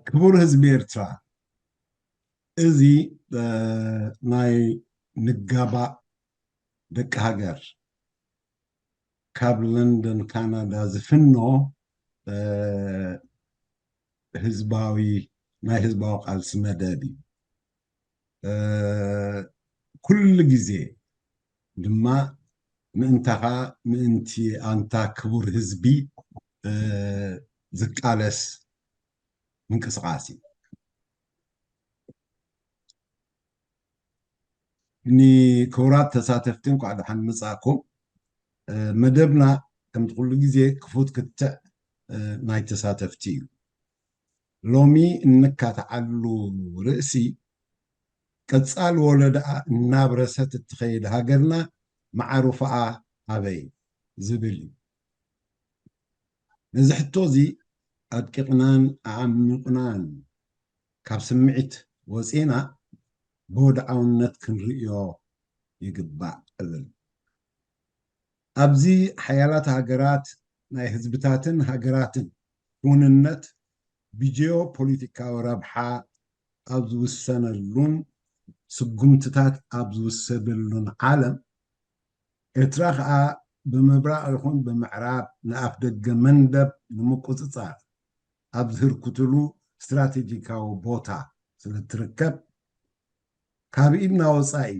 ክቡር ህዝቢ ኤርትራ፣ እዚ፣ እ፣ ናይ ንጋባእ ደቂ ሃገር ካብ ለንደን ካናዳ ዝፍኖ፣ እ፣ ህዝባዊ፣ ናይ ህዝባዊ ቃልሲ መደብ እዩ። እ፣ ኩሉ ግዜ ድማ ምእንታኻ፣ ምእንቲ ኣንታ ክቡር ህዝቢ፣ እ፣ ዝቃለስ ምንቅስቃስ እዩ። ንክቡራት ተሳተፍቲ እንኳዕ ደሓን መጻእኩም። እ፣ መደብና ከምቲ ኩሉ ግዜ ክፉት ክትዕ፣ እ፣ ናይ ተሳተፍቲ እዩ። ሎሚ እንካትዓሉ ርእሲ ቀጻሊ ወለደኣ እናብረሰት እትኸይድ ሃገርና መዓርፎኣ ኣበይ ዝብል እዩ። ነዚ ሕቶ እዚ ኣድቂቕናን ኣዓሚቑናን ካብ ስምዒት ወጺና ብወድዓውነት ክንርእዮ ይግባእ እብል። ኣብዚ ሓያላት ሃገራት ናይ ህዝብታትን ሃገራትን ክውንነት ብጂኦ ፖለቲካዊ ረብሓ ኣብ ዝውሰነሉን ስጉምትታት ኣብ ዝውሰደሉን ዓለም፣ ኤርትራ ከኣ ብምብራቕ ይኹን ብምዕራብ ንኣፍ ደገ መንደብ ንምቁጽጻር ኣብ ዝህርኩትሉ ስትራቴጂካዊ ቦታ ስለ እትርከብ፣ ካብ ኢድና ወጻኢ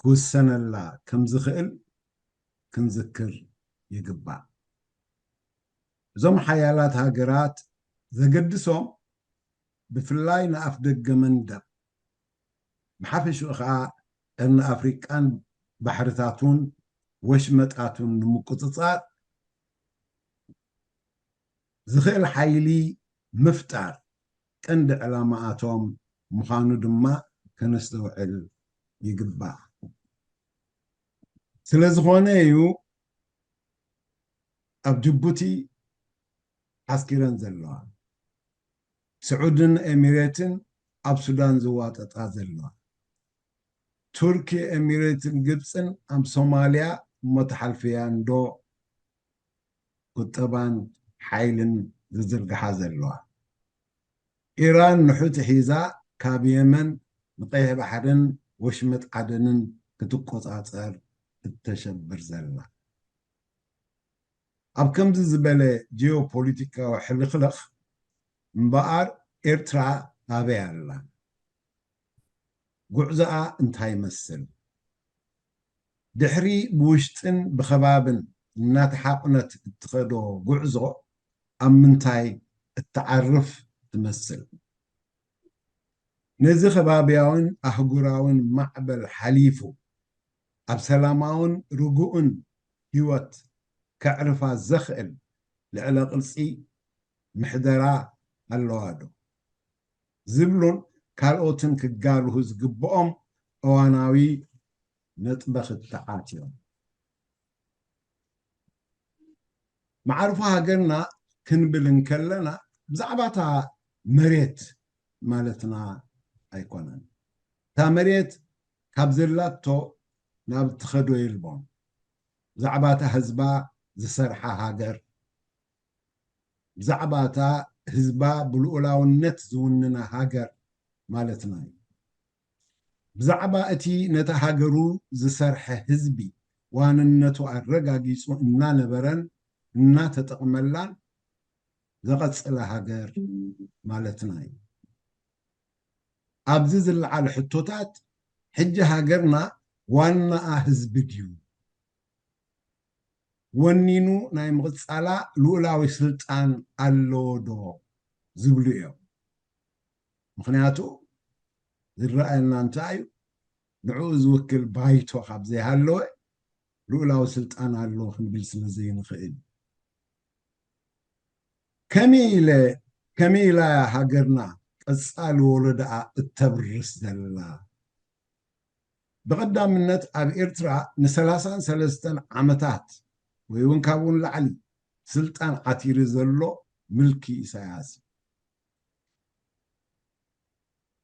ክውሰነላ ከም ዝኽእል ክንዝክር ይግባእ። እዞም ሓያላት ሃገራት ዘገድሶም ብፍላይ ንኣፍ ደገ መንደብ፣ ብሓፈሽኡ ኸኣ ቀርኒ ኣፍሪቃን ባሕርታቱን ወሽመጣቱን ንምቁጽጻር ዝኽእል ሓይሊ ምፍጣር ቀንዲ ዕላማኣቶም ምዃኑ ድማ ከነስተውዕል ይግባእ። ስለ ዝኾነ እዩ ኣብ ጅቡቲ ዓስኪረን ዘለዋ። ስዑድን ኤሚሬትን ኣብ ሱዳን ዝዋጠጣ ዘለዋ። ቱርኪ፣ ኤሚሬትን ግብፅን ኣብ ሶማልያ እሞ ተሓልፍያ እንዶ ቁጠባን ሓይልን ዝዝርግሓ ዘለዋ። ኢራን ንሑቲ ሒዛ ካብ የመን ንቀይሕ ባሕርን ወሽመጥ ዓደንን ክትቆጻጸር እተሸብር ዘላ። ኣብ ከምዚ ዝበለ ጂኦፖለቲካዊ ሕልኽልኽ እምበኣር ኤርትራ ኣበይ ኣላ? ጉዕዞኣ እንታይ ይመስል? ድሕሪ ብውሽጥን ብኸባብን እናተሓቑነት እትኸዶ ጉዕዞ ኣብ ምንታይ እትዓርፍ ትመስል? ነዚ ከባብያውን ኣህጉራውን ማዕበል ሓሊፉ ኣብ ሰላማውን ርጉእን ህይወት ከዕርፋ ዘኽእል ልዕለ ቅርጺ ምሕደራ ኣለዋ ዶ? ዝብሉን ካልኦትን ክጋብሁ ዝግብኦም እዋናዊ ነጥበ ክትዓት እዮም። መዓርፎ ሃገርና ክንብል እንከለና ብዛዕባ እታ መሬት ማለትና ኣይኮነን። እታ መሬት ካብ ዘላቶ ናብ ትኸዶ የልቦን። ብዛዕባ እታ ህዝባ ዝሰርሓ ሃገር፣ ብዛዕባ እታ ህዝባ ብልኡላውነት ዝውንና ሃገር ማለትና እዩ። ብዛዕባ እቲ ነታ ሃገሩ ዝሰርሐ ህዝቢ ዋንነቱ ኣረጋጊጹ እናነበረን እናተጠቕመላን ዘቐጸለ ሃገር ማለትና እዩ። ኣብዚ ዝለዓሉ ሕቶታት፣ ሕጂ ሃገርና ዋናኣ ህዝቢ ድዩ? ወኒኑ ናይ ምቕጻላ ልኡላዊ ስልጣን ኣለዎ ዶ? ዝብሉ እዮም። ምኽንያቱ ዝረኣየና እንታይ እዩ? ንዕኡ ዝውክል ባይቶ ካብ ዘይሃለወ ልኡላዊ ስልጣን ኣለዎ ክንብል ስለ ዘይንኽእል። ከመይ ኢለ፣ ከመይ ኢላ እያ ሃገርና ቀጻሊ ወለዶኣ እተብርስ ዘላ? ብቐዳምነት ኣብ ኤርትራ ንሰላሳን ሰለስተን ዓመታት ወይ እውን ካብኡ ንላዕሊ ስልጣን ዓቲሩ ዘሎ ምልኪ ኢሳያስ እዩ።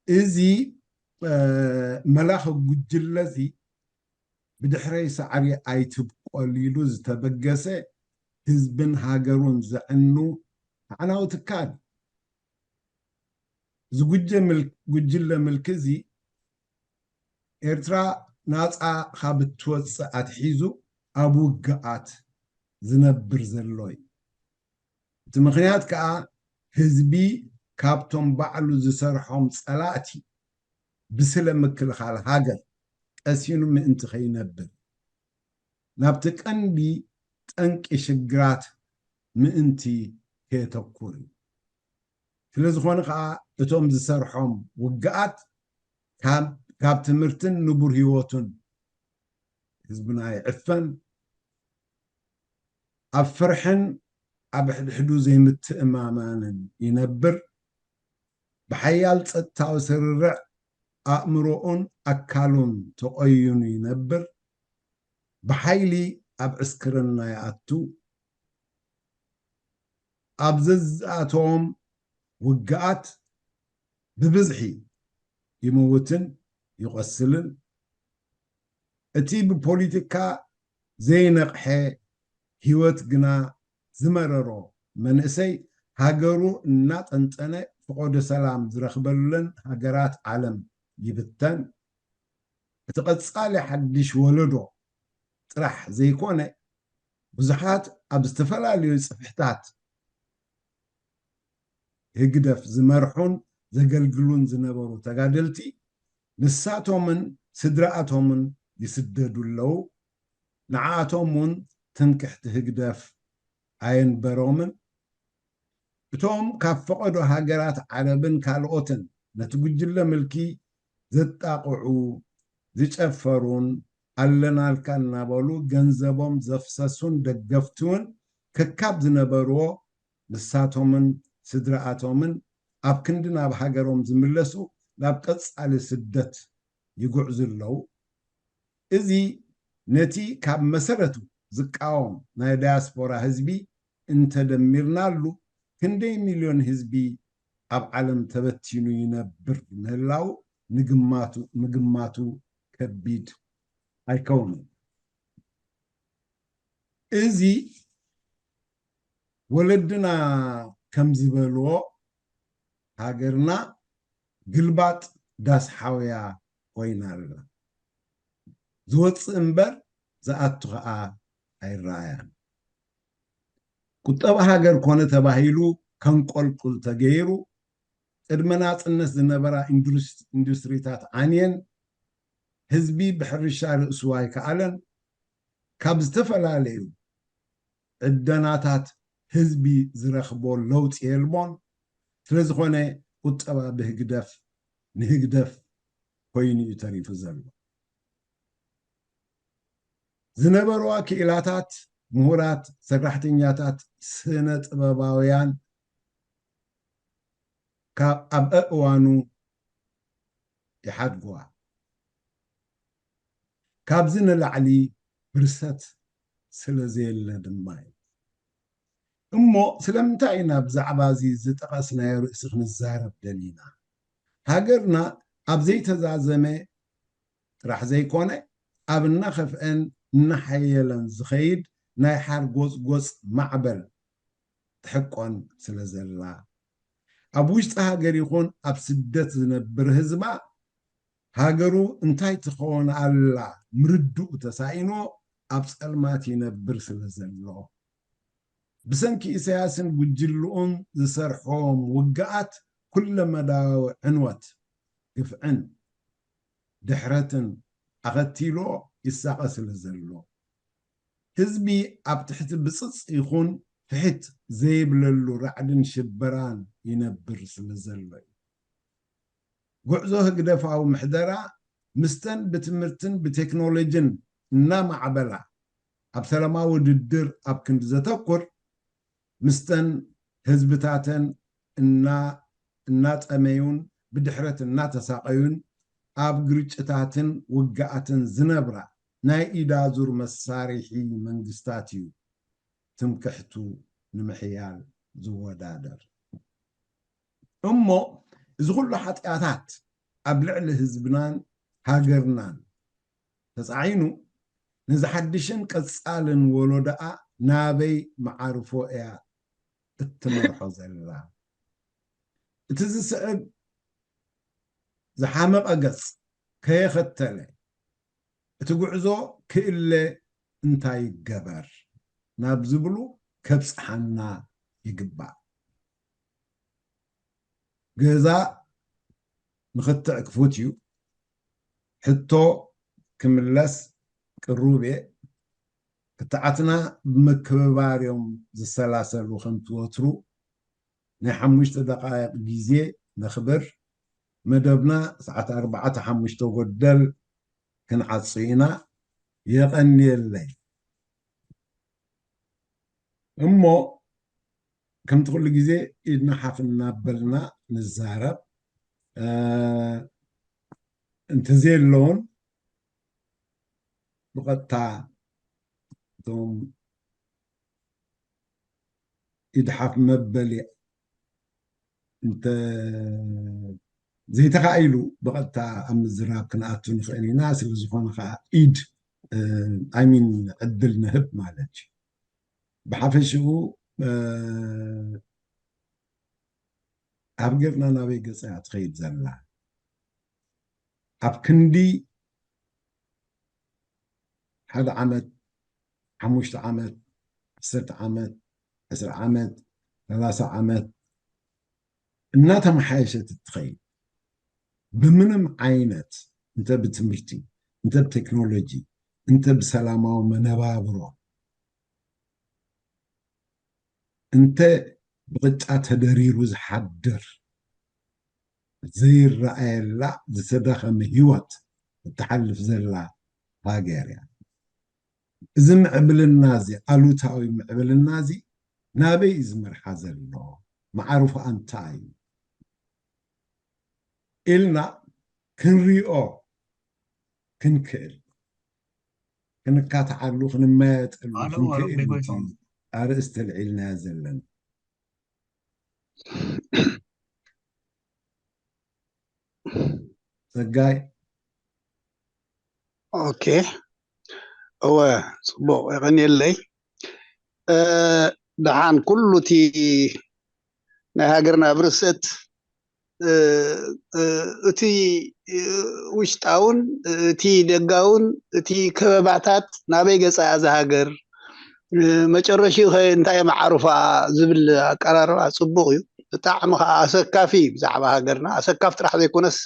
እዚ፣ እ፣ መላኺ ጉጅለ እዚ ብድሕረይ ሳዕሪ ኣይትብቆል ኢሉ ዝተበገሰ ህዝብን ሃገሩን ዘዕኑ ኣዕናዊ ትካል። እዚ ጉጀ ምል-፣ ጉጅለ ምልኪ እዚ ኤርትራ ናጻ ካብ እትወጽእ ኣትሒዙ ኣብ ውግኣት ዝነብር ዘሎ እዩ። እቲ ምኽንያት ከኣ ህዝቢ ካብቶም ባዕሉ ዝሰርሖም ጸላእቲ ብስለ ምክልኻል ሃገር ቀሲኑ ምእንቲ ከይነብር ናብቲ ቀንዲ ጠንቂ ሽግራት ምእንቲ ከየተኩር እዩ። ስለ ዝኾነ ከኣ እቶም ዝሰርሖም ውግኣት ካብ፣ ካብ ትምህርትን ንቡር ህይወቱን ህዝብና ይዕፈን፣ ኣብ ፍርሕን ኣብ ሕድሕዱ ዘይምትእማማንን ይነብር፣ ብሓያል ጸጥታዊ ስርርዕ ኣእምሮኡን ኣካሉን ተቖይኑ ይነብር፣ ብሓይሊ ኣብ ዕስክርና ይኣቱ፣ ኣብ ዘዝኣተዎም ውግኣት ብብዝሒ ይምውትን ይቖስልን። እቲ ብፖሊቲካ ዘይነቕሐ ህይወት ግና ዝመረሮ መንእሰይ ሃገሩ እናጠንጠነ ፈቖዶ ሰላም ዝረኽበለን ሃገራት ዓለም ይብተን። እቲ ቀጻሊ ሓድሽ ወለዶ ጥራሕ ዘይኮነ፣ ብዙሓት ኣብ ዝተፈላለዩ ጽፍሕታት ህግደፍ ዝመርሑን ዘገልግሉን ዝነበሩ ተጋደልቲ ንሳቶምን ስድራኣቶምን ይስደዱ ኣለዉ። ንዓኣቶም እውን ትምክሕቲ ህግደፍ ኣየንበሮምን። እቶም ካብ ፈቐዶ ሃገራት ዓረብን ካልኦትን ነቲ ጉጅለ ምልኪ ዘጣቕዑ፣ ዝጨፈሩን ኣለናልካ እናበሉ ገንዘቦም ዘፍሰሱን ደገፍቲ እውን ከካብ ዝነበርዎ ንሳቶምን ስድራኣቶምን ኣብ ክንዲ ናብ ሃገሮም ዝምለሱ ናብ ቀጻሊ ስደት ይጉዕዙ ኣለዉ። እዚ ነቲ ካብ መሰረቱ ዝቃወም ናይ ዳያስፖራ ህዝቢ እንተደሚርናሉ ክንደይ ሚልዮን ህዝቢ ኣብ ዓለም ተበቲኑ ይነብር ምህላው ንግማቱ፣ ምግማቱ ከቢድ ኣይከውንን። እዚ ወለድና ከም ዝበልዎ ሃገርና ግልባጥ ዳስ ሓውያ ኮይና ኣላ። ዝወጽእ እምበር ዝኣቱ ኸኣ ኣይረኣያን። ቁጠባ ሃገር ኮነ ተባሂሉ ከንቆልቁል ተገይሩ፣ ቅድመ ናጽነት ዝነበራ ኢንዱስ-፣ ኢንዱስትሪታት ዓንየን፣ ህዝቢ ብሕርሻ ርእሱ ኣይከኣለን፣ ካብ ዝተፈላለዩ ዕደናታት ህዝቢ ዝረኽቦ ለውጢ የልቦን። ስለ ዝኾነ ቁጠባ ብህግደፍ፣ ንህግደፍ ኮይኑ እዩ ተሪፉ ዘሎ። ዝነበርዋ ክኢላታት፣ ምሁራት፣ ሰራሕተኛታት፣ ስነ ጥበባውያን ካብ ኣብ ኣእዋኑ ይሓድግዋ። ካብዚ ንላዕሊ ብርሰት ስለ ዘየለ ድማ እዩ። እሞ ስለምንታይ ኢና ብዛዕባ እዚ ዝጠቐስናዮ ርእሲ ክንዛረብ ደሊና? ሃገርና ኣብ ዘይተዛዘመ ጥራሕ ዘይኮነ፣ ኣብ እናኸፍአን እናሓየለን ዝኸይድ ናይ ሓርጎጽጎጽ ማዕበል ትሕቆን ስለ ዘላ፣ ኣብ ውሽጢ ሃገር ይኹን ኣብ ስደት ዝነብር ህዝባ፣ ሃገሩ እንታይ ትኸውን ኣላ ምርድኡ ተሳኢንዎ ኣብ ጸልማት ይነብር ስለ ዘሎ፣ ብሰንኪ ኢሳያስን ጉጅልኡን ዝሰርሖም ውግኣት ኩለመዳያዊ ዕንወት፣ ግፍዕን ድሕረትን ኣኸቲልዎ ይሳቐ ስለ ዘሎ፣ ህዝቢ ኣብ ትሕቲ ብጽጽ ይኹን ፍሕት ዘይብለሉ ራዕድን ሽበራን ይነብር ስለ ዘሎ እዩ። ጉዕዞ ህግደፋዊ ምሕደራ ምስተን ብትምህርትን ብቴክኖሎጅን እናማዕበላ ኣብ ሰላማዊ ውድድር ኣብ ክንዲ ዘተኩር፣ ምስተን ህዝብታተን እና-፣ እናጠመዩን ብድሕረት እናተሳቐዩን ኣብ ግርጭታትን ውግኣትን ዝነብራ ናይ ኢዳ ዙር መሳርሒ መንግስታት እዩ ትምክሕቱ ንምሕያል ዝወዳደር። እሞ እዚ ኩሉ ሓጢኣታት ኣብ ልዕሊ ህዝብናን ሃገርናን ተጻዒኑ፣ ነዚ ሓድሽን ቀጻልን ወለዶኣ ናበይ መዓርፎ እያ እትመርሖ ዘላ? እቲ ዝስዕብ ዝሓመቐ ገጽ ከየኸተለ እቲ ጉዕዞ ክእለ እንታይ ይገበር ናብ ዝብሉ ከብጽሓና ይግባእ። ገዛ ንኽትዕ ክፉት እዩ። ሕቶ ክምለስ ቅሩብ እየ። ክትዓትና ብምክብባር እዮም ዝሰላሰሉ። ከምቲ ወትሩ ናይ ሓሙሽተ ደቃይቕ ግዜ ነኽብር። መደብና ሰዓት ኣርባዕተ ሓሙሽተ ጎደል ክንዓጹ ኢና። የቐንየለይ። እሞ ከምቲ ኩሉ ግዜ ኢድና ሓፍ እናበልና ንዛረብ። እ፣ እንተዘየለውን ብቐጥታ እቶም ኢድ ሓፍ መበሊ እንተ ዘይተኻኢሉ ብቐጥታ ኣብ ምዝራብ ክንኣቱ ንኽእል ኢና። ስለ ዝኾነ ከዓ ኢድ፣ እ፣ I mean ዕድል ንህብ ማለት እዩ። ብሓፈሽኡ፣ እ፣ ኣብ ገርና ናበይ ገጻ እያ ትኸይድ ዘላ? ኣብ ክንዲ ሓደ ዓመት፣ ሓሙሽተ ዓመት፣ ዓሰርተ ዓመት፣ ዕስራ ዓመት፣ ሰላሳ ዓመት እናተመሓየሸት እትኸይድ ብምንም ዓይነት፣ እንተ ብትምህርቲ፣ እንተ ብቴክኖሎጂ፣ እንተ ብሰላማዊ መነባብሮ፣ እንተ ብቕጫ ተደሪሩ ዝሓድር ዘይረኣየላ ዝተዳኸመ ህይወት እትሓልፍ ዘላ ሃገር እያ። እዚ ምዕብልና እዚ፣ ኣሉታዊ ምዕብልና እዚ ናበይ እዩ ዝመርሓ ዘሎ? መዓርፎ እንታይ እዩ ኢልና ክንሪኦ ክንክእል፣ ክንካትዓሉ፣ ክንመያየጠሉ ኣለው፣ ኣለው፣ ክንክእል እዩ። ኣርእስቲ ኣልዒልናዮ ዘለና። ጸጋይ። ኦኬ፣ እወ፣ ጽቡቕ፣ የቐንየለይ። እ፣ ደሓን፣ ኩሉ እቲ ናይ ሃገርና ብርሰት፣ እ፣ እ፣ እቲ፣ እ፣ ውሽጣውን እቲ ደጋውን እቲ ከበባታት ናበይ ገጻ እያ እዛ ሃገር፣ እ፣ መጨረሽኡ ኸ እንታይ መዓርፎኣ ዝብል ኣቀራርባ ጽቡቕ እዩ። ብጣዕሚ ኸዓ ኣሰካፊ እዩ ብዛዕባ ሃገርና። ኣሰካፊ ጥራሕ ዘይኮነስ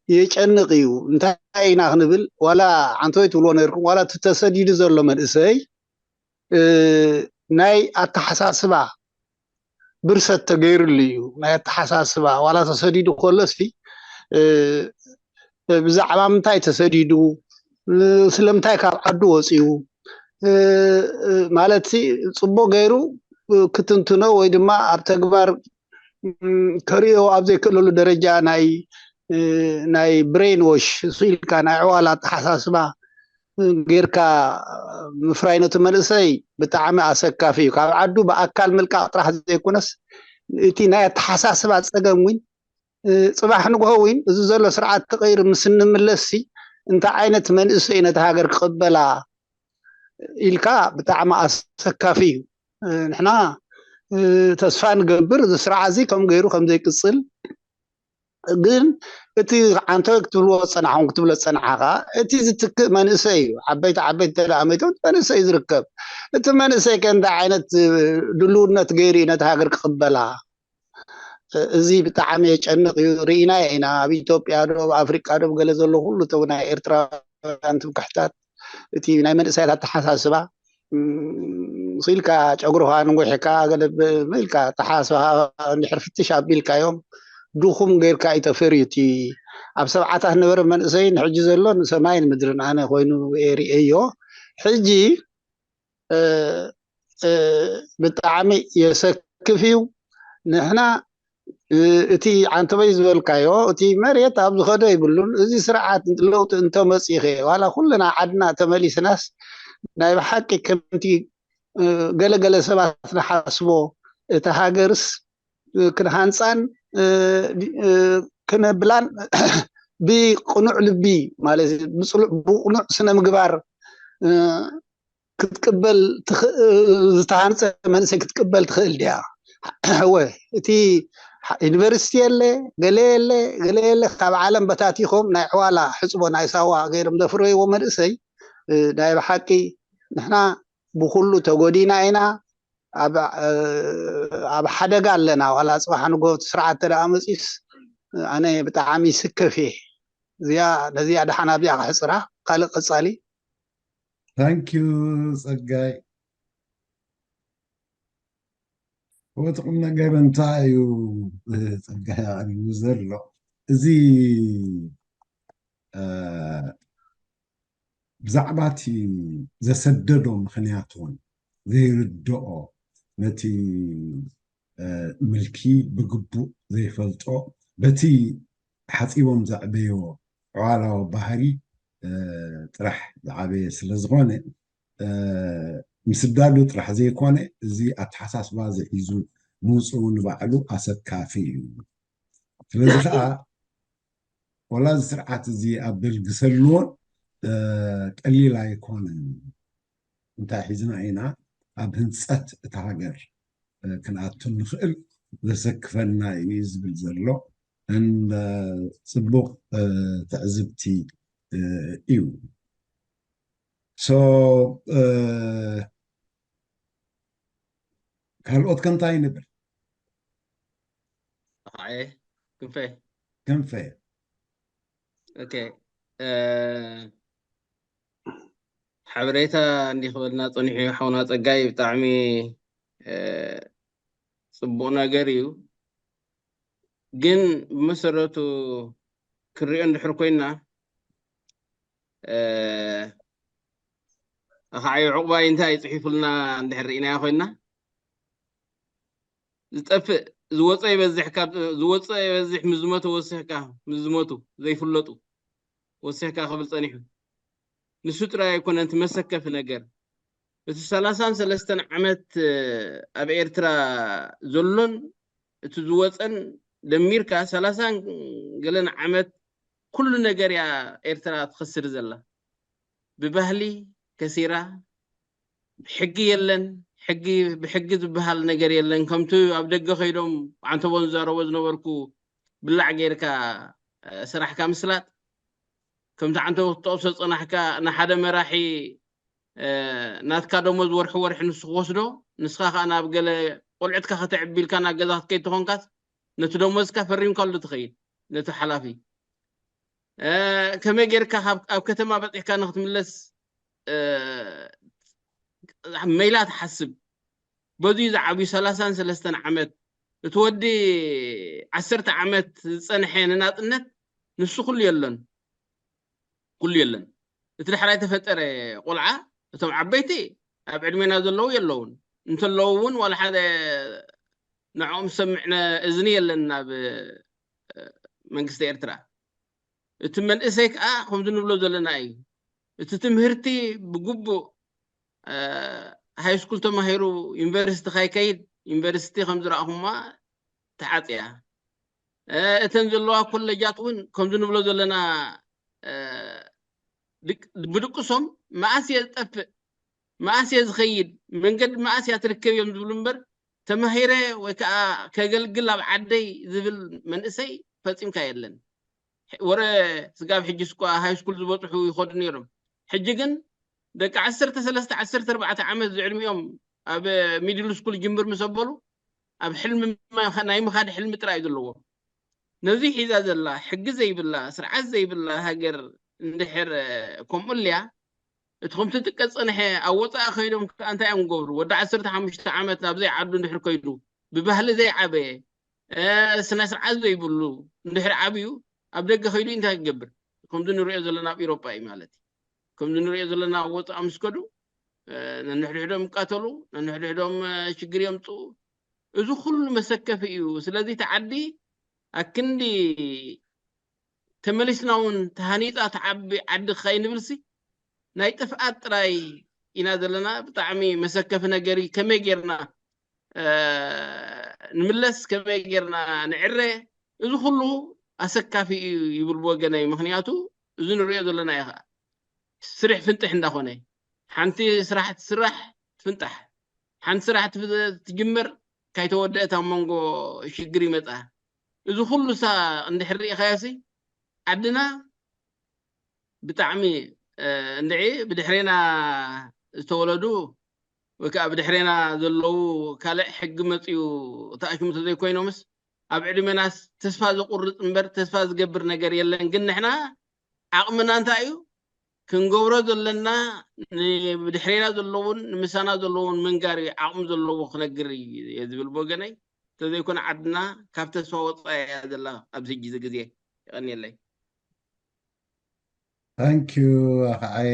የጨንቕ እዩ። እንታይ ኢና ክንብል፣ ዋላ ዓንተወይ ትብልዎ ነርኩም፣ ዋላ እቲ ተሰዲዱ ዘሎ መንእሰይ፣ እ፣ ናይ ኣተሓሳስባ ብርሰት ተገይሩሉ እዩ። ናይ ኣተሓሳስባ፣ ዋላ ተሰዲዱ ከሎስ፣ እ፣ ብዛዕባ ምንታይ ተሰዲዱ፣ እ፣ ስለምንታይ ካብ ዓዱ ወፂኡ፣ እ፣ እ፣ ማለት ሲ፣ ፅቡቅ ገይሩ፣ እ፣ ክትንትኖ ወይ ድማ ኣብ ተግባር፣ ም፣ ከርእዮ ኣብ ዘይክእለሉ ደረጃ ናይ፣ እ፣ ናይ ብሬን ዎሽ፣ እሱ ኢልካ ናይ ዕዋላ ኣተሓሳስባ ጌርካ ምፍራይ ነቲ መንእሰይ ብጣዕሚ ኣሰካፊ እዩ። ካብ ዓዱ ብኣካል ምልቃቕ ጥራሕ ዘይኮነስ፣ እቲ ናይ ኣተሓሳስባ ጸገም እውን፣ እ፣ ጽባሕ ንግሆ እውን እዚ ዘሎ ስርዓት ተቐይሩ ምስ እንምለስሲ፣ እንታይ ዓይነት መንእሰይ ነታ ሃገር ክቕበላ ኢልካ ብጣዕሚ ኣሰካፊ እዩ። እ፣ ንሕና፣ እ፣ ተስፋ ንገብር እዚ ስርዓት እዚ ከምኡ ገይሩ ከም ዘይቅጽል። ግን እቲ ዓንተወይ ክትብልዎ ዝጸናሕኩም፣ ክትብሎ ዝጸናሕኻ፣ እቲ ዝትክእ መንእሰይ እዩ። ዓበይቲ ዓበይቲ እንተ ደኣ መይቶም፣ እቲ መንእሰይ እዩ ዝርከብ። እቲ መንእሰይ ከ እንታይ ዓይነት፣ እ፣ ድልውነት ገይሩ እዩ ነቲ ሃገር ክቕበላ? እ፣ እዚ ብጣዕሚ የጨንቕ እዩ። ርኢናዮ ኢና። ኣብ ኢትዮጵያ ዶ፣ ኣብ ኣፍሪቃ ዶ፣ ገለ ዘሎ ኩሉ እቶም ናይ ኤርትራውያን ትምክሕታት፣ እቲ ናይ መንእሰያት ኣተሓሳስባ፣ ም፣ ኢልካ ጨጉርኻ ንጉሕካ ገለ ብ-፣ ኢልካ ኣተሓሳስባኻ እንድሕር ፍትሽ ኣቢልካዮም፣ ድኹም ጌርካ እዩ ተፈርዩ። እቲ ኣብ ሰብዓታት ነበረ መንእሰይ፣ ንሕጂ ዘሎ ንሰማይን ምድርን ኣነ ኮይኑ እየ ርእየዮ። ሕጂ፣ እ፣ እ፣ ብጣዕሚ የሰክፍ እዩ። ንሕና፣ እ፣ እቲ ዓንተበይ ዝበልካዮ፣ እቲ መሬት ኣብ ዝኸዶ ይብሉን፣ እዚ ስርዓት ለውጢ እንተመጺኸ፣ ዋላ ኩልና ዓድና ተመሊስናስ፣ ናይ ብሓቂ ከምቲ፣ እ፣ ገለገለ ሰባት ንሓስቦ፣ እታ ሃገርስ፣ እ፣ ክንሃንጻን፣ እ፣ ዲ-፣ እ፣ ክነብላን ብቅኑዕ ልቢ፣ ማለት ብጽሉ-፣ ብቅኑዕ ስነ ምግባር፣ እ፣ ክትቅበል ትኽ-፣ ዝተሃንጸ መንእሰይ ክትቅበል ትኽእል ድያ? እወ፣ እቲ ዩኒቨርሲቲ የለ፣ ገለ የለ፣ ገለ የለ። ካብ ዓለም በታቲኾም ናይ ዕዋላ ሕፅቦ ናይ ሳዋ ገይሮም ዘፍረይዎ መንእሰይ፣ እ፣ ናይ ብሓቂ ንሕና ብኩሉ ተጎዲና ኢና። ኣብ፣ እ፣ ኣብ ሓደጋ ኣለና። ዋላ ፅባሕ ንጎ እቲ ስርዓት ተደኣ መፂስ፣ ኣነ ብጣዕሚ ይስከፍ እየ። እዚኣ፣ ነዚኣ ደሓን ኣብዚኣ ክሕፅራ። ካልእ ቀፃሊ። ታንኪዩ ጸጋይ። እቲ ቁም ነገር እንታይ እዩ? ጸጋይ ኣቕሪቡ ዘሎ እዚ፣ እ፣ ብዛዕባ እቲ ዘሰደዶ ምኽንያት እውን ዘይርድኦ፣ ነቲ፣ እ፣ ምልኪ ብግቡእ ዘይፈልጦ፣ በቲ ሓፂቦም ዘዕበዮ ዕዋላዊ ባህሪ፣ እ፣ ጥራሕ ዝዓበየ ስለ ዝኾነ፣ እ፣ ምስዳዱ ጥራሕ ዘይኮነ፣ እዚ ኣተሓሳስባ እዚ ሒዙ ምውፅኡ ንባዕሉ ኣሰካፊ እዩ። ስለዚ ከዓ ወላ እዚ ስርዓት እዚ ኣብ ደልጊ ሰልዎን፣ እ፣ ቀሊል ኣይኮነን። እንታይ ሒዝና ኢና ኣብ ህንፀት እታ ሃገር፣ እ፣ ክንኣቱ ንኽእል ዘሰክፈና እዩ ዝብል ዘሎ። እንደ ጽቡቕ፣ እ፣ ትዕዝብቲ፣ እ፣ እዩ። ሶ፣ እ፣ ካልኦት ከ እንታይ ንብል? ኣየ ክንፈ ክንፈ። ኦኬ፣ እ፣ ሓበሬታ እንዲህ ክበልና ጸኒሑ ሓውና ጸጋይ ብጣዕሚ፣ እ፣ ጽቡቕ ነገር እዩ። ግን ብመሰረቱ ክንሪኦ እንድሕር ኮይና፣ እ፣ ኣኻዓይ ዕቑባይ እንታይ ጽሒፉልና እንድሕር ርኢናዮ ኮይና፣ ዝጠፍእ ዝወፀ ይበዝሕ፣ ካብ ዝወፀ ይበዝሕ፣ ምስ ዝሞተ ወሲኽካ፣ ምስ ዝሞቱ ዘይፍለጡ ወሲኽካ ክብል ጸኒሑ። ንሱ ጥራይ ኣይኮነን እቲ መሰከፊ ነገር። እቲ ሰላሳን ሰለስተን ዓመት፣ እ፣ ኣብ ኤርትራ ዘሎን እቲ ዝወፀን ደሚርካ ሰላሳን ገለን ዓመት ኩሉ ነገር እያ ኤርትራ ትኸስር ዘላ። ብባህሊ ከሲራ፣ ሕጊ የለን። ሕጊ፣ ብሕጊ ዝበሃል ነገር የለን። ከምቲ ኣብ ደገ ከይዶም ዓንተቦ ዝዛረቦ ዝነበርኩ ብላዕ ጌርካ፣ እ፣ ስራሕካ ምስላጥ፣ ከምቲ ዓንተቦ ክትጠቕሶ ዝጸናሕካ ንሓደ መራሒ፣ እ፣ ናትካ ደሞዝ ወርሒ ወርሒ ንሱ ክወስዶ፣ ንስኻ ከኣ ናብ ገለ ቆልዕትካ ከተዕቢ ኢልካ ናብ ገዛ ክትከይድ ተኾንካስ፣ ነቲ ደሞዝካ ፈሪምካሉ ትኸይድ፣ ነቲ ሓላፊ። እ፣ ከመይ ጌርካ ካብ፣ ኣብ ከተማ በጺሕካ ንክትምለስ፣ እ፣ መይላ ትሓስብ። በዚ ዝዓብዩ ሰላሳን ሰለስተን ዓመት፣ እቲ ወዲ ዓሰርተ ዓመት ዝጸንሐ ንናጽነት፣ ንሱ ኩሉ የለን። ኩሉ የለን። እቲ ዳሕራይ ተፈጠረ ቆልዓ፣ እቶም ዓበይቲ ኣብ ዕድሜና ዘለዉ የለውን። እንተለዉ እውን ዋላ ሓደ ንዕኦም ዝሰምዕ ነ-፣ እዝኒ የለን ኣብ፣ እ፣ መንግስቲ ኤርትራ። እቲ መንእሰይ ከዓ ከምዚ ንብሎ ዘለና እዩ። እቲ ትምህርቲ ብግቡእ፣ እ፣ ሃይ ስኩል ተማሂሩ ዩኒቨርሲቲ ካይከይድ፣ ዩኒቨርሲቲ ከም ዝረኣኹማ ተዓጽያ። እ፣ እተን ዘለዋ ኮለጃት እውን ከምዚ ንብሎ ዘለና፣ እ፣ ድቅ-፣ ብድቅሶም መኣስ እየ ዝጠፍእ፣ መኣስ እየ ዝኸይድ፣ መንገዲ መኣስ እያ ትርከብ እዮም ዝብሉ እምበር፣ ተማሂረ ወይ ከዓ ከገልግል ኣብ ዓደይ ዝብል መንእሰይ ፈጺምካ የለን። ወረ ስጋብ ሕጂ እስኳ ሃይ ስኩል ዝበጽሑ ይኸዱ ነይሮም። ሕጂ ግን ደቂ ዓሰርተ ሰለስተ ዓሰርተ ኣርባዕተ ዓመት ዝዕድሚኦም ኣብ ሚድል ስኩል ጅምር ምስ ኣበሉ ኣብ ሕልሚ ማ-፣ ናይ ምኻድ ሕልሚ ጥራይ እዩ ዘለዎም። ነዚ ሒዛ ዘላ ሕጊ ዘይብላ፣ ስርዓት ዘይብላ ሃገር እንድሕር ከምኡ ኣልያ፣ እቲ ከምቲ ጥቀ ዝጸንሐ ኣብ ወጻኢ ከይዶም ከኣ እንታይ እዮም ክገብሩ? ወዲ ዓሰርተ ሓሙሽተ ዓመት ናብ ዘይዓዱ እንድሕር ከይዱ፣ ብባህሊ ዘይዓበየ፣ እ፣ ስነ ስርዓት ዘይብሉ እንድሕር ዓብዩ፣ ኣብ ደገ ከይዱ እንታይ ክገብር? ከምዚ ንሪኦ ዘለና ኣብ ኤውሮጳ እዩ ማለት እዩ። ከምዚ ንሪኦ ዘለና ኣብ ወጻኢ ምስ ከዱ፣ እ፣ ነንሕድሕዶም ይቃተሉ፣ ነንሕድሕዶም፣ እ፣ ሽግር የምጽኡ። እዚ ኩሉ መሰከፊ እዩ። ስለዚ እቲ ዓዲ ኣክንዲ ተመሊስና እውን ተሃኒፃ ትዓቢ ዓዲ ከይንብልሲ ናይ ጥፍኣት ጥራይ ኢና ዘለና። ብጣዕሚ መሰከፊ ነገር እዩ። ከመይ ጌርና፣ እ፣ ንምለስ፣ ከመይ ጌርና ንዕረ፣ እዚ ኩሉ ኣሰካፊ እዩ ይብል ብወገነይ። ምኽንያቱ እዚ ንሪኦ ዘለና እዩ ከዓ ስርሕ ፍንጥሕ እንዳኾነ፣ ሓንቲ ስራሕ ትስራሕ ትፍንጣሕ፣ ሓንቲ ስራሕ ትፍ-፣ ትጅምር ካይተወደአት ኣብ መንጎ ሽግር ይመፃ። እዚ ኩሉ ሳ እንድሕር ርኢኻዮሲ ዓድና ብጣዕሚ እንድዒ ብድሕሬና ዝተወለዱ ወይ ከዓ ብድሕሬና ዘለዉ ካልእ ሕጊ መፅዩ ተኣሽሙ ተዘይኮይኖምስ ኣብ ዕድሜናስ ተስፋ ዘቁርፅ እምበር ተስፋ ዝገብር ነገር የለን። ግን ንሕና ዓቕምና እንታይ እዩ? ክንገብሮ ዘለና ንብድሕሬና ዘለውን ንምሳና ዘለውን ምንጋር እዩ። ዓቕሚ ዘለዎ ክነግር እየ ዝብል ብወገነይ። እንተዘይኮነ ዓድና ካብ ተስፋ ወፃኢ እያ ዘላ ኣብዚ ሕጂ ግዜ። የቐንየለይ። ታንኪዩ ኣኸዓየ።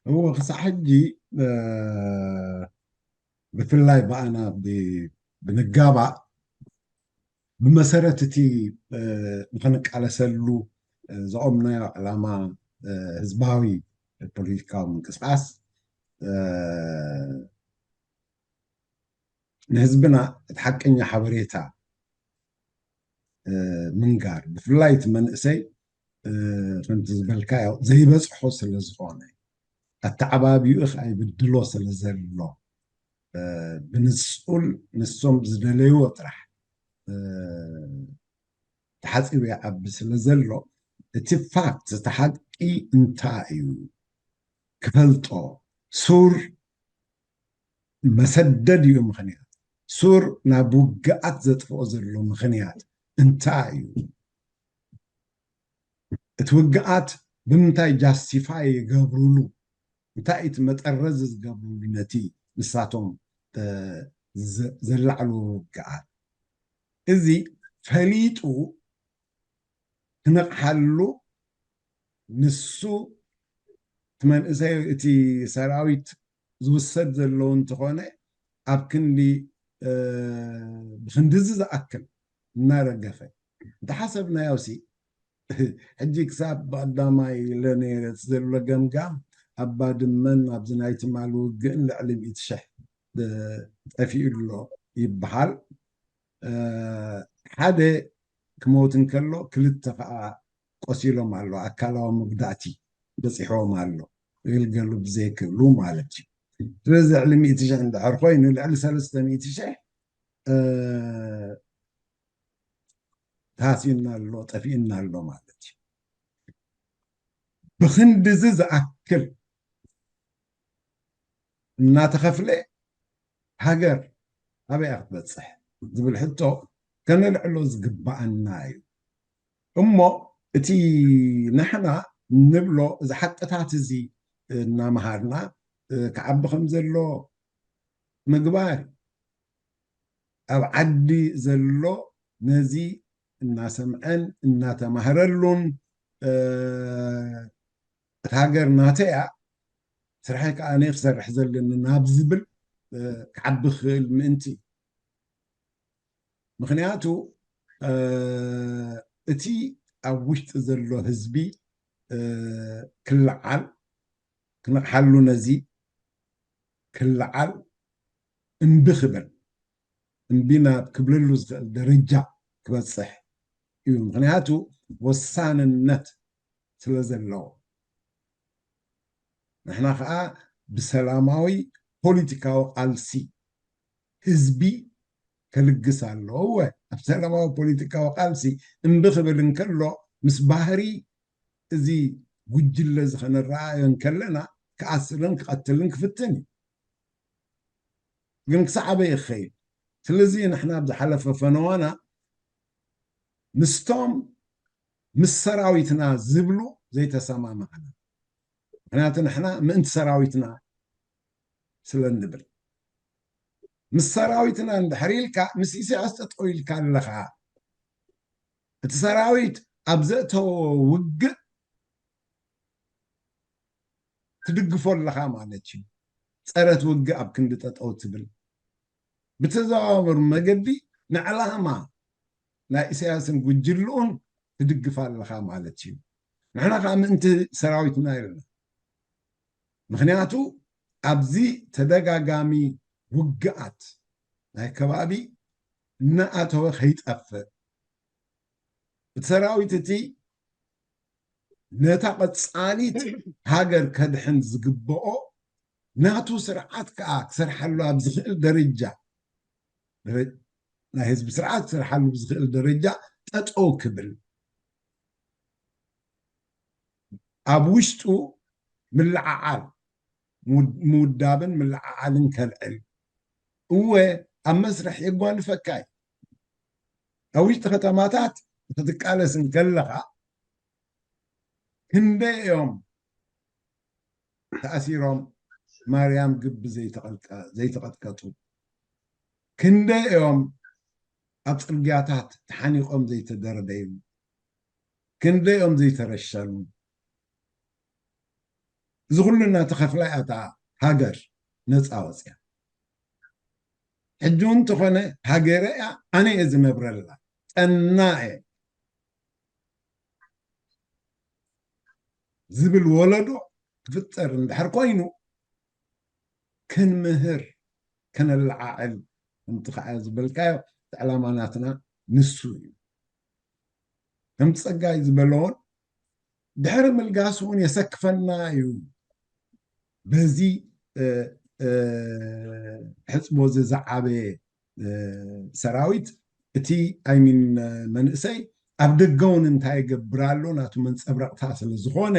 እዎ ክሳዕ ሕጂ ብፍላይ ብኣና ብንጋባእ ብመሰረት እቲ ንኽንቃለሰሉ ዘቆምናዮ ዕላማ ህዝባዊ ፖለቲካዊ ምንቅስቃስ ንህዝብና እቲ ሓቀኛ ሓበሬታ ምንጋር ብፍላይ እቲ መንእሰይ ከምቲ ዝበልካዮ ዘይበፅሖ ስለ ዝኾነ ኣተዓባቢኡ ከዓ ይብድሎ ስለ ዘሎ ብንፁል ንሶም ዝደለይዎ ጥራሕ ተሓፂቡ ይዓቢ ስለ ዘሎ እቲ ፋክት እቲ ሓቂ እንታይ እዩ ክፈልጦ ሱር መሰደድ እዩ ምኽንያት ሱር ናብ ውግኣት ዘጥፍኦ ዘሎ ምኽንያት እንታይ እዩ እቲ ውግኣት ብምንታይ ጃስቲፋይ ይገብሩሉ እንታይ እቲ መጠረዚ ዝገብሩሉ ነቲ ንሳቶም ዘላዕሉ ውግኣት እዚ ፈሊጡ ክነቕሓሉ ንሱ እቲ መንእሰይ እቲ ሰራዊት ዝውሰድ ዘለዉ እንተኾነ ኣብ ክንዲ ብክንድዚ ዝኣክል እናረገፈ እንተሓሰብናዮ ሲ ሕጂ ክሳብ ብቀዳማይ ኢለ ነይረ ዘሎ ገምጋም ኣብ ባድመን ኣብዚ ናይ ትማሊ ውግእን ልዕሊ ሚእቲ ሽሕ ጠፊኡ ኣሎ ይበሃል ሓደ ክመውት እንከሎ ክልተ ከዓ ቆሲሎም ኣሎ ኣካላዊ መጉዳእቲ በፂሕዎም ኣሎ ክግልገሉ ብዘይክእሉ ማለት እዩ ስለዚ ልዕሊ ሚእቲ ሽሕ እንድሕር ኮይኑ ልዕሊ ሰለስተ ሚእቲ ሽሕ ታሲና ኣሎ ጠፊእና ኣሎ ማለት እዩ ብክንድዚ ዝኣክል እናተኸፍለ ሃገር ኣበይ ክትበፅሕ ዝብል ሕቶ ከነልዕሎ ዝግባኣና እዩ እሞ እቲ ንሕና ንብሎ እዚ ሓቅታት እዚ እናመሃርና ክዓቢ ከም ዘሎ ምግባር ኣብ ዓዲ ዘሎ ነዚ እናሰምዐን እናተማህረሉን እታ ሃገር ናተያ ስራሐይ ከዓ ኣነ ክሰርሕ ዘለኒ ናብ ዝብል ክዓቢ ክኽእል ምእንቲ ምክንያቱ እቲ ኣብ ውሽጢ ዘሎ ህዝቢ ክለዓል ክነቕሓሉ ነዚ ክለዓል እምቢ ክብል እምቢ ናብ ክብለሉ ዝኽእል ደረጃ ክበፅሕ እዩ ምክንያቱ ወሳንነት ስለ ዘለዎ ንሕና ከዓ ብሰላማዊ ፖለቲካዊ ቃልሲ ህዝቢ ከልግስ ኣለዎ እወ ኣብ ሰላማዊ ፖለቲካዊ ቃልሲ እምቢ ክብል እንከሎ ምስ ባህሪ እዚ ጉጅለ እዚ ከነረኣዮ እንከለና ክኣስርን ክቐትልን ክፍትን እዩ ግን ክሳዕ ኣበይ ይኸይድ ስለዚ ንሕና ኣብ ዝሓለፈ ፈነዋና ምስቶም ምስ ሰራዊትና ዝብሉ ዘይተሰማማዕና ምክንያቱ ንሕና ምእንቲ ሰራዊትና ስለ እንብል ምስ ሰራዊትና እንድሕር ኢልካ ምስ ኢሳያስ ጠጠው ኢልካ ኣለኻ እቲ ሰራዊት ኣብ ዘእተዎ ውግእ ትድግፎ ኣለኻ ማለት እዩ ፀረት ውግእ ኣብ ክንዲ ጠጠው ትብል ብተዘዋወሩ መገዲ ንዕላማ ናይ ኢሳያስን ጉጅልኡን ትድግፍ ኣለኻ ማለት እዩ ንሕና ከዓ ምእንቲ ሰራዊትና ኢልና ምክንያቱ ኣብዚ ተደጋጋሚ ውግኣት ናይ ከባቢ እናኣተወ ከይጠፍእ እቲ ሰራዊት እቲ ነታ ቀፃሊት ሃገር ከድሕን ዝግብኦ ናቱ ስርዓት ከዓ ክሰርሓሉ ኣብ ዝኽእል ደረጃ ናይ ህዝቢ ስርዓት ክሰርሓሉ ብዝኽእል ደረጃ ጠጠው ክብል፣ ኣብ ውሽጡ ምልዓዓል፣ ምውዳብን ምልዓዓልን ከልዕል። እወ፣ ኣብ መስርሕ የጓንፈካ እዩ። ኣብ ውሽጢ ከተማታት ክትቃለስ እንከለኻ፣ ክንደይ እዮም ተኣሲሮም ማርያም ግቢ ዘይተቐጥቀ-፣ ዘይተቐጥቀጡ? ክንደይ እዮም ኣብ ጽርግያታት ተሓኒቖም ዘይተደርበዩ? ክንደይ እዮም ዘይተረሸኑ? እዚ ኩሉ እናተኸፍላ እያ እታ ሃገር ነፃ ወፅያ። ሕጂ እውን እንተኾነ ሃገረ እያ፣ ኣነ እየ ዝነብረላ፣ ጠና እየ ዝብል ወለዶ ክፍጠር እንድሕር ኮይኑ፣ ክንምህር፣ ከነለዓዕል፣ ከምቲ ከዓ ዝበልካዮ፣ እቲ ዕላማ ናትና ንሱ እዩ። ከም ጸጋይ ዝበሎን፣ ድሕሪ ምልጋስ እውን የሰክፈና እዩ። በዚ፣ እ፣ እ፣ ሕጽቦ እዚ ዝዓበየ፣ እ፣ ሰራዊት፣ እቲ፣ ኣይሚን፣ መንእሰይ ኣብ ደገ እውን እንታይ ይገብር ኣሎ፣ ናቱ መንጸብረቕታ ስለ ዝኾነ፣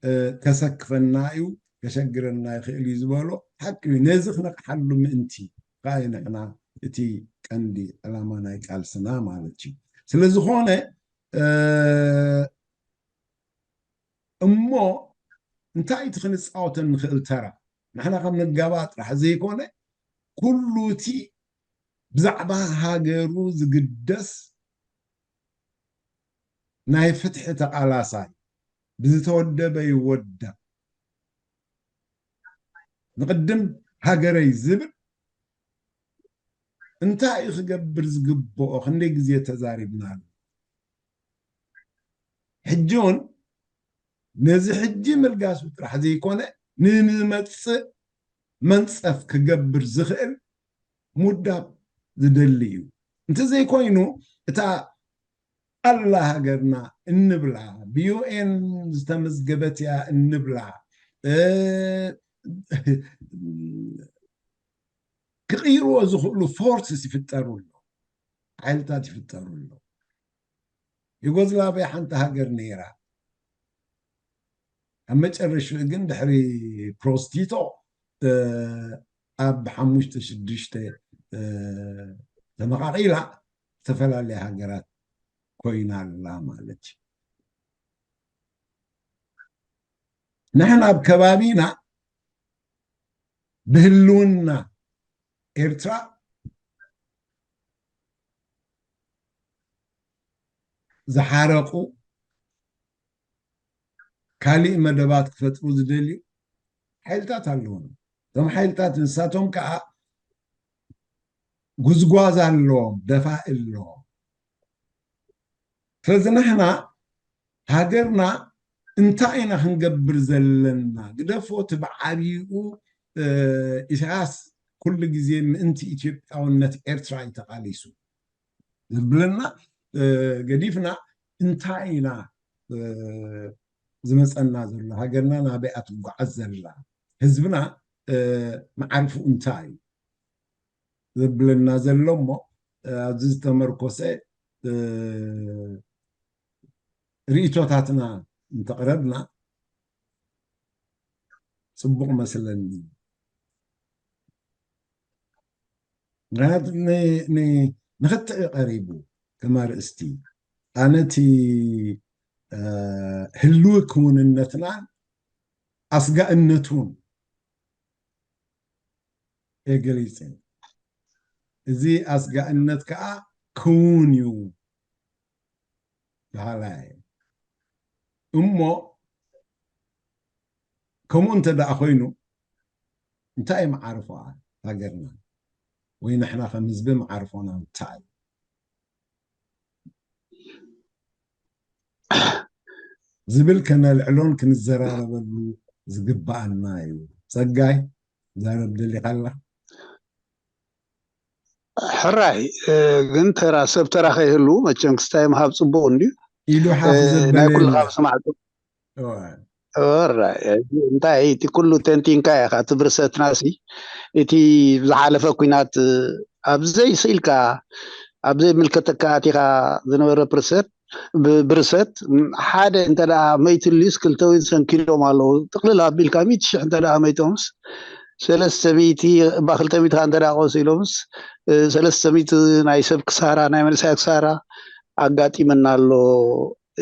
እ፣ ከሰክፈና እዩ፣ ከሸግረና ይኽእል እዩ ዝበሎ ሓቂ እዩ። ነዚ ክነቕሓሉ ምእንቲ ከዓ እዩ ንሕና እቲ ቀንዲ ዕላማ ናይ ቃልስና ማለት እዩ። ስለ ዝኾነ፣ እ፣ እሞ እንታይ እቲ ክንጻወቶ እንኽእል ተራ? ንሕና ከም ንጋባእ ጥራሕ ዘይኮነ፣ ኩሉ እቲ ብዛዕባ ሃገሩ ዝግደስ ናይ ፍትሒ ተቓላሳይ ብዝተወደበ ይወደብ። ንቕድም ሃገረይ ዝብል እንታይ እዩ ክገብር ዝግብኦ? ክንደይ ግዜ ተዛሪብናሉ። ሕጂ እውን ነዚ ሕጂ ምልጋሱ ጥራሕ ዘይኮነ፣ ንዝመጽእ መንጸፍ ክገብር ዝኽእል ምውዳብ ዝደሊ እዩ። እንተዘይኮይኑ፣ እታ ኣላ ሃገርና እንብላ፣ ብዩ ኤን ዝተመዝገበት እያ እንብላ፣ እ፣ ክቕይርዎ ዝኽእሉ ፎርስስ ይፍጠሩ ኣሎ፣ ሓይልታት ይፍጠሩ ኣሎ። ዩጎዝላቭያ ሓንቲ ሃገር ነይራ። ኣብ መጨረሽኡ ግን ድሕሪ ፕሮስቲቶ፣ እ፣ ኣብ ሓሙሽተ ሽዱሽተ፣ እ፣ ተመቓቒላ ዝተፈላለያ ሃገራት ኮይና ኣላ ማለት እዩ። ንሕና ኣብ ከባቢና ብህልውና ኤርትራ ዝሓረቑ፣ ካሊእ መደባት ክፈጥሩ ዝደልዩ ሓይልታት ኣለዉና። እዞም ሓይልታት ንሳቶም ከዓ ጉዝጓዝ ኣለዎም፣ ደፋኢ ኣለዎም። ስለዚ ንሕና ሃገርና እንታይ ኢና ክንገብር ዘለና? ግደፎ፣ እቲ ብዓቢኡ፣ እ፣ ኢሳያስ ኩሉ ግዜ ምእንቲ ኢትዮጵያውነት ኤርትራ እዩ ተቓሊሱ ዝብለና፣ እ፣ ገዲፍና እንታይ ኢና፣ እ፣ ዝመጸና ዘሎ? ሃገርና ናበይ እያ ትጓዓዝ ዘላ? ህዝብና፣ እ፣ መዓርፉ እንታይ እዩ? ዘብለና ዘሎ እሞ፣ እ፣ ኣብዚ ዝተመርኮሰ፣ እ፣ ርእይቶታትና እንተቕረብና ጽቡቕ መስለኒ። ምኽንያቱ ን-፣ ን-፣ ንኽትዕ ቀሪቡ ከም ኣርእስቲ። ኣነ እቲ፣ እ፣ ህልዊ ክውንነትናን ኣስጋእነቱን እየ ገሊጸ። እዚ ኣስጋእነት ከኣ ክውን እዩ በሃላይ እየ። እሞ ከምኡ እንተ ደኣ ኮይኑ፣ እንታይ እዩ መዓርፎ ሃገርና? ወይ ንሕና ከም ህዝቢ መዓርፎና እንታይ እዩ? ዝብል ከነልዕሎን ክንዘራረበሉ ዝግብኣና እዩ። ጸጋይ፣ ዛረብ ደሊኻ ኣላ? ሕራይ፣ እ፣ ግን ተራ፣ ሰብ ተራ ከይህሉ መቸም ክስታይ ምሃብ ጽቡቕ እንድዩ። ኢዱ ሓፍ እ፣ ዘበለ ናይ ኩልኻ የለን። ብስማዕ ጽቡቕ። እወ። ሕራይ፣ ሕጂ እንታይ እቲ ኩሉ ተንቲንካ ኢኻ፣ እቲ ብርሰትና ሲ፣ እቲ ዝሓለፈ ኲናት፣ እ፣ ኣብዘይ ስኢልካ ኣብዘይ ምልከተካ ኣቲኻ ዝነበረ ፕርሰት ብርሰት ሓደ እንተ ደኣ መይትልዩስ ክልተ ዊን ሰንኪሎም ኣለዉ። ጥቕልል ኣቢልካ ሚእቲ ሽሕ እንተ ደኣ መይቶምስ ሰለስተ ሚእቲ እባ ክልተ ሚእቲ እንተ ደኣ ቆሲሎምስ ሰለስተ ሚእቲ ናይ ሰብ ክሳራ ናይ መንእሰያት ክሳራ ኣጋጢመና ኣሎ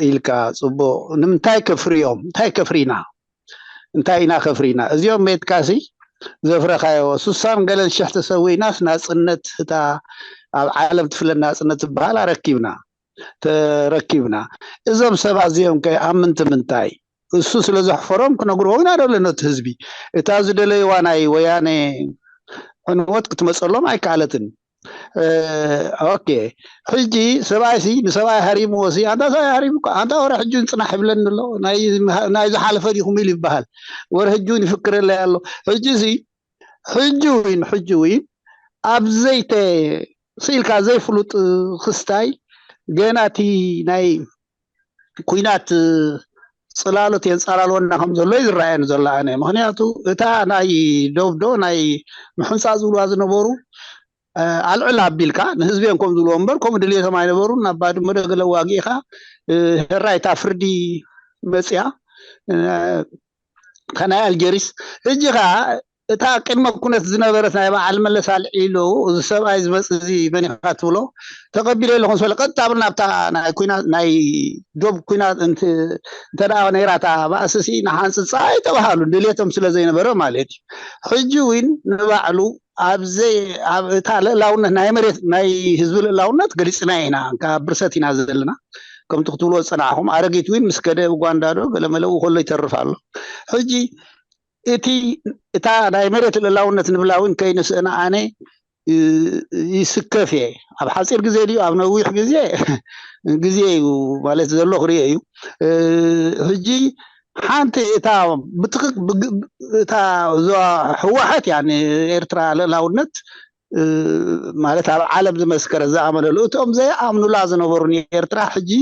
ኢልካ ጽቡቕ ንምንታይ ከፍርዮም እንታይ ከፍሪና እንታይ ኢና ከፍሪና እዚኦም ሜትካሲ ዘፍረኻዮ ሱሳን ገለን ሽሕ ተሰዊእናስ ናጽነት እታ ኣብ ዓለም ትፍለ ናጽነት ዝበሃል ኣረኪብና ተረኪብና እዞም ሰባት እዚኦም ከ ኣብ ምንቲ ምንታይ እሱ ስለ ዘሕፈሮም ክነግርዎ ኢና ደሎ ነቲ ህዝቢ እታ ዝደለይዋ ናይ ወያነ ዕንወት ክትመፀሎም ኣይከኣለትን ኦኬ ሕጂ ሰብኣይ ሲ ንሰብኣይ ሃሪምዎ ሲ ኣንታ ሰብኣይ ሃሪሙ ኣንታ ወረ ሕጂ ንፅናሕ ይብለኒ ኣሎ ናይ ዝሓለፈ ዲኹም ኢሉ ይበሃል ወረ ሕጂ እውን ይፍክረለይ ኣሎ ሕጂ ሲ ሕጂ እውን ሕጂ እውን ኣብ ዘይተ ስኢልካ ዘይፍሉጥ ክስታይ ገና እቲ ናይ ኩናት ፅላሎት የንፃላልወና ከም ዘሎ እዩ ዝረኣየኒ ዘሎ ኣነ ምክንያቱ እታ ናይ ዶብዶ ናይ ምሕንፃ ዝብልዋ ዝነበሩ ኣልዕል ኣቢልካ ንህዝቢ እዮም ከም ዝብልዎ እምበር ከምኡ ድልየቶም ኣይነበሩን ናብ ባድመ ዶ ገለ ዋጊእካ ሕራይ እታ ፍርዲ መፅያ እታ ናይ ኣልጀሪስ ሕጂ ከዓ እታ ቅድመ ኩነት ዝነበረት ናይ በዓል መለስ ኣልዒሉ እዚ ሰብኣይ ዝመፅ እዚ መኒካ ትብሎ ተቀቢለ ኣለኹ ስለ ቀጥታ ብር ናብታ ናይ ኩናት ናይ ዶብ ኩናት እንተ ደኣ ነይራታ ባእስሲ ንሓንፅፃ ኣይተባሃሉ ድሌቶም ስለ ዘይነበረ ማለት እዩ ሕጂ እውን ንባዕሉ ኣብዘይ ኣብ እታ ልእላውነት ናይ መሬት ናይ ህዝቢ ልእላውነት ገሊፅና ኢና ካብ ብርሰት ኢና ዘለና ከምቲ ክትብልዎ ዝፀናዕኹም ኣረጊት እውን ምስ ከደ ኡጋንዳ ዶ ገለመለ ከሎ ይተርፍ ኣሎ ሕጂ እቲ እታ ናይ መሬት ልእላውነት ንብላ እውን ከይንስእና ኣነ ይስከፍ እየ ኣብ ሓፂር ግዜ ድዩ ኣብ ነዊሕ ግዜ ግዜ እዩ ማለት ዘሎ ክርኦ እዩ ሕጂ ሓንቲ እታ ብትክክ እታ ህወሓት እያ ንኤርትራ ልእላውነት ማለት ኣብ ዓለም ዝመስከረ ዝኣመነሉ እቶም ዘይኣምኑላ ዝነበሩ ንኤርትራ ሕጂ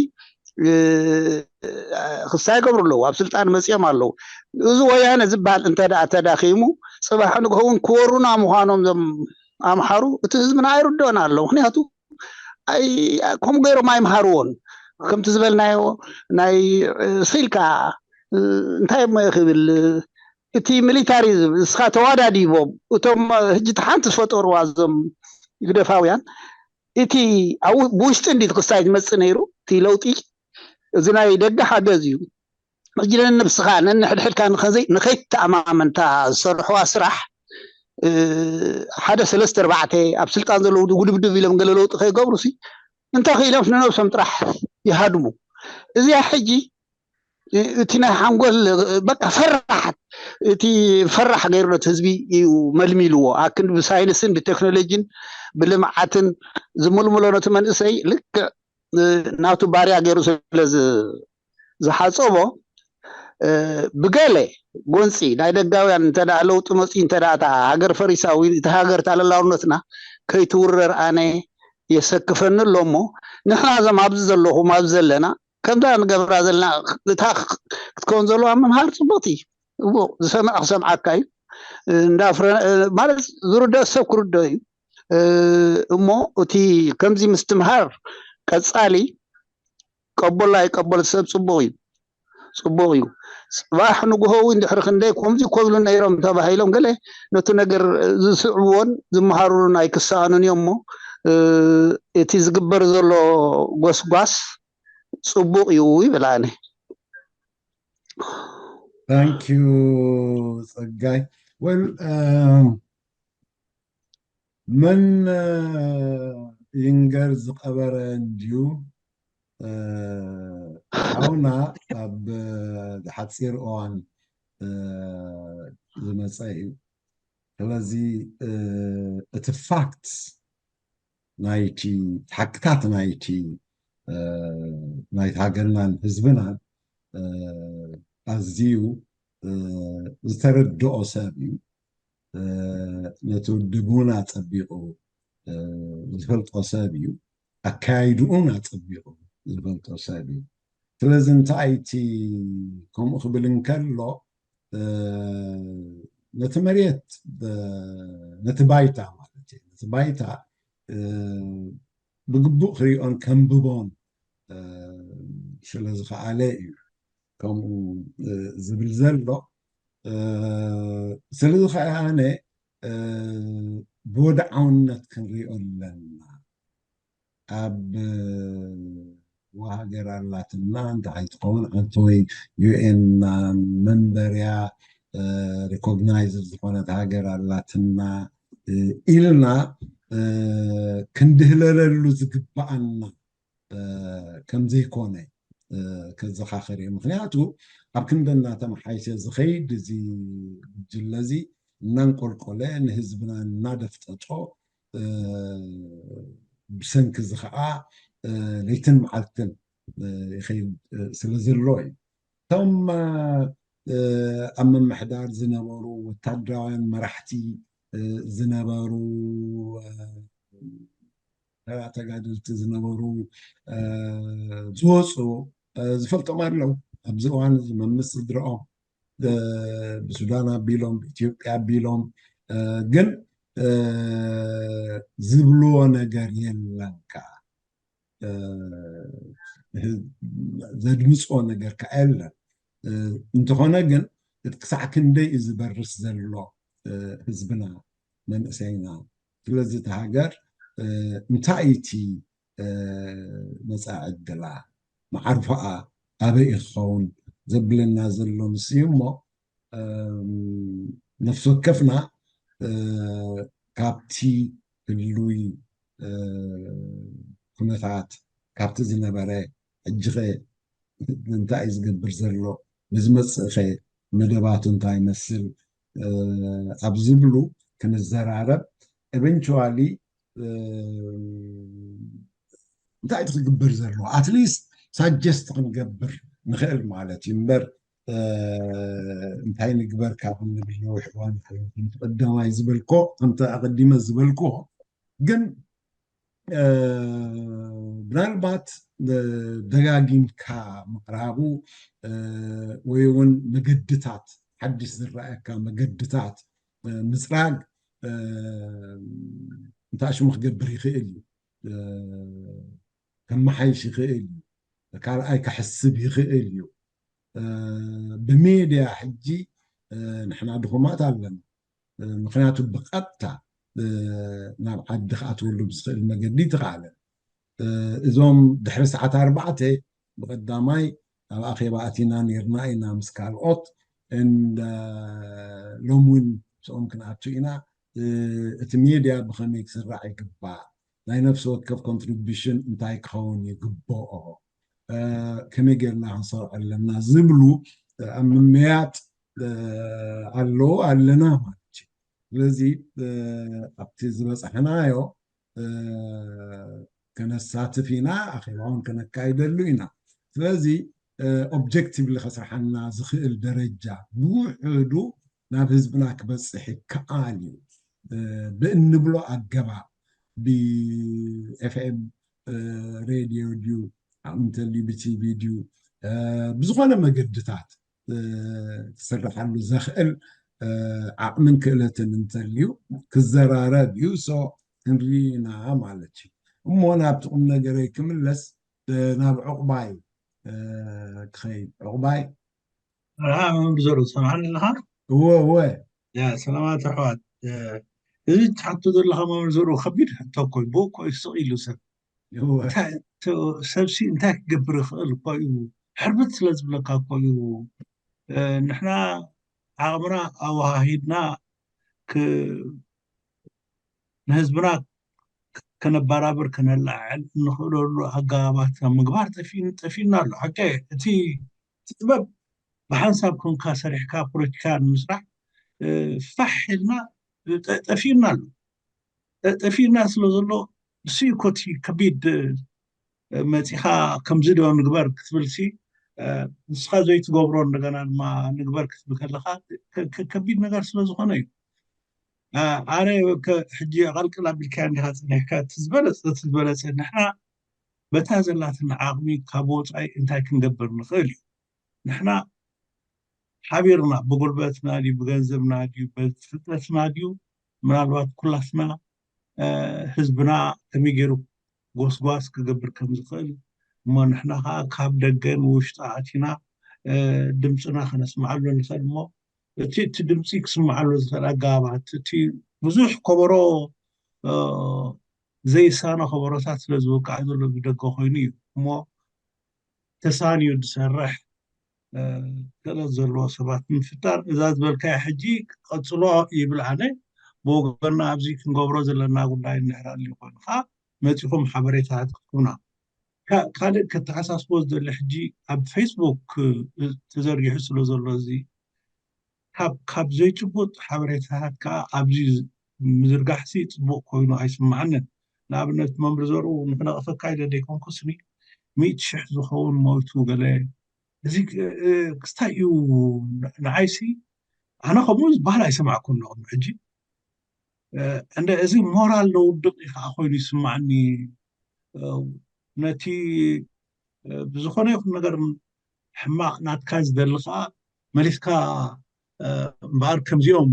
ክስታይ ይገብሩ ኣለዉ ኣብ ስልጣን መፅኦም ኣለዉ እዚ ወያነ ዝበሃል እንተ ደኣ ተዳኺሙ ፅባሕ ንግሆ እውን ክወሩና ምዃኖም ዞም ኣምሓሩ እቲ ህዝብና ኣይርድኦን ኣሎ ምክንያቱ ከምኡ ገይሮም ኣይምሃርዎን ከምቲ ዝበልናዮ ናይ ስኢልካ እንታይ እሞ ክብል እቲ ሚሊታሪዝም እስኻ ተዋዳዲቦም እቶም ህጂ ሓንቲ ዝፈጠሩዋ እዞም ግደፋውያን እቲ ብውሽጢ እንዲ ክስታይ ዝመፅእ ነይሩ እቲ ለውጢ እዚ ናይ ደገ ሓገዝ እዩ ሕጂ ነንብስኻ ነንሕድሕድካ ንኸይተኣማመንታ ዝሰርሕዋ ስራሕ ሓደ ሰለስተ ኣርባዕተ ኣብ ስልጣን ዘለዉ ጉድብድብ ኢሎም ገለ ለውጢ ከይገብሩ ሲ እንተ ክኢሎም ንነብሶም ጥራሕ ይሃድሙ እዚኣ ሕጂ እቲ ናይ ሓንጎል በቃ ፈራሓት እቲ ፈራሕ ገይሩ ነቲ ህዝቢ እዩ መልሚልዎ ኣክንዲ ብሳይንስን ብቴክኖሎጂን ብልምዓትን ዝምልምሎ ነቲ መንእሰይ ልክዕ ናቱ ባርያ ገይሩ ስለ ዝሓፀቦ ብገለ ጎንፂ ናይ ደጋውያን እንተ ለውጢ መፂ እንተ እታ ሃገር ፈሪሳ ወይ እቲ ሃገር ታለላውነትና ከይትውረር ኣነ የሰክፈኒ ኣሎ እሞ ንሕና እዞም ኣብዚ ዘለኹም ኣብዚ ዘለና ከምዛ ንገብራ ዘለና እታ ክትከውን ዘለዋ ምምሃር ፅቡቅቲ እዎ ዝሰምዕ ክሰምዓካ እዩ እንዳፍረ ማለት ዝርደእ ሰብ ክርደእ እዩ እሞ እቲ ከምዚ ምስትምሃር ቀፃሊ ቀበሎ ኣይቀበል ሰብ ፅቡቅ እዩ ፅቡቅ እዩ ፅባሕ ንግሆ እውን ድሕሪ ክንደይ ከምዚ ኮብሉ ነይሮም ተባሂሎም ገለ ነቲ ነገር ዝስዕብዎን ዝመሃሩሉን ኣይክሰኣኑን እዮም እሞ እቲ ዝግበር ዘሎ ጎስጓስ ፅቡቅ እዩ ይብል ኣነ Thank you ፀጋይ well መን ይንገር ዝቀበረ እንድዩ ሓውና ኣብ ሓፂር እዋን ዝመፀ እዩ ስለዚ እቲ ፋክት ናይቲ ሓቅታት ናይቲ ናይቲ ሃገርናን ህዝብናን ኣዝዩ ዝተረድኦ ሰብ እዩ ነቲ ውድቡን ኣፀቢቑ ዝፈልጦ ሰብ እዩ ኣካያይድኡን ኣፀቢቑ ዝፈልጦ ሰብ እዩ ስለዚ እንታይ እቲ ከምኡ ክብል እንከሎ ነቲ መሬት ነቲ ባይታ ማለት እዩ ነቲ ባይታ ብግቡእ ክሪኦን ከንብቦን ስለ ዝኸኣለ እዩ ከምኡ ዝብል ዘሎ። ስለዚ ከኣ ኣነ ብወድዓውነት ክንሪኦ ኣለና። ኣብ ሃገር ኣላትና እንታይ ትኸውን፣ ኣንተ ወይ ዩ ኤን መንበርያ ሪኮግናይዝ ዝኾነት ሃገር ኣላትና ኢልና ክንድህለለሉ ዝግባኣና ከምዘይኮነ ከዘኻኸር እየ። ምክንያቱ ኣብ ክንደና ተመሓይሸ ዝኸይድ እዚ ጉጅለ እዚ እናንቆልቆለ ንህዝብና እናደፍጠጦ ብሰንኪ እዚ ከዓ ለይትን መዓልትን ይኸይድ ስለ ዘሎ እዩ። እቶም ኣብ ምምሕዳር ዝነበሩ ወታደራውያን መራሕቲ ዝነበሩ ተራ ተጋደልቲ ዝነበሩ ዝወፁ ዝፈልጦም ኣለዉ። ኣብዚ እዋን እዚ መምስ ስድረኦም ብሱዳን ኣቢሎም ብኢትዮጵያ ኣቢሎም ግን ዝብልዎ ነገር የለን። ከዓ ዘድምፅዎ ነገር ከዓ የለን። እንተኾነ ግን እቲ ክሳዕ ክንደይ እዩ ዝበርስ ዘሎ ህዝብና መንእሰይና። ስለዚ እቲ ሃገር እንታይ እቲ መፃኢ ዕድላ መዓርፎኣ ኣበይ ክኸውን ዘብለና ዘሎ ምስ እዩ እሞ ነፍሲ ወከፍና ካብቲ ህሉይ ኩነታት ካብቲ ዝነበረ ሕጂኸ እንታይ እዩ ዝገብር ዘሎ ንዝመፅእኸ መደባቱ እንታይ ይመስል ኣብ ዝብሉ ክንዘራረብ ኤቨንቹዋሊ እንታይ እቲ ክግበር ዘለዎ ኣትሊስት ሳጀስት ክንገብር ንኽእል ማለት እዩ እምበር እንታይ ንግበር ካብ ንብል ነዊሕ እዋን ቀዳማይ ዝበልኮ ከምቲ ኣቐዲመ ዝበልኮ ግን ምናልባት ደጋጊምካ ምቕራቡ ወይ እውን መገድታት ሓድሽ ዝረኣየካ መገድታት ምፅራግ እንታይ ሽሙ ክገብር ይኽእል እዩ፣ ከመሓይሽ ይኽእል እዩ፣ ካልኣይ ከሕስብ ይኽእል እዩ። ብሜድያ ሕጂ ንሕና ድኹማት ኣለና። ምክንያቱ ብቐጥታ ናብ ዓዲ ክኣትወሉ ብዝኽእል መገዲ ተኻኣለ። እዞም ድሕሪ ሰዓት ኣርባዕተ ብቐዳማይ ኣብ ኣኼባ ኣቲና ነርና ኢና ምስ ካልኦት ሎሚ እውን ምስኦም ክንኣቱ ኢና። እቲ ሜድያ ብኸመይ ክስራዕ ይግባእ፣ ናይ ነፍሲ ወከፍ ኮንትሪቢሽን እንታይ ክኸውን ይግብኦ፣ ከመይ ጌርና ክንሰርዖ ኣለና ዝብሉ ኣብ ምምያጥ ኣለዉ ኣለና ማለት እዩ። ስለዚ ኣብቲ ዝበፃሕናዮ ከነሳትፍ ኢና፣ ኣኼባውን ከነካይደሉ ኢና። ስለዚ ኦብጀክቲቭሊ ከስርሓና ዝኽእል ደረጃ ብውሕዱ ናብ ህዝብና ክበፅሕ ይከኣል እዩ ብእንብሎ ኣገባብ ብኤፍኤም ሬድዮ ድዩ እንተልዩ ብቲቪ ድዩ ብዝኾነ መገድታት ክስርሓሉ ዘኽእል ዓቕምን ክእለትን እንተልዩ ክዘራረብ እዩ። ክንሪና ማለት እዩ። እሞ ናብቲ ቁም ነገረይ ክምለስ ናብ ዕቑባይ ክኸይድ። ዕቑባይ መምህር ዘሩ ትሰምዓኒ ኣለኻ? እወ እወ። ሰላማት ኣሕዋት፣ እዚ ትሓቶ ዘለኻ መምህር ዘሩ ከቢድ ሕቶ እኮ እዩ። ብኡ እኮ እዩ ስቕ ኢሉ ሰብ። ሰብሲ እንታይ ክገብር ይኽእል እኮ እዩ። ሕርብት ስለ ዝብለካ እኮ እዩ። ንሕና ዓቕምና ኣወሃሂድና ንህዝብና ከነባራብር ከነላዕል እንኽእለሉ ኣገባባት ኣብ ምግባር ጠፊእና ኣሎ። ሓቂ እቲ ጥበብ ብሓንሳብ ኮንካ ሰሪሕካ ፖለቲካ ንምስራሕ ፋሕ ኢልና ጠፊእና ኣሎ። ጠፊእና ስለ ዘሎ ንሱ ኮቲ ከቢድ መፂኻ ከምዚ ዶ ንግበር ክትብል ሲ ንስኻ ዘይትገብሮ እንደገና ድማ ንግበር ክትብል ከለኻ ከቢድ ነገር ስለ ዝኾነ እዩ። ኣነ ሕጂ ኣቐልቅል ኣቢልካ እንዲኻ ፀኒሕካ እቲ ዝበለፀ እቲ ዝበለፀ ንሕና በታ ዘላትና ዓቕሚ ካብ ወፃኢ እንታይ ክንገብር ንኽእል እዩ። ንሕና ሓቢርና ብጉልበትና ድዩ ብገንዘብና ድዩ ብፍልጠትና ድዩ ምናልባት ኩላትና ህዝብና ከመይ ገይሩ ጎስጓስ ክገብር ከም ዝኽእል፣ እሞ ንሕና ከዓ ካብ ደገን ውሽጢ ኣቲና ድምፅና ከነስምዓሉ ንኽእል። እሞ እቲ እቲ ድምፂ ክስምዓሉ ዝኽእል ኣገባባት፣ እቲ ብዙሕ ከበሮ ዘይሳነ ከበሮታት ስለ ዝወቃዕ ዘሎ ብደገ ኮይኑ እዩ። እሞ ተሳንዩ ዝሰርሕ ክእለት ዘለዎ ሰባት ምፍጣር፣ እዛ ዝበልካያ ሕጂ ቀፅሎ ይብል። ኣነ ብወገና ኣብዚ ክንገብሮ ዘለና ጉዳይ እንድሕር ኣልዩ ኮይኑ ከዓ መፂኹም ሓበሬታ ክትኩና። ካልእ ከተሓሳስቦ ዝደሊ ሕጂ ኣብ ፌስቡክ ተዘርጊሑ ስለ ዘሎ እዚ ካብ ካብ ዘይጭቡጥ ሓበሬታታት ከዓ ኣብዚ ምዝርጋሕሲ ፅቡቅ ኮይኑ ኣይስማዓንን። ንኣብነት መምህር ዘርኡ ንክነቕፈካ ኢለ ዘይኮንኩስኒ ሚእቲ ሽሕ ዝኸውን ሞይቱ ገለ እዚ ክስታይ እዩ። ንዓይሲ ኣነ ከምኡ ዝበሃል ኣይሰማዕኩን ንቅድሚ ሕጂ። እንደ እዚ ሞራል ለውድቕ ከዓ ኮይኑ ይስማዓኒ። ነቲ ብዝኾነ ይኹን ነገር ሕማቕ ናትካ ዝደሊ ከዓ መሊስካ እምበኣር ከምዚኦም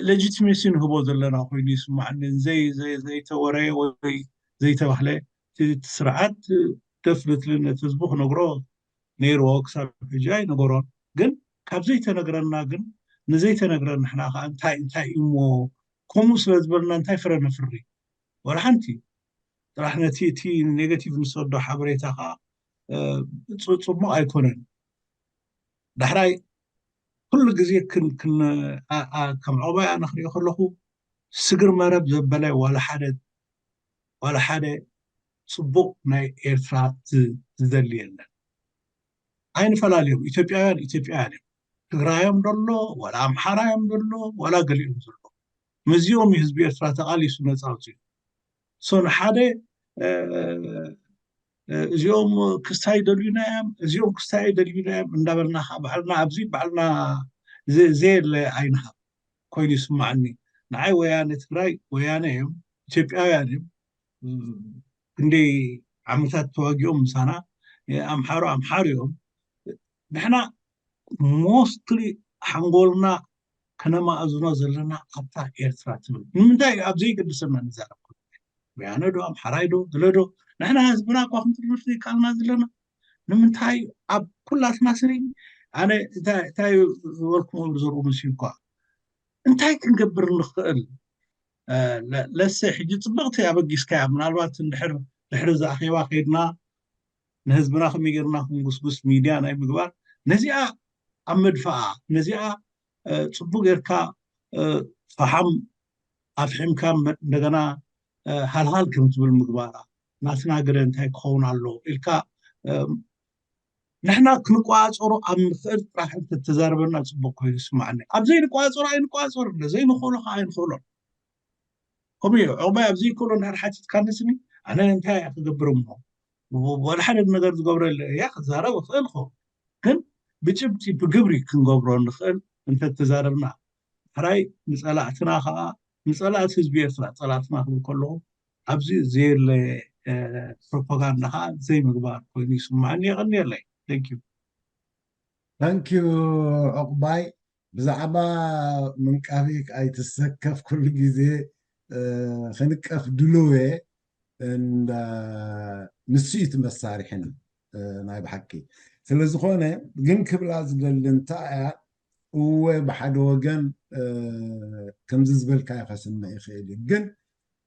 ሌጂቲሜሲ ንህቦ ዘለና ኮይኑ ይስማዓኒ። ዘይተወረየ ወይ ዘይተባህለ ስርዓት ደፍንትሊ ነቲ ህዝቡ ክነግሮ ነይርዎ። ክሳብ ሕጂ ኣይነገሮን። ግን ካብ ዘይተነግረና ግን ንዘይተነግረና ንሕና ከዓ እንታይ እንታይ እሞ ከምኡ ስለ ዝበልና እንታይ ፍረ ነፍሪ? ወላ ሓንቲ። ጥራሕ ነቲ እቲ ኔጋቲቭ ንሰዶ ሓበሬታ ከዓ ፅቡቅ ኣይኮነን። ዳሕራይ ኩሉ ግዜ ከም ዖባይ ኣነ ክሪኦ ከለኹ ስግር መረብ ዘበለ ዋላ ሓደ ዋላ ሓደ ፅቡቅ ናይ ኤርትራ ዝደሊ የለን። ኣይንፈላለዮም። ኢትዮጵያውያን ኢትዮጵያውያን እዮም። ትግራዮም ደሎ ዋላ ኣምሓራዮም ደሎ ዋላ ገሊኦም ዘሎ ምስዚኦም እዩ ህዝቢ ኤርትራ ተቃሊሱ ነፃ ኣውፅኡ። ሶ ንሓደ እዚኦም ክስታይ ደልዩና እዮም፣ እዚኦም ክስታይ ደልዩና እዮም እንዳበልና ከዓ ባዕልና ኣብዚ ባዕልና ዘየለ ኣይንሃብ ኮይኑ ይስማዓኒ። ንዓይ ወያነ ትግራይ ወያነ እዮም፣ ኢትዮጵያውያን እዮም። ክንደይ ዓመታት ተዋጊኦም ምሳና፣ ኣምሓሩ ኣምሓሩ እዮም። ንሕና ሞስትሊ ሓንጎልና ከነማእዝኖ ዘለና ኣብታ ኤርትራ ትብል። ንምንታይ እዩ ኣብ ዘይገድሰና ንዛረብ? ወያነ ዶ ኣምሓራይ ዶ ገለ ዶ? ንሕና ህዝብና እኳ ክንጥርንፍ ዘይከኣልና ዘለና ንምንታይ? ኣብ ኩላትና ስኒ ኣነ እንታይ ዝበልኩም እብሪ ዘርኡ መሲሉ እኳ እንታይ ክንገብር ንኽእል? ለሰ ሕጂ ፅብቕቲ ኣበጊስካያ ምናልባት እንድሕር ድሕሪ ዝኣኼባ ከይድና ንህዝብና ከመይ ጌርና ክንጉስጉስ ሚድያ ናይ ምግባር ነዚኣ ኣብ መድፋኣ ነዚኣ ፅቡቅ ጌርካ ፈሓም ኣፍሒምካ እንደገና ሃልሃል ከም ትብል ምግባራ ናትና ገለ እንታይ ክኸውን ኣሎ ኢልካ ንሕና ክንቋፀሮ ኣብ ንኽእል ጥራሕ እንተተዛረበና ፅቡቅ ኮይኑ ይስማዓኒ። ኣብ ዘይንቋፀሮ ኣይንቋፀር፣ ዘይንኽእሎ ከዓ ኣይንኽእሎን። ከምኡ እዩ። ዑቕባይ ኣብ ዘይክእሎ እንድሕር ሓቲትካኒ ስኒ ኣነ እንታይ እየ ክገብር እሞ? ወላ ሓደ ነገር ዝገብረለ እያ ክዛረብ እኽእል ኸውን። ግን ብጭብጢ ብግብሪ ክንገብሮ ንኽእል እንተተዛረብና ሕራይ ንፀላእትና ከዓ ንፀላእቲ ህዝቢ ኤርትራ ፀላእትና ክብል ከለኹ ኣብዚ ዘየለ ፕሮፓጋንዳ ከዓ ዘይምግባር ኮይኑ ይስማዓኒ። የቐንየለይ። Thank you። Thank you ዑቕባይ። ብዛዕባ ምንቃፊ ኣይትሰከፍ፣ ኩሉ ግዜ ክንቀፍ ድልው እየ። ንሱ እዩ እቲ መሳርሒና ናይ ብሓቂ። ስለ ዝኾነ ግን ክብላ ዝደሊ እንታይ እያ፣ እወ ብሓደ ወገን ከምዚ ዝበልካዮ ከስምዕ ይኽእል እዩ፣ ግን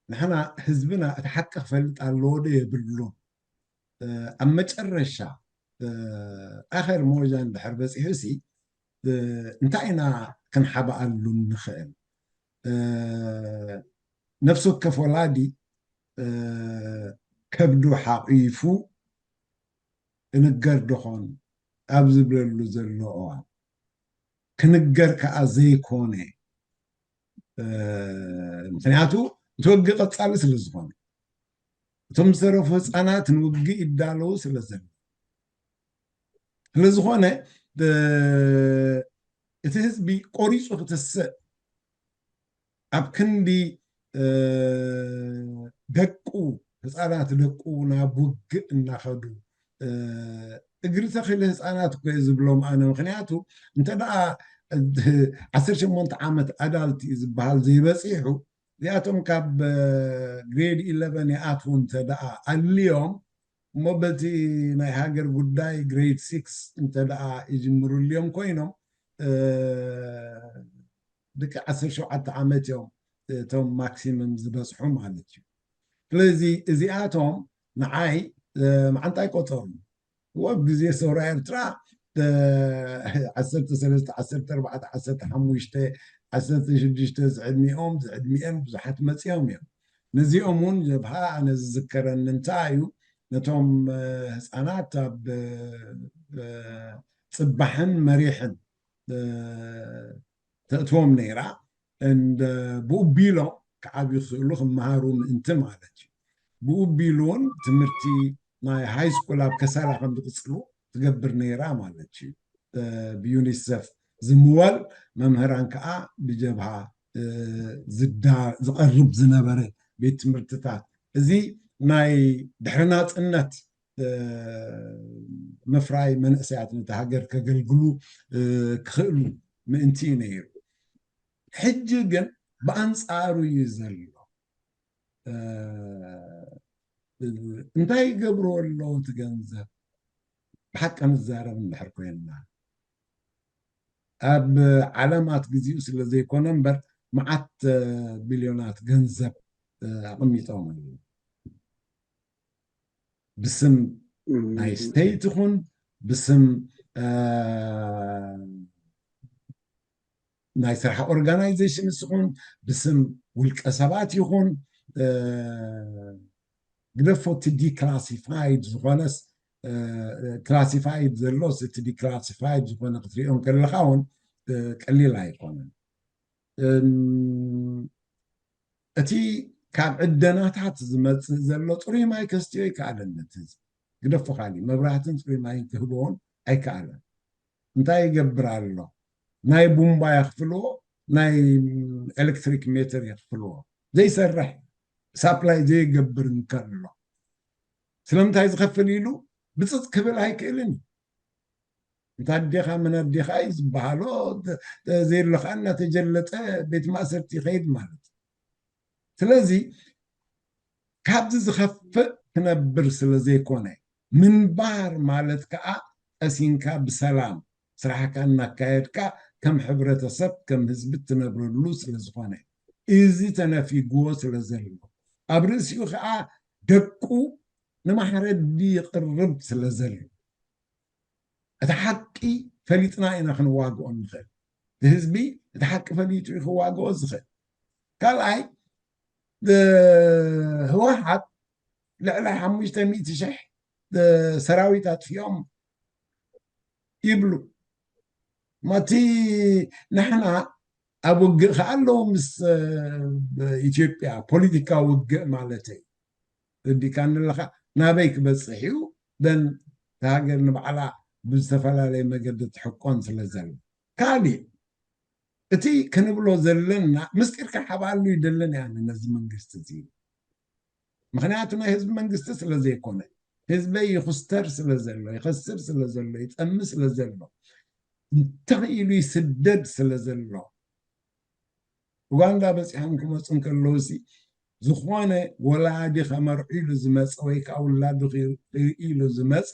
ንሕና ህዝብና እቲ ሓቂ ክፈልጥ ኣለዎ ዶ የብሉን? ኣብ መጨረሻ ኣኸር መወጃ እንድሕር በፂሑ ሲ እንታይ ኢና ክንሓብኣሉ ንኽእል? ነፍሲ ወከፍ ወላዲ ከብዱ ሓቒፉ እንገር ዶኾን ኣብ ዝብለሉ ዘሎ እዋን ክንገር ከዓ ዘይኮነ ምክንያቱ እቲ ወጊ ቀፃሊ ስለ ዝኾነ እቶም ዝተረፉ ህፃናት ንውግእ ይዳለዉ ስለ ዘሎ ስለዝኾነ እቲ ህዝቢ ቆሪፁ ክትስእ ኣብ ክንዲ ደቁ ህፃናት ደቁ ናብ ውግእ እናኸዱ እግሪ ተኺሊ ህፃናት እኮ ዝብሎም ኣነ ምክንያቱ እንተ ደኣ ዓሰርተ ሸሞንተ ዓመት ኣዳልት እዩ ዝበሃል ዘይበፂሑ እዚኣቶም ካብ grade eleven ይኣትዉ እንተ ደኣ ኣልዮም እሞ በቲ ናይ ሃገር ጉዳይ grade six እንተ ደኣ ይጅምሩ ኣልዮም ኮይኖም ልክዕ ዓሰርተ ሸውዓተ ዓመት እዮም እቶም maximum ዝበፅሑ ማለት እዩ። ስለዚ እዚኣቶም ንዓይ መዓንጣ ኣይቆፀሩን። እወ፣ ኣብ ግዜ ሰውራ ኤርትራ ዓሰርተ ሰለስተ ዓሰርተ ኣርባዕተ ዓሰርተ ሓሙሽተ ዓሰርተ ሽዱሽተ ዝዕድሚኦም ዝዕድሚኦም ብዙሓት መፂኦም እዮም። ነዚኦም እውን ጀብሃ ኣነ ዝዝከረኒ እንታይ እዩ፣ ነቶም ህፃናት ኣብ ፅባሕን መሪሕን ተእትዎም ነይራ። ብኡ ቢሎም ክዓብዩ ክኽእሉ ክመሃሩ ምእንቲ ማለት እዩ። ብኡ ቢሉ እውን ትምህርቲ ናይ ሃይ ስኩል ኣብ ከሰላ ከም ዝቕፅሉ ትገብር ነይራ ማለት እዩ። ብዩኒሰፍ ዝምወል መምህራን ከዓ ብጀብሃ ዝቀርብ ዝነበረ ቤት ትምህርትታት እዚ ናይ ድሕሪ ናፅነት ምፍራይ መንእሰያት ነቲ ሃገር ከገልግሉ ክኽእሉ ምእንቲ እዩ ነይሩ። ሕጂ ግን ብኣንፃሩ እዩ ዘሎ። እንታይ ይገብርዎ ኣለዉ እቲ ገንዘብ? ብሓቂ ንዛረብ እንድሕር ኮይንና ኣብ ዓለማት ግዚኡ ስለ ዘይኮነ እምበር መዓት ቢልዮናት ገንዘብ ኣቕሚጦም ኣለዉ። ብስም ናይ ስቴት ይኹን ብስም ናይ ስራሕ ኦርጋናይዜሽን ይኹን ብስም ውልቀ ሰባት ይኹን ግደፎ እቲ ዲክላሲፋይድ ዝኾነስ ክላሲፋይድ ዘሎስ እቲ ዲክላሲፋይድ ዝኾነ ክትሪኦ ከለኻ እውን ቀሊል ኣይኮነን። እቲ ካብ ዕደናታት ዝመፅእ ዘሎ ፅሩይ ማይ ከስትዮ ኣይከኣለን። ነቲ ህዝቢ ግደፎ ካሊእ መብራህትን ፅሩይ ማይን ክህቦን ኣይከኣለን። እንታይ ይገብር ኣሎ? ናይ ቡምባ የኽፍልዎ፣ ናይ ኤሌክትሪክ ሜተር የኽፍልዎ። ዘይሰርሕ ሳፕላይ ዘይገብር እንከሎ ስለምንታይ ዝኸፍል ኢሉ ብፅፅ ክብል ኣይክእልን እዩ። እንተ ኣዴኻ ምን ኣዴኻ እዩ ዝበሃሎ። ዘየሎ ከዓ እናተጀለጠ ቤት ማእሰርቲ ይኸይድ ማለት እዩ። ስለዚ ካብዚ ዝኸፍእ ክነብር ስለ ዘይኮነ ምንባር ማለት ከዓ ቀሲንካ ብሰላም ስራሕካ እናካየድካ ከም ሕብረተሰብ ከም ህዝቢ ትነብረሉ ስለ ዝኾነ እዚ ተነፊግዎ ስለ ዘሎ ኣብ ርእሲኡ ከዓ ደቁ ንማሕረዲ ይቕርብ ስለ ዘሎ እቲ ሓቂ ፈሊጥና ኢና ክንዋግኦ ንኽእል። እቲ ህዝቢ እቲ ሓቂ ፈሊጡ እዩ ክዋግኦ ዝኽእል። ካልኣይ ህወሓት ልዕሊ ሓሙሽተ ሚእቲ ሽሕ ሰራዊት ኣጥፊኦም ይብሉ። ማቲ ንሕና ኣብ ውግእ ከኣ ኣለዉ ምስ ኢትዮጵያ ፖለቲካዊ ውግእ ማለተይ። ረዲእካኒ ኣለኻ ናበይ ክበፅሕ እዩ? ደን ሃገር ንባዕላ ብዝተፈላለየ መገዲ ትሕቆን ስለ ዘሎ ካሊእ እቲ ክንብሎ ዘለና ምስጢር ክሓብኣሉ ይደልን እያ ነዚ መንግስቲ እዚ። ምክንያቱ ናይ ህዝቢ መንግስቲ ስለ ዘይኮነ ህዝበይ ይኹስተር ስለ ዘሎ ይኸስር ስለ ዘሎ ይጠሚ ስለ ዘሎ እንተኽኢሉ ይስደድ ስለ ዘሎ ኡጋንዳ በፂሖም ክመፁ እንከለዉ ሲ ዝኾነ ወላዲ ከመርዑ ኢሉ ዝመፀ ወይ ከዓ ውላዱ ክርኢ ኢሉ ዝመፀ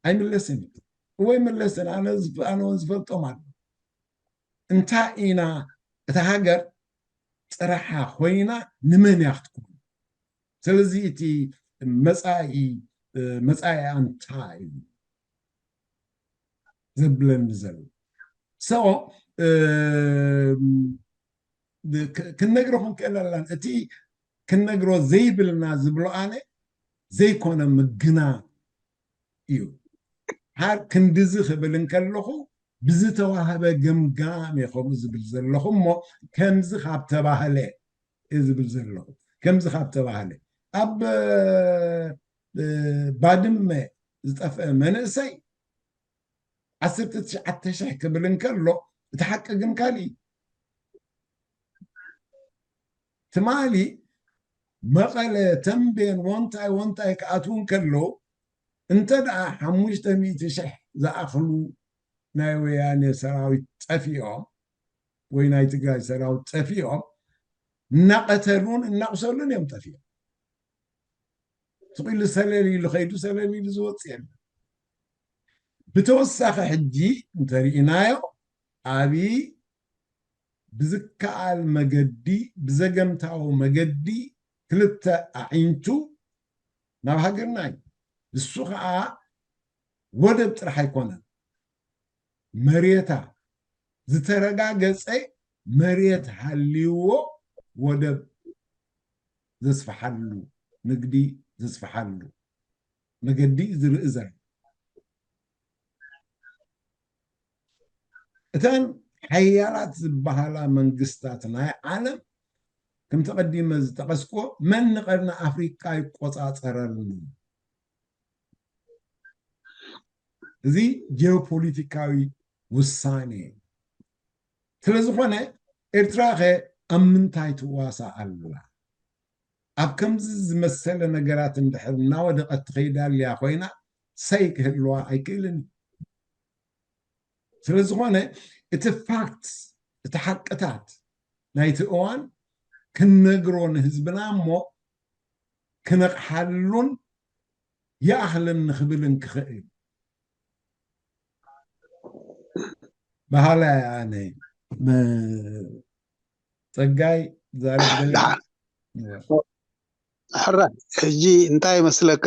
ኣይምለስን እዩ። እወ ኣይምለስን። ኣነ እውን ዝፈልጦም ኣሎ። እንታይ ኢና እታ ሃገር ፅራሓ ኮይና ንመን እያ ክትከውን? ስለዚ እቲ መፃኢ መፃኢ ኣንታ እዩ ዘብለኒ ዘሎ so ክንነግሮ ክንክእል ኣላን እቲ ክንነግሮ ዘይብልና ዝብሎ ኣነ ዘይኮነ ምግና እዩ። ሓር ክንድዚ ክብል እንከለኹ ብዝተዋህበ ገምጋም እየ ከምኡ ዝብል ዘለኹ እሞ ከምዚ ካብ ተባህለ እየ ዝብል ዘለኹ። ከምዚ ካብ ተባህለ ኣብ ባድመ ዝጠፍአ መንእሰይ ዓሰርተ ትሽዓተ ሽሕ ክብል እንከሎ እቲ ሓቂ ግን ካሊእ ትማሊ መቐለ ተንቤን ወንታይ ወንታይ ክኣትዉ እንከለዉ እንተ ደኣ ሓሙሽተ ሚእቲ ሽሕ ዝኣኽሉ ናይ ወያኔ ሰራዊት ጠፊኦም ወይ ናይ ትግራይ ሰራዊት ጠፊኦም እናቐተሉን እናቑሰሉን እዮም ጠፊኦም። ስቕ ኢሉ ሰለል ኢሉ ከይዱ፣ ሰለል ኢሉ ዝወፅእ የለን። ብተወሳኺ ሕጂ እንተርኢናዮ፣ ኣብይ ብዝከኣል መገዲ፣ ብዘገምታዊ መገዲ ክልተ ኣዒንቱ ናብ ሃገርና እዩ። እሱ ከዓ ወደብ ጥራሕ ኣይኮነን፣ መሬታ፣ ዝተረጋገፀ መሬት ሃልይዎ ወደብ ዘስፍሓሉ፣ ንግዲ ዘስፍሓሉ መገዲ ዝርኢ ዘሎ። እተን ሓያላት ዝበሃላ መንግስታት ናይ ዓለም፣ ከምቲ ቀዲመ ዝጠቐስክዎ፣ መን ንቀርኒ ኣፍሪቃ ይቆጻጸረልና? እዚ ጂኦፖለቲካዊ ውሳኔ እዩ። ስለ ዝኾነ፣ ኤርትራ ኸ ኣብ ምንታይ ትዋሳእ ኣላ? ኣብ ከምዚ ዝመሰለ ነገራት እንድሕር እናወደቐት ትኸይድ ኣልያ ኮይና፣ ሰይ ክህልዋ ኣይክእልን እዩ። ስለ ዝኾነ፣ እቲ ፋክትስ፣ እቲ ሓቅታት ናይቲ እዋን ክንነግሮ ንህዝብና እሞ ክነቕሓሉን ይኣኽልን ንኽብልን ክኽእል። በሃላይ ኣነ። ጸጋይ፣ ዛረብ ደሊኻ? ሕራይ፣ ሕጂ እንታይ ይመስለካ?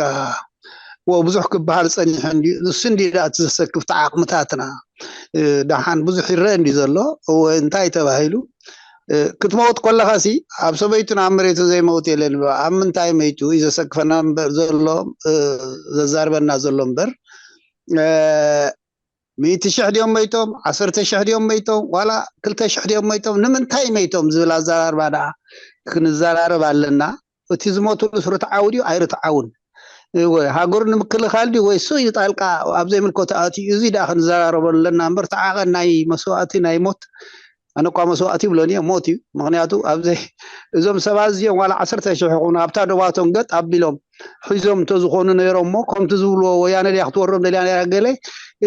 ወ-፣ ብዙሕ ክበሃል ጸኒሑ እንድዩ። ንሱ እንድዩ ደኣ እቲ ዘሰክፍ፣ እቲ ዓቕምታትና፣ እ፣ ደሓን ብዙሕ ይረአ እንድዩ ዘሎ። እወ፣ እንታይ ተባሂሉ? እ፣ ክትመውት ከለኻሲ፣ ኣብ ሰበይቱን ኣብ መሬቱን ዘይመውት የለን። ኣብ ምንታይ መይቱ እዩ ዘሰክፈና እምበር ዘሎ፣ እ፣ ዘዛርበና ዘሎ እምበር፣ እ፣ ሚእቲ ሽሕ ድዮም መይቶም? ዓሰርተ ሽሕ ድዮም መይቶም? ዋላ ክልተ ሽሕ ድዮም መይቶም? ንምንታይ መይቶም ዝብል ኣዘራርባ ደኣ ክንዘራረብ ኣለና። እቲ ዝሞትሉስ ርትዓዊ ድዩ ኣይርትዓውን? እወ፣ ሃገሩ ንምክልኻል ድዩ ወይ እሱ እዩ ጣልቃ ኣብ ዘይምልከቶ ኣትዩ? እዚ ደኣ ክንዘራረበሉ ኣለና እምበር፣ እቲ ዓቐን ናይ መስዋእቲ፣ ናይ ሞት፣ ኣነ እኳ መስዋእቲ ይብሎን እየ፣ ሞት እዩ። ምኽንያቱ፣ ኣብ ዘይ-፣ እዞም ሰባት እዚኦም ዋላ ዓሰርተ ሽሕ ይኹኑ፣ ኣብታ ዶባቶም ገጥ ኣቢሎም ሒዞም እንተዝኾኑ ነይሮም እሞ፣ ከምቲ ዝብልዎ፣ ወያነ ድያ ክትወሮም ደልያ ነይራ ገለ፣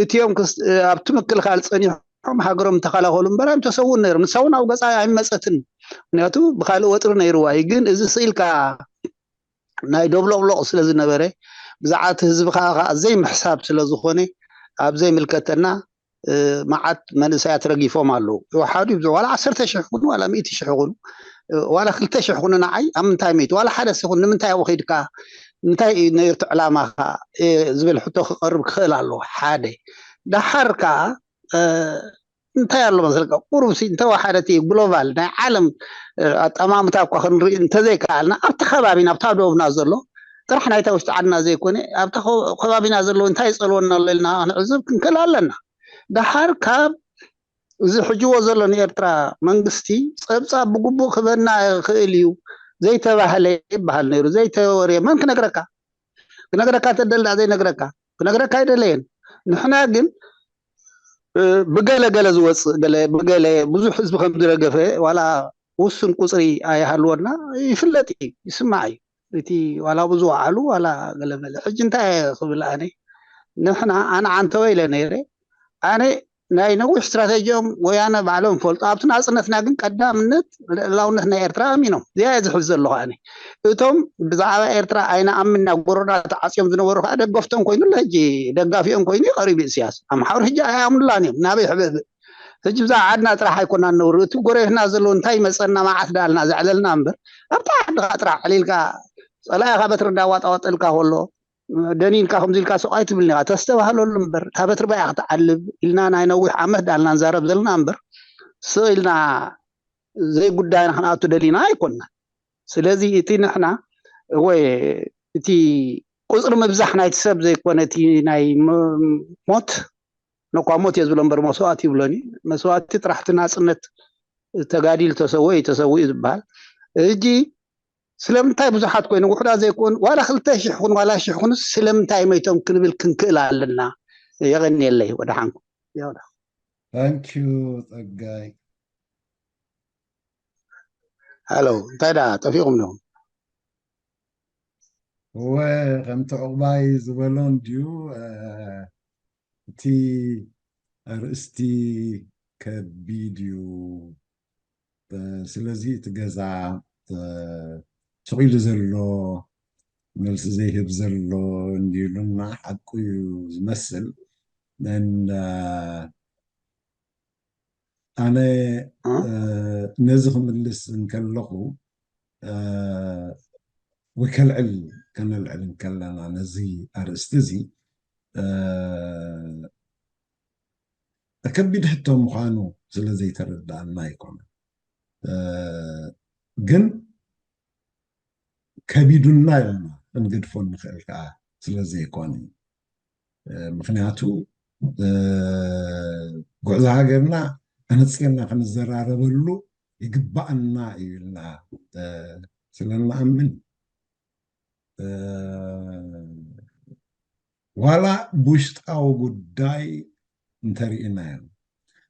እቲኦም ክስ-፣ ኣብቲ ምክልኻል ጸኒሖም ሃገሮም ተኸላኸሉ እምበር ኣይምተሰውኡን ነይሮም። ንሳ እውን ኣብ ገጻ ኣይመጸትን። ምኽንያቱ፣ ብኻልእ ወጥሪ ነይርዋ እዩ። ግን እዚ ስኢልካ ናይ ዶብሎቕሎቕ ስለ ዝነበረ፣ ብዛዕባ እቲ ህዝቢ ከዓ፣ ከዓ ዘይምሕሳብ ስለ ዝኾነ፣ ኣብ ዘይምልከተና፣ እ፣ መዓት መንእሰያት ረጊፎም ኣለዉ። ይወሓዱ ይብዙ፣ ዋላ ዓሰርተ ሽሕ ይኹኑ፣ ዋላ ሚእቲ ሽሕ ይኹኑ፣ እ፣ ዋላ ክልተ ሽሕ ይኹኑ፣ ንዓይ ኣብ ምንታይ መይቱ? ዋላ ሓደ ሰብ ይኹን፣ ንምንታይ ኣብኡ ከይድካ? እንታይ እዩ ነይሩ እቲ ዕላማኻ? እ፣ ዝብል ሕቶ ክቐርብ ክኽእል ኣለዎ። ሓደ። ደሓር ከዓ፣ እ፣ እንታይ ኣሎ መሰልካ? ቁሩብ ሲ እንተወሓደ እቲ ግሎባል ናይ ዓለም፣ እ፣ ኣጠማምታ እኳ ክንርኢ እንተዘይከኣልና፣ ኣብቲ ከባቢና፣ ኣብታ ዶብና ዘሎ ጥራሕ ናይታ ውሽጢ ዓድና ዘይኮነ፣ ኣብታ ከ-፣ ከባቢና ዘሎ እንታይ ይጸልወና ኣሎ ኢልና ክንዕዝብ ክንክእል ኣለና። ደሓር ካብ እዚ ሕጅዎ ዘሎ ንኤርትራ መንግስቲ ጸብጻብ ብግቡእ ክበና ይኽእል እዩ ዘይተባህለ ይበሃል ነይሩ፣ ዘይተወርየ መን ክነግረካ? ክነግረካ ተደል ደኣ ዘይነግረካ? ክነግረካ ኣይደለየን። ንሕና ግን፣ እ፣ ብገለ ገለ ዝወጽእ፣ ገለ ብገለ ብዙሕ ህዝቢ ከም ዝደገፈ፣ ዋላ ውሱን ቁጽሪ ኣይሃልወና፣ ይፍለጥ እዩ፣ ይስማዕ እዩ። እቲ ዋላ ብዙ ወዓሉ፣ ዋላ ገለ መለ። ሕጂ እንታይ እየ ክብል ኣነ? ንሕና፣ ኣነ ዓንተወ ኢለ ነይረ። ኣነ ናይ ነዊሕ ስትራተጂኦም ወያነ ባዕሎም ይፈልጡ። ኣብቲ ናጽነትና ግን ቀዳምነት ልዕላውነት ናይ ኤርትራ ኣሚኖም። እዚኣ እየ ዝሕዝ ዘለኹ ኣነ። እቶም ብዛዕባ ኤርትራ ኣይንኣምን ኢና፣ ጎረና ተዓጽዮም ዝነበሩ ከዓ ደገፍቶም ኮይኑ ኣሎ። ሕጂ ደጋፊኦም ኮይኑ እዩ ቀሪቡ ኢሳያስ። ኣምሓሩ ሕጂ ኣይኣምኑላን እዮም። ናበይ ሕብእብእ? ሕጂ ብዛዕባ ዓድና ጥራሕ ኣይኮናን ነውሪ። እቲ ጎረቤትና ዘሎ እንታይ ይመጸና መዓት ደኣልና ዘዕለልና እምበር፣ ኣብታ ዓድኻ ጥራሕ ዕሊልካ ጸላኢኻ በትሪ እንዳዋጣወጠልካ ከሎ፣ ደኒንካ ከምዚ ኢልካ ስቕ ኣይትብልን ኢኻ፣ ተስተባህለሉ እምበር፣ እታ በትሪ ባያ ክትዓልብ ኢልና ናይ ነዊሕ ዓመት ዳልና ንዛረብ ዘለና እምበር፣ ስቕ ኢልና ዘይጉዳይና ክንኣቱ ደሊና ኣይኮንና። ስለዚ እቲ ንሕና ወይ እቲ ቁጽሪ ምብዛሕ ናይቲ ሰብ ዘይኮነ፣ እቲ ናይ ሞ-፣ ሞት፣ ነኳ ሞት እየ ዝብሎ እምበር መስዋእቲ ይብሎን እዩ። መስዋእቲ ጥራሕ እቲ ናጽነት ተጋዲሉ ተሰውኦ እዩ፣ ተሰዊኡ ዝበሃል። ሕጂ ስለምንታይ ብዙሓት ኮይኖም ውሑዳት ዘይኮኑ፣ ዋላ ክልተ ሽሕ ይኹን ዋላ ሽሕ ይኹንስ ስለምንታይ መይቶም ክንብል ክንክእል ኣለና። የቐንየለይ፣ ወደሓንኩም። የቐንየለይ። Thank you፣ ጸጋይ። ሃሎ፣ እንታይ ደኣ ጠፊእኩም ዶ? እወ፣ ከምቲ ዕቑባይ ዝበሎ እንድዩ፣ እ፣ እቲ ኣርእስቲ ከቢድ እዩ። እ፣ ስለዚ እቲ ገዛ እ፣ ስቕ ኢሉ ዘሎ፣ መልሲ ዘይህብ ዘሎ እንዲሉና ሓቁ እዩ ዝመስል። And, እ፣ ኣነ፣ እ? እ፣ ነዚ ክምልስ እንከለኹ፣ እ፣ ወይ ከልዕል፣ ከነልዕል እንከለና ነዚ ኣርእስቲ እዚ፣ እ፣ ከቢድ ሕቶ ምዃኑ ስለ ዘይተረድኣና ኣይኮነን። እ፣ ግን ከቢዱና ኢልና ክንገድፎ እንኽእል ከኣ ስለ ዘይኮነ እዩ። እ፣ ምኽንያቱ፣ እ፣ ጉዕዞ ሃገርና ኣነጺርና ክንዘራረበሉ ይግባኣና እዩ ኢልና፣ እ፣ ስለ እንኣምን፣ እ፣ ዋላ ብውሽጣዊ ጉዳይ እንተርኢናዮ፣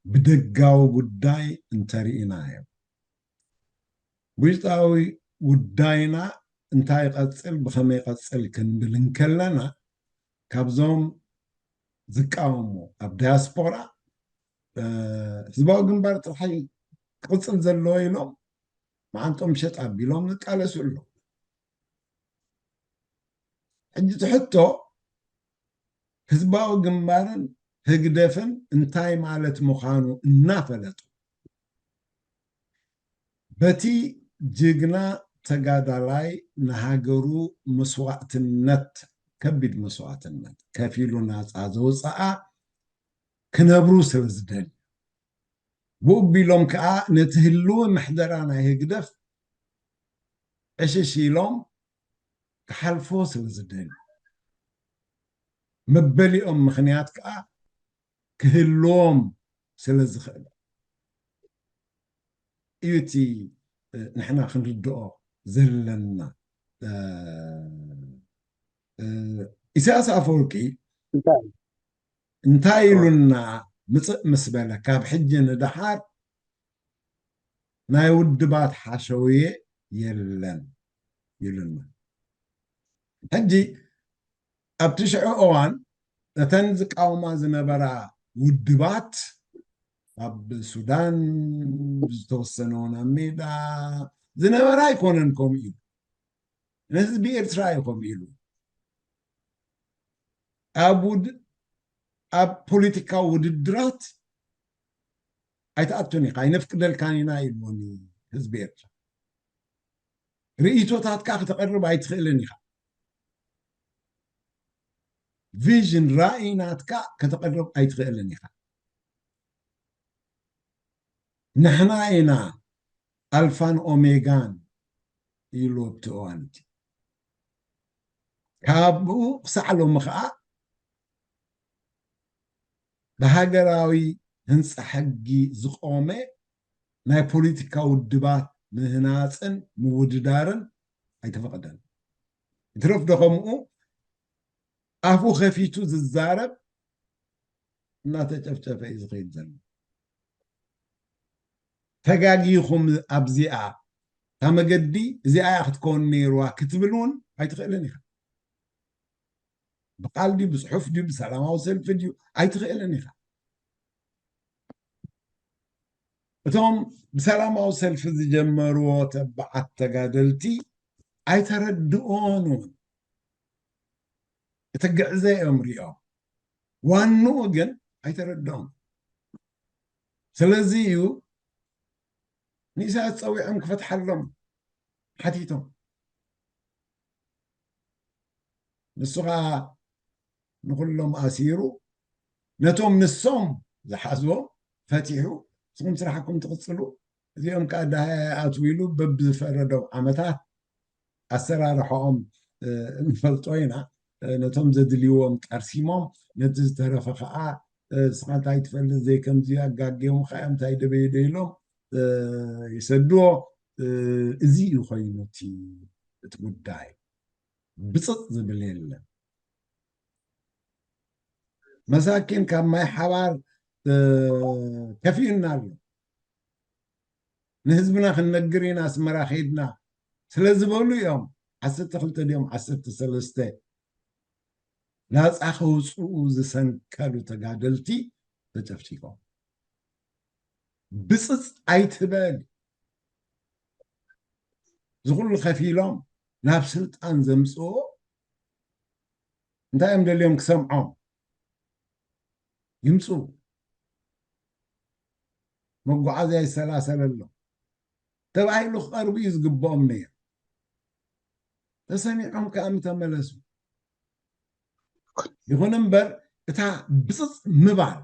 ብደጋዊ ጉዳይ እንተርኢናዮ፣ ብውሽጣዊ ጉዳይና እንታይ ይቐጽል፣ ብኸመይ ይቐጽል ክንብል እንከለና፣ ካብዞም ዝቃወሙ ኣብ ዳያስፖራ፣ እ፣ ህዝባዊ ግንባር ጥራይ ክቕጽል ዘለዎ ኢሎም መዓንጦም ሸጥ ኣቢሎም ዝቃለሱ ኣለዉ። ሕጂ እቲ ሕቶ ህዝባዊ ግንባርን ህግደፍን እንታይ ማለት ምዃኑ እናፈለጡ፣ በቲ ጅግና ተጋዳላይ ንሃገሩ መስዋእትነት፣ ከቢድ መስዋእትነት ከፊሉ ናጻ ዘውጽኣ ክነብሩ ስለ ዝደልዩ፣ ብኡ ኣቢሎም ከኣ ነቲ ህልዊ ምሕደራ ናይ ህግደፍ ዕሽሽ ኢሎም ክሓልፎ ስለ ዝደልዩ፣ መበሊኦም ምኽንያት ከኣ ክህልዎም ስለ ዝኽእል እዩ እቲ፣ እ፣ ንሕና ክንርድኦ ዘለና። እ፣ እ፣ ኢሳያስ ኣፈወርቂ እንታይ? እንታይ ኢሉና ምጽእ ምስ በለ፣ ካብ ሕጂ ንደሓር ናይ ውድባት ሓሸውየ የለን ኢሉና። ሕጂ ኣብቲ ሽዑ እዋን እተን ዝቃወማ ዝነበራ ውድባት ኣብ ሱዳን፣ ዝተወሰነ እውን ኣብ ሜዳ ዝነበራ ኣይኮነን ከምኡ ኢሉ። ንህዝቢ ኤርትራ እዩ ከምኡ ኢሉ። ኣብ ውድ-፣ ኣብ ፖለቲካዊ ውድድራት ኣይትኣቱን ኢኻ፣ ኣይነፍቅደልካን ኢና ኢልዎኒ ህዝቢ ኤርትራ። ርእይቶታትካ ከተቕርብ ኣይትኽእልን ኢኻ። ቪዥን፣ ራእይ ናትካ ከተቕርብ ኣይትኽእልን ኢኻ። ንሕና ኢና ኣልፋን ኦሜጋን ኢሉ ኣብቲ እዋን እቲ። ካብኡ ክሳዕ ሎሚ ኸዓ ብሃገራዊ ህንጻ ሕጊ ዝቖመ ናይ ፖለቲካ ውድባት ምህናጽን ምውድዳርን ኣይተፈቐደን። ይትረፍ ዶ ከምኡ ኣፉ ከፊቱ ዝዛረብ እናተጨፍጨፈ እዩ ዝኸይድ ዘሎ። ተጋጊኹም ኣብዚኣ፣ እታ መገዲ እዚኣ እያ ክትከውን ነይርዋ ክትብል እውን ኣይትኽእልን ኢኻ። ብቃል ድዩ፣ ብጽሑፍ ድዩ፣ ብሰላማዊ ሰልፊ ድዩ፣ ኣይትኽእልን ኢኻ። እቶም ብሰላማዊ ሰልፊ ዝጀመርዎ ተባዓት ተጋደልቲ ኣይተረድኦን እውን። እቲ ግዕዘ እዮም ሪኦም፣ ዋንኡ ግን ኣይተረድኦም። ስለዚ እዩ ንኢሳያስ ጸዊዖም ክፈትሓሎም ሓቲቶም። ንሱ ኸኣ ንኹሎም ኣሲሩ፣ ነቶም ንሶም ዝሓዝዎም ፈቲሑ፣ ንስኹም ስራሕኩም ትቕጽሉ፣ እዚኦም ከኣ ደሃያ ይኣትዉ ኢሉ በብዝፈረዶም ዓመታት ኣሰራርሓኦም፣ እ፣ ንፈልጦ ኢና። እ፣ ነቶም ዘድልይዎም ቀርሲሞም፣ ነቲ ዝተረፈ ከኣ፣ እ፣ ንስኻ እንታይ ትፈልጥ፣ ዘይከምዚ ኣጋግዮምኻ እዮም፣ እንታይ ደበዩ ዶ ኢሎም፣ እ፣ ይሰድዎ። እ፣ እዚ እዩ ኮይኑ እቲ፣ እቲ ጉዳይ። ብጽጽ ዝብል የለን። መሳኪን ካብ ማይ ሓባር፣ እ፣ ከፊኡና ኣሎ። ንህዝብና ክንነግር ኢና ኣስመራ ከይድና ስለ ዝበሉ እዮም ዓሰርተ ክልተ ድዮም ዓሰርተ ሰለስተ ናጻ ከውጽኡ ዝሰንከሉ ተጋደልቲ ተጨፍጪፎም። ብጽጽ ኣይትበል። ዝኩሉ ከፊሎም ናብ ስልጣን ዘምፅኦ እንታይ እዮም ደልዮም ክሰምዖም ይምፁ። መጓዓዝያ ይሰላሰለሎም ተባሂሉ ክቐርቡ እዩ ዝግብኦም ነይሩ። ተሰሚዖም ከኣ ምተመለሱ። ይኹን እምበር እታ ብፅፅ ምባል፣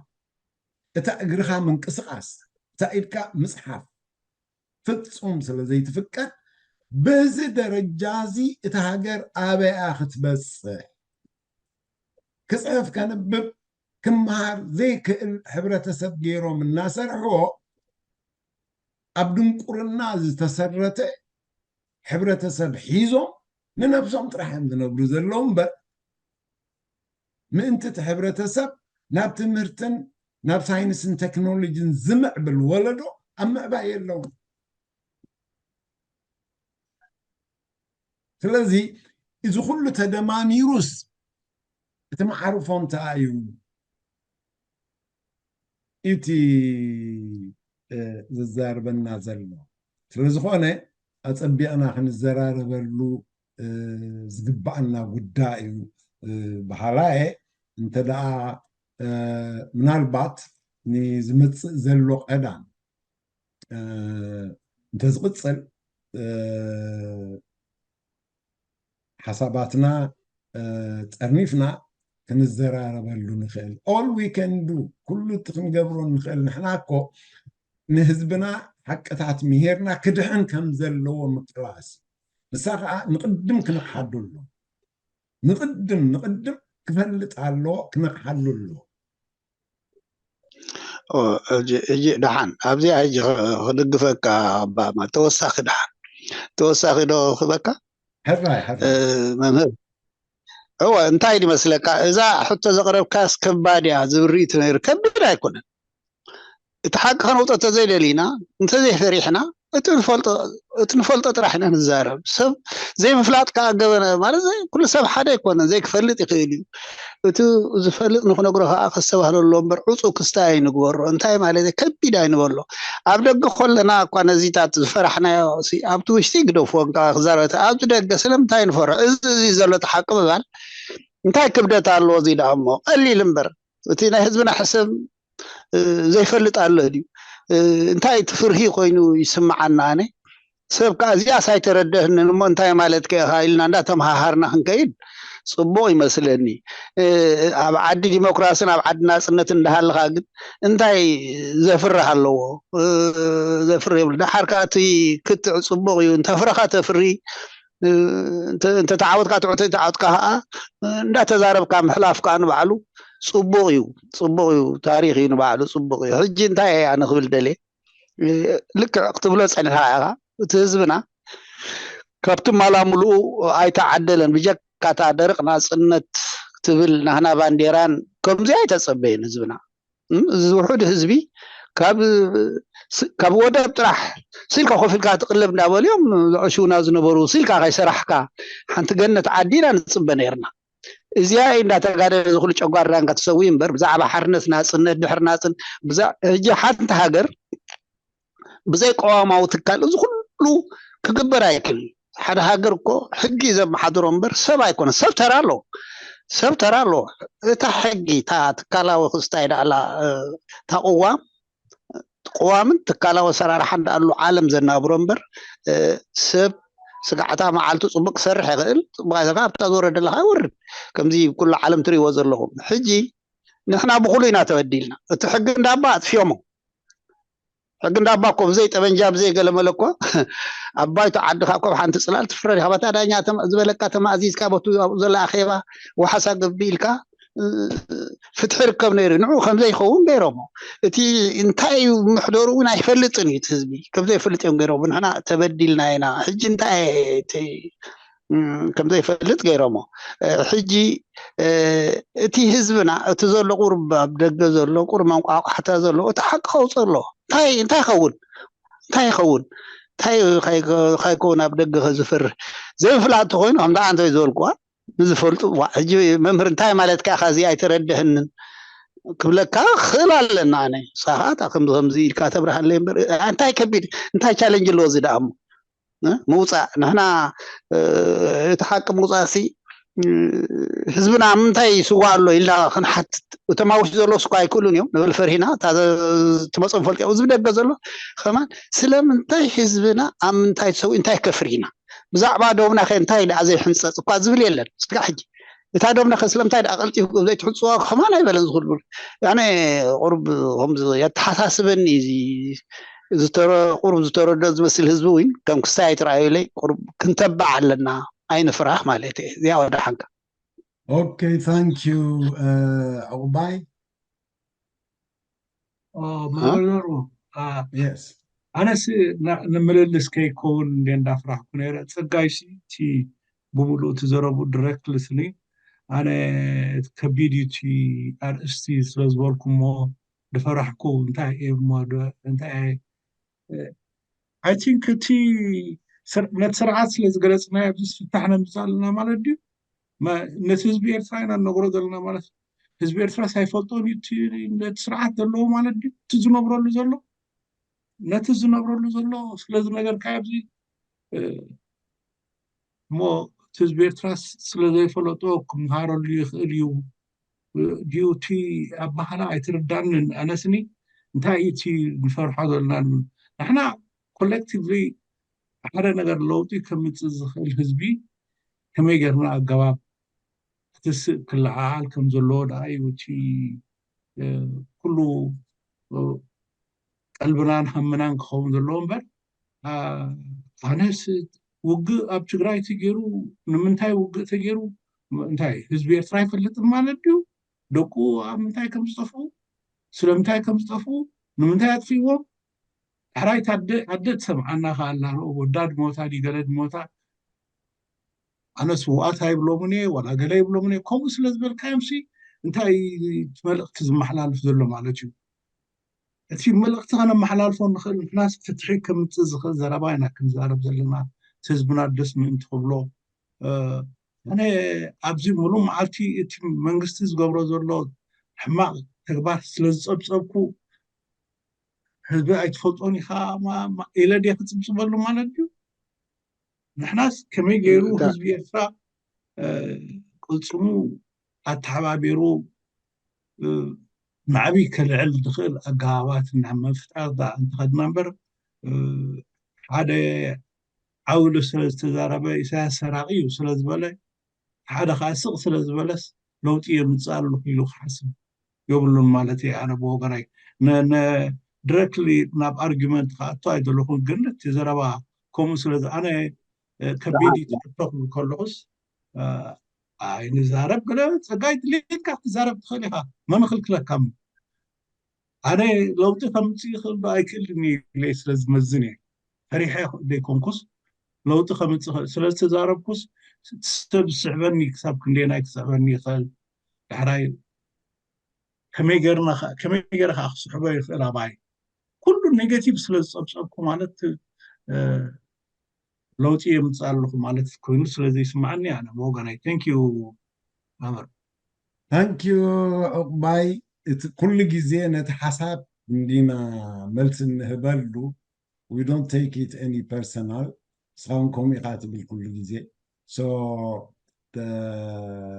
እታ እግርኻ ምንቅስቓስ፣ እታ ኢድካ ምፅሓፍ ፍፁም ስለ ዘይትፍቀድ፣ በዚ ደረጃ እዚ እታ ሃገር ኣበያ ክትበፅሕ? ክፅሕፍ ከንብብ ክመሃር ዘይክእል ሕብረተሰብ ገይሮም እናሰርሕዎ ኣብ ድንቁርና ዝተሰረተ ሕብረተሰብ ሒዞም ንነብሶም ጥራሕ እዮም ዝነብሩ ዘለዉ እምበር ምእንቲ እቲ ሕብረተሰብ ናብ ትምህርትን ናብ ሳይንስን ቴክኖሎጂን ዝምዕብል ወለዶ ኣብ ምዕባይ የለውን። ስለዚ እዚ ኩሉ ተደማሚሩስ እቲ መዓርፎ እንታይ እዩ? እቲ ዝዛርበና ዘሎ ስለዝኾነ ኣፀቢቕና ክንዘራረበሉ ዝግባኣና ጉዳይ እዩ በሃላየ። እንተ ደኣ ምናልባት ንዝመፅእ ዘሎ ቀዳም እንተዝቕፅል ሓሳባትና ጠርኒፍና ክንዘራረበሉ ንኽእል። All we can do፣ ኩሉ እቲ ክንገብሮ ንኽእል ንሕና እኮ ንህዝብና ሓቅታት ምሄርና ክድሕን ከም ዘለዎ ምቅላስ፣ ንሳ ከዓ ንቕድም ክነቕሓሉ ኣሎ። ንቕድም ንቕድም ክፈልጥ ኣሎ፣ ክነቕሓሉ ኣሎ። ሕጂ ደሓን ኣብዚኣ ሕጂ ክድግፈካ ኣባማ ተወሳኺ ደሓን ተወሳኺ ዶ ክበካ ሕራይ ሕራይ መምህር እወ እንታይ ይመስለካ እዛ ሕቶ ዘቕረብካስ ከባድ እያ ዝብል ርእይቶ ነይሩ ከቢድ ኣይኮነን እቲ ሓቂ ከነውጦ ተዘይደሊና እንተዘይፈሪሕና እቲ ንፈልጦ እቲ ንፈልጦ ጥራሕ ኢና ንዛረብ ሰብ ዘይምፍላጥ ከዓ ገበነ ማለት ኩሉ ሰብ ሓደ ኣይኮነን ዘይክፈልጥ ይኽእል እዩ እቲ ዝፈልጥ ንክነግሮ ከዓ ከስተባህለሎ እምበር ዕፁ ክስታይ ኣይንግበሮ እንታይ ማለት ከቢድ ኣይንበሎ ኣብ ደገ ከለና እኳ ነዚታት ዝፈራሕናዮ ኣብቲ ውሽጢ ግደፍዎ ክዛረበ ኣብዚ ደገ ስለምንታይ ንፈርሖ እዚ እዚ ዘሎ ተሓቂ ምባል እንታይ ክብደት ኣለዎ እዚ ደኣ እሞ ቀሊል እምበር እቲ ናይ ህዝብና ሕሰብ ዘይፈልጥ ኣሎ ድዩ እንታይ እቲ ፍርሂ ኮይኑ ይስምዓና ኣነ ሰብ ከዓ እዚኣስ ኣይተረደህንን እሞ እንታይ ማለት ከ ኢኻ ኢልና እንዳተምሃሃርና ክንከይድ ፅቡቅ ይመስለኒ ኣብ ዓዲ ዲሞክራስን ኣብ ዓዲ ናፅነት እንዳሃለካ ግን እንታይ ዘፍርህ ኣለዎ ዘፍርህ የብሉ ደሓር ከዓ እቲ ክትዕ ፅቡቅ እዩ እንተፍረኻ ተፍሪ እንተተዓወትካ ትዕወት ተዓወትካ ከዓ እንዳተዛረብካ ምሕላፍ ከዓ ንባዕሉ ፅቡቅ እዩ ፅቡቅ እዩ ታሪክ እዩ ንባዕሉ ፅቡቅ እዩ ሕጂ እንታይ እያ ንክብል ደልየ ልክዕ ክትብሎ ፀኒሕካ ኢኻ እቲ ህዝብና ካብቲ ማላ ሙሉኡ ኣይተዓደለን ብጀካታ ደረቅ ናፅነት ትብል ናህና ባንዴራን ከምዚ ኣይተፀበየን ህዝብና እዚ ውሑድ ህዝቢ ካብ ወደብ ጥራሕ ስልካ ኮፍ ኢልካ ትቅልብ እንዳበልዮም ዝዕሽውና ዝነበሩ ስልካ ከይሰራሕካ ሓንቲ ገነት ዓዲ ኢና ንፅበ ነርና እዚኣ እንዳተጋደለ ዝኩሉ ጨጓራን ከተሰዊ እምበር ብዛዕባ ሓርነት ናፅነት ድሕር ናፅን ሕጂ ሓንቲ ሃገር ብዘይ ቀዋማዊ ትካል እዚ ኩሉ ክግበር ኣይክል ሓደ ሃገር እኮ ሕጊ ዘመሓድሮ እምበር ሰብ ኣይኮነ ሰብ ተራ ኣለዎ ሰብ ተራ ኣለዎ እታ ሕጊ እታ ትካላዊ ክስታይ ዳኣላ እታ ቅዋም ቅዋምን ትካላዊ ኣሰራርሓን ዳኣሉ ዓለም ዘናብሮ እምበር ሰብ ስጋዕታ መዓልቱ ፅቡቅ ክሰርሕ ይኽእል ፅቡቅ ኣይሰርካ ኣብታ ዝወረደለካ ይወርድ ከምዚ ኩሉ ዓለም ትሪእዎ ዘለኹም ሕጂ ንሕና ብኩሉ ኢና ተበዲልና እቲ ሕጊ እንዳባ ኣጥፍዮሞ ሕጊ እንዳባ እኮ ብዘይ ጠበንጃ ብዘይ ገለመለ እኮ ኣብ ባይቶ ዓድካ እኮ ሓንቲ ፅላል ትፍረድ ኢካ በታ ዳኛ ዝበለካ ተማእዚዝካ በቱ ኣብኡ ዘሎ ኣኼባ ወሓሳ ገቢ ኢልካ ፍትሒ ርከብ ነይሩ ንዑ ከምዘይኸውን ገይሮሞ እቲ እንታይ እዩ ምሕደሩ እውን ኣይፈልጥን እዩ ህዝቢ ከምዘይፈልጥ እዮም ገይሮም ንሕና ተበዲልና ኢና ሕጂ እንታይ ከምዘይፈልጥ ገይሮሞ ሕጂ እቲ ህዝብና እቲ ዘሎ ቁርብ ኣብ ደገ ዘሎ ቁርብ መንቋቋሕታ ዘሎ እቲ ሓቂ ከውፅእ ኣሎ እንታይ እንታይ ይኸውን እንታይ ይኸውን እንታይ ከይከውን ኣብ ደገ ከዝፍርህ ዘይምፍላጥ ተኮይኑ ከምዚ ኣንተ ዝበልኩዋ ንዝፈልጡ ሕጂ መምህር እንታይ ማለትካ ኢኻ እዚ ኣይተረድህንን ክብለካ ክእል ኣለና ኣነ ንስኻ ከዓ ከምዚ ከምዚ ኢልካ ተብርሃለይ እምበር እንታይ ከቢድ እንታይ ቻለንጅ ኣለዎ እዚ ደኣ እሞ ምውፃእ ንሕና እቲ ሓቂ ምውፃእ ሲ ህዝብና ኣብ ምንታይ ይስዋእ ኣሎ ኢልና ክንሓትት፣ እቶም ኣብ ውሽጢ ዘለዉ ስኳ ኣይክእሉን እዮም ንብል ፈርሂና ትመፅኦም ፈልጥ እዚ ደገ ዘሎ ከማን ስለምንታይ ህዝብና ኣብ ምንታይ ሰው እንታይ ከፍር ኢና ብዛዕባ ዶብና ከ እንታይ ደኣ ዘይሕንፀፅ እኳ ዝብል የለን ስጋ ሕጂ እታ ዶብና ከ ስለምንታይ ደኣ ቀልጢፉ ዘይትሕፅዋ ከማን ኣይበለን ዝኽልብል ኣነ ቁርብ ከም የተሓሳስበኒ እዚ ቁሩብ ዝተረዶ ዝመስል ህዝቢ እውን ከም ክስታይ ኣይትረኣዩለይ ቁሩብ ክንተባዕ ኣለና ኣይንፍራህ ማለት እየ እዚኣ ወደ ሓንካ okay thank you ዕቁባይ መበለሩ yes ኣነስ ንምልልስ ከይከውን እንደ እንዳፍራህኩ ነረ ፀጋይ ሲ እቲ ብምሉእ እቲ ዘረቡ direct listening ኣነ ከቢድ እዩ እቲ ኣርእስቲ ስለዝበልኩሞ ዝፈራሕኩ እንታይ እንታይ I think እቲ ነቲ ስርዓት ስለ ዝገለፅናዮ ኣብዚ ፍታሕ ነምፅእ ኣለና ማለት ድዩ ነቲ ህዝቢ ኤርትራ ኢና ንነግሮ ዘለና ማለት ህዝቢ ኤርትራ ሳይፈልጦ ነቲ ስርዓት ዘለዎ ማለት ድዩ እቲ ዝነብረሉ ዘሎ ነቲ ዝነብረሉ ዘሎ ስለ ዝነገርካ ኣብዚ እሞ እቲ ህዝቢ ኤርትራ ስለ ዘይፈለጦ ክምሃረሉ ይኽእል እዩ ድዩ እቲ ኣባህላ ኣይትርዳንን ኣነስኒ እንታይ እዩ እቲ ንፈርሖ ዘለና ንብል ንሕና collectively ሓደ ነገር ለውጢ ከምፅእ ዝኽእል ህዝቢ ከመይ ጌርና ኣገባብ ክትስእ ክለዓዓል ከም ዘለዎ ደኣ እዩ እቲ ኩሉ ቀልብናን ሃምናን ክኸውን ዘለዎ እምበር ኣነስ ውግእ ኣብ ትግራይ ተገይሩ ንምንታይ ውግእ ተገይሩ እንታይ ህዝቢ ኤርትራ ኣይፈልጥን ማለት ድዩ ደቁ ኣብ ምንታይ ከም ዝጠፍኡ ስለምንታይ ከም ዝጠፍኡ ንምንታይ ኣጥፍእዎም ሕራይ ኣደ ትሰምዓና ከኣላ ወዳ ድሞታ ድገለ ድሞታ ኣነ ስውኣት ኣይብሎምን እየ ዋላ ገለ ይብሎምን እየ ከምኡ ስለ ዝበልካዮም ሲ እንታይ መልእክቲ ዝመሓላልፍ ዘሎ ማለት እዩ እቲ መልእክቲ ከነመሓላልፎ ንኽእል ንሕናስ ፍትሒ ከምፅእ ዝኽእል ዘረባ ኢና ክንዛረብ ዘለና ህዝብና ደስ ምእንቲ ክብሎ ኣነ ኣብዚ ሙሉእ መዓልቲ እቲ መንግስቲ ዝገብሮ ዘሎ ሕማቕ ተግባር ስለ ዝፀብፀብኩ ህዝቢ ኣይትፈልጦን ኢኻ ኢለ ድየ ክፅብፅበሉ ማለት ድዩ ንሕናስ ከመይ ገይሩ ህዝቢ ኤርትራ ቅልፅሙ ኣተሓባቢሩ ናዕቢ ከልዕል ዝኽእል ኣገባባት ናብ ምፍጣር እንተኸድና እምበር ሓደ ዓውሉ ስለ ዝተዛረበ ኢሳያስ ሰራቂ እዩ ስለ ዝበለ ሓደ ከዓ ስቕ ስለ ዝበለስ ለውጢ የምፅእ ኣለኹ ኢሉ ክሓስብ የብሉን ማለት እየ ኣነ ብወገናይ directly ናብ argument ክኣቱ ኣይደለኹን ግን እቲ ዘረባ ከምኡ ስለ ኣነ ከቢድ ይትሕቶ ክብል ከለኹስ ኣይንዛረብ ገለ ፀጋይ ድሌትካ ክትዛረብ ትኽእል ኢኻ መን ክልክለካ ኣነ ለውጢ ከምፅእ ይኽእል ዶ ኣይክእልን ኢለ ስለ ዝመዝን እየ ፈሪሐ ዘይኮንኩስ ለውጢ ከምፅእ ይኽእል ስለ ዝተዛረብኩስ ሰብ ዝስዕበኒ ክሳብ ክንደየናይ ክስዕበኒ ይኽእል ዳሕራይ ከመይ ገይረ ከዓ ክስሕቦ ይኽእል ኣባይ ኩሉ negative ስለ ዝፀብፀብኩ ማለት ለውጢ የምፅእ ኣለኹ ማለት ኮይኑ ስለ ዘይስማዓኒ ኣነ ብወገናይ thank you ኣመር thank you ዕቁባይ እቲ ኩሉ ግዜ ነቲ ሓሳብ እንዲና መልሲ እንህበሉ we don't take it any personal እስኻውን ከምኡ ኢኻ ትብል ኩሉ ግዜ so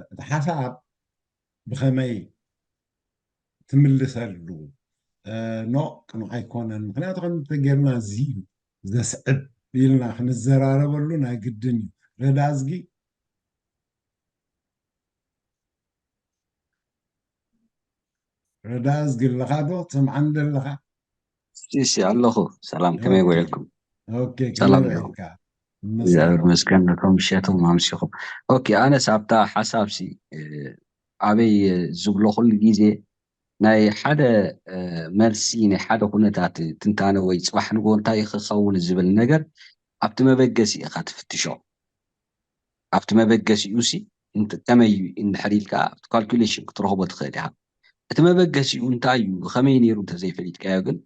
እቲ ሓሳብ ብኸመይ ትምልሰሉ ኖ ቅኑዕ ኣይኮነን ምክንያቱ ከም ተጌርና እዚ እዩ ዘስዕብ ኢልና ክንዘራረበሉ ናይ ግድን እዩ ረዳ እዝጊ ረዳ እዝጊ ኣለኻ ዶ ትሰምዓኒ ዘለኻ እሺ ኣለኹ ሰላም ከመይ ውዒልኩም ሰላም ኣለኹ እግዚኣብሔር መስገን ነቶም ምሸቶም ኣምሲኹም ኦኬ ኣነስ ኣብታ ሓሳብ ሲ ኣበይ ዝብሎ ኩሉ ግዜ ናይ ሓደ መልሲ ናይ ሓደ ኩነታት ትንታነ ወይ ፅባሕ ንጎ እንታይ ክኸውን ዝብል ነገር ኣብቲ መበገሲ ኢኻ ትፍትሾ ኣብቲ መበገሲኡ ሲ ከመይ እዩ እንድሕር ኢልካ ኣብቲ calculation ክትረኽቦ ትኽእል ኢኻ እቲ መበገሲኡ እንታይ እዩ ከመይ ነይሩ እንተዘይፈሊጥካዮ ግን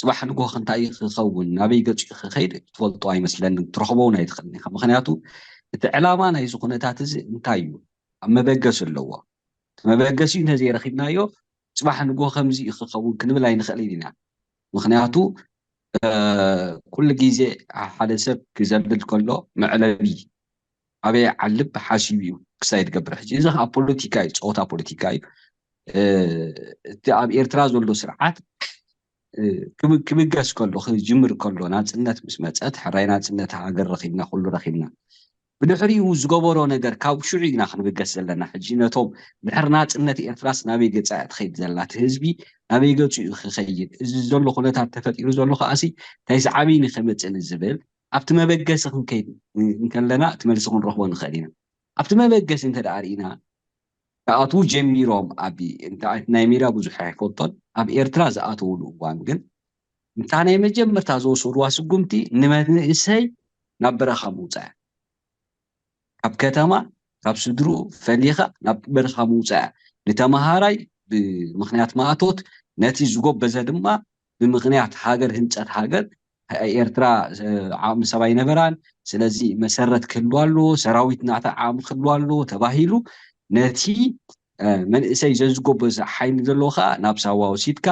ፅባሕ ንጎ እንታይ ክኸውን ናበይ ገፂኡ ክኸይድ ትፈልጦ ኣይመስለንን ትረኽቦ እውን ኣይትኽእልን ኢኻ ምክንያቱ እቲ ዕላማ ናይዚ ኩነታት እዚ እንታይ እዩ ኣብ መበገሲ ኣለዎ እቲ መበገሲኡ እንተዘይረኺብናዮ ፅባሕ ንጎ ከምዚ እዩ ክኸውን ክንብል ኣይንኽእልን ኢና ምክንያቱ ኩሉ ግዜ ሓደ ሰብ ክዘብል ከሎ መዕለቢ ኣበይ ዓልብ ሓሲቡ እዩ ክሳይ ትገብር። ሕጂ እዚ ከዓ ፖለቲካ እዩ፣ ፀወታ ፖለቲካ እዩ። እቲ ኣብ ኤርትራ ዘሎ ስርዓት ክብገስ ከሎ፣ ክጅምር ከሎ፣ ናፅነት ምስ መፀት፣ ሕራይ ናፅነት ሃገር ረኪብና፣ ኩሉ ረኪብና፣ ብድሕሪኡ ዝገበሮ ነገር ካብ ሽዑ ኢና ክንብገስ ዘለና። ሕጂ ነቶም ድሕሪ ናፅነት ኤርትራስ ናበይ ገፃ እያ ትኸይድ ዘላ? እቲ ህዝቢ ናበይ ገፁ እዩ ክኸይድ? እዚ ዘሎ ኩነታት ተፈጢሩ ዘሎ ከዓሲ እንታይ ዝዓበይ ንኸመፅእ ንዝብል ኣብቲ መበገሲ ክንከይድ እንከለና እቲ መልሲ ክንረኽቦ ንኽእል ኢና። ኣብቲ መበገሲ እንተ ደኣ ርኢና፣ ክኣትዉ ጀሚሮም ኣብ ናይ ሜዳ ብዙሕ ኣይፈልጦን። ኣብ ኤርትራ ዝኣተውሉ እዋን ግን እንታ ናይ መጀመርታ ዝወሰድዋ ስጉምቲ ንመንእሰይ ናብ በረኻ ምውፃእ፣ ካብ ከተማ ካብ ስድርኡ ፈሊኻ ናብ በረኻ ምውፃእ፣ ንተምሃራይ ብምኽንያት ማእቶት፣ ነቲ ዝጎበዘ ድማ ብምኽንያት ሃገር፣ ህንፀት ሃገር። ኤርትራ ዓቕሚ ሰብ ኣይነበራን። ስለዚ መሰረት ክህልዋ ኣለዎ፣ ሰራዊት ናታ ዓቕሚ ክህልዋ ኣለዎ ተባሂሉ ነቲ መንእሰይ ዘዝጎበዘ ሓይሊ ዘለዎ ከዓ ናብ ሳዋ ወሲድካ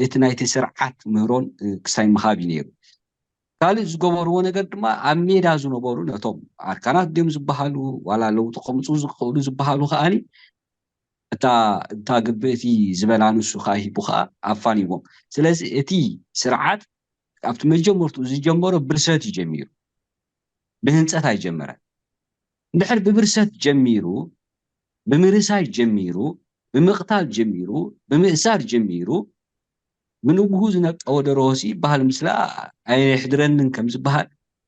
እቲ ናይቲ ስርዓት ምህሮን ክሳይ ምሃብ እዩ ነይሩ። ካልእ ዝገበርዎ ነገር ድማ ኣብ ሜዳ ዝነበሩ ነቶም ኣርካናት ድዮም ዝበሃሉ ዋላ ለውጢ ከምፁ ዝኽእሉ ዝበሃሉ ከዓኒ እታ እታ ግብእቲ ዝበላ ንሱ ከዓ ሂቡ ከዓ ኣፋኒዎም። ስለዚ እቲ ስርዓት ኣብቲ መጀመርቱ ዝጀመሮ ብርሰት እዩ ጀሚሩ፣ ብህንፀት ኣይጀመረን። እንድሕር ብብርሰት ጀሚሩ፣ ብምርሳይ ጀሚሩ፣ ብምቕታል ጀሚሩ፣ ብምእሳር ጀሚሩ፣ ብንግሁ ዝነቀወ ደረሆሲ ይበሃል ምስላ ኣይሕድረንን ከም ዝበሃል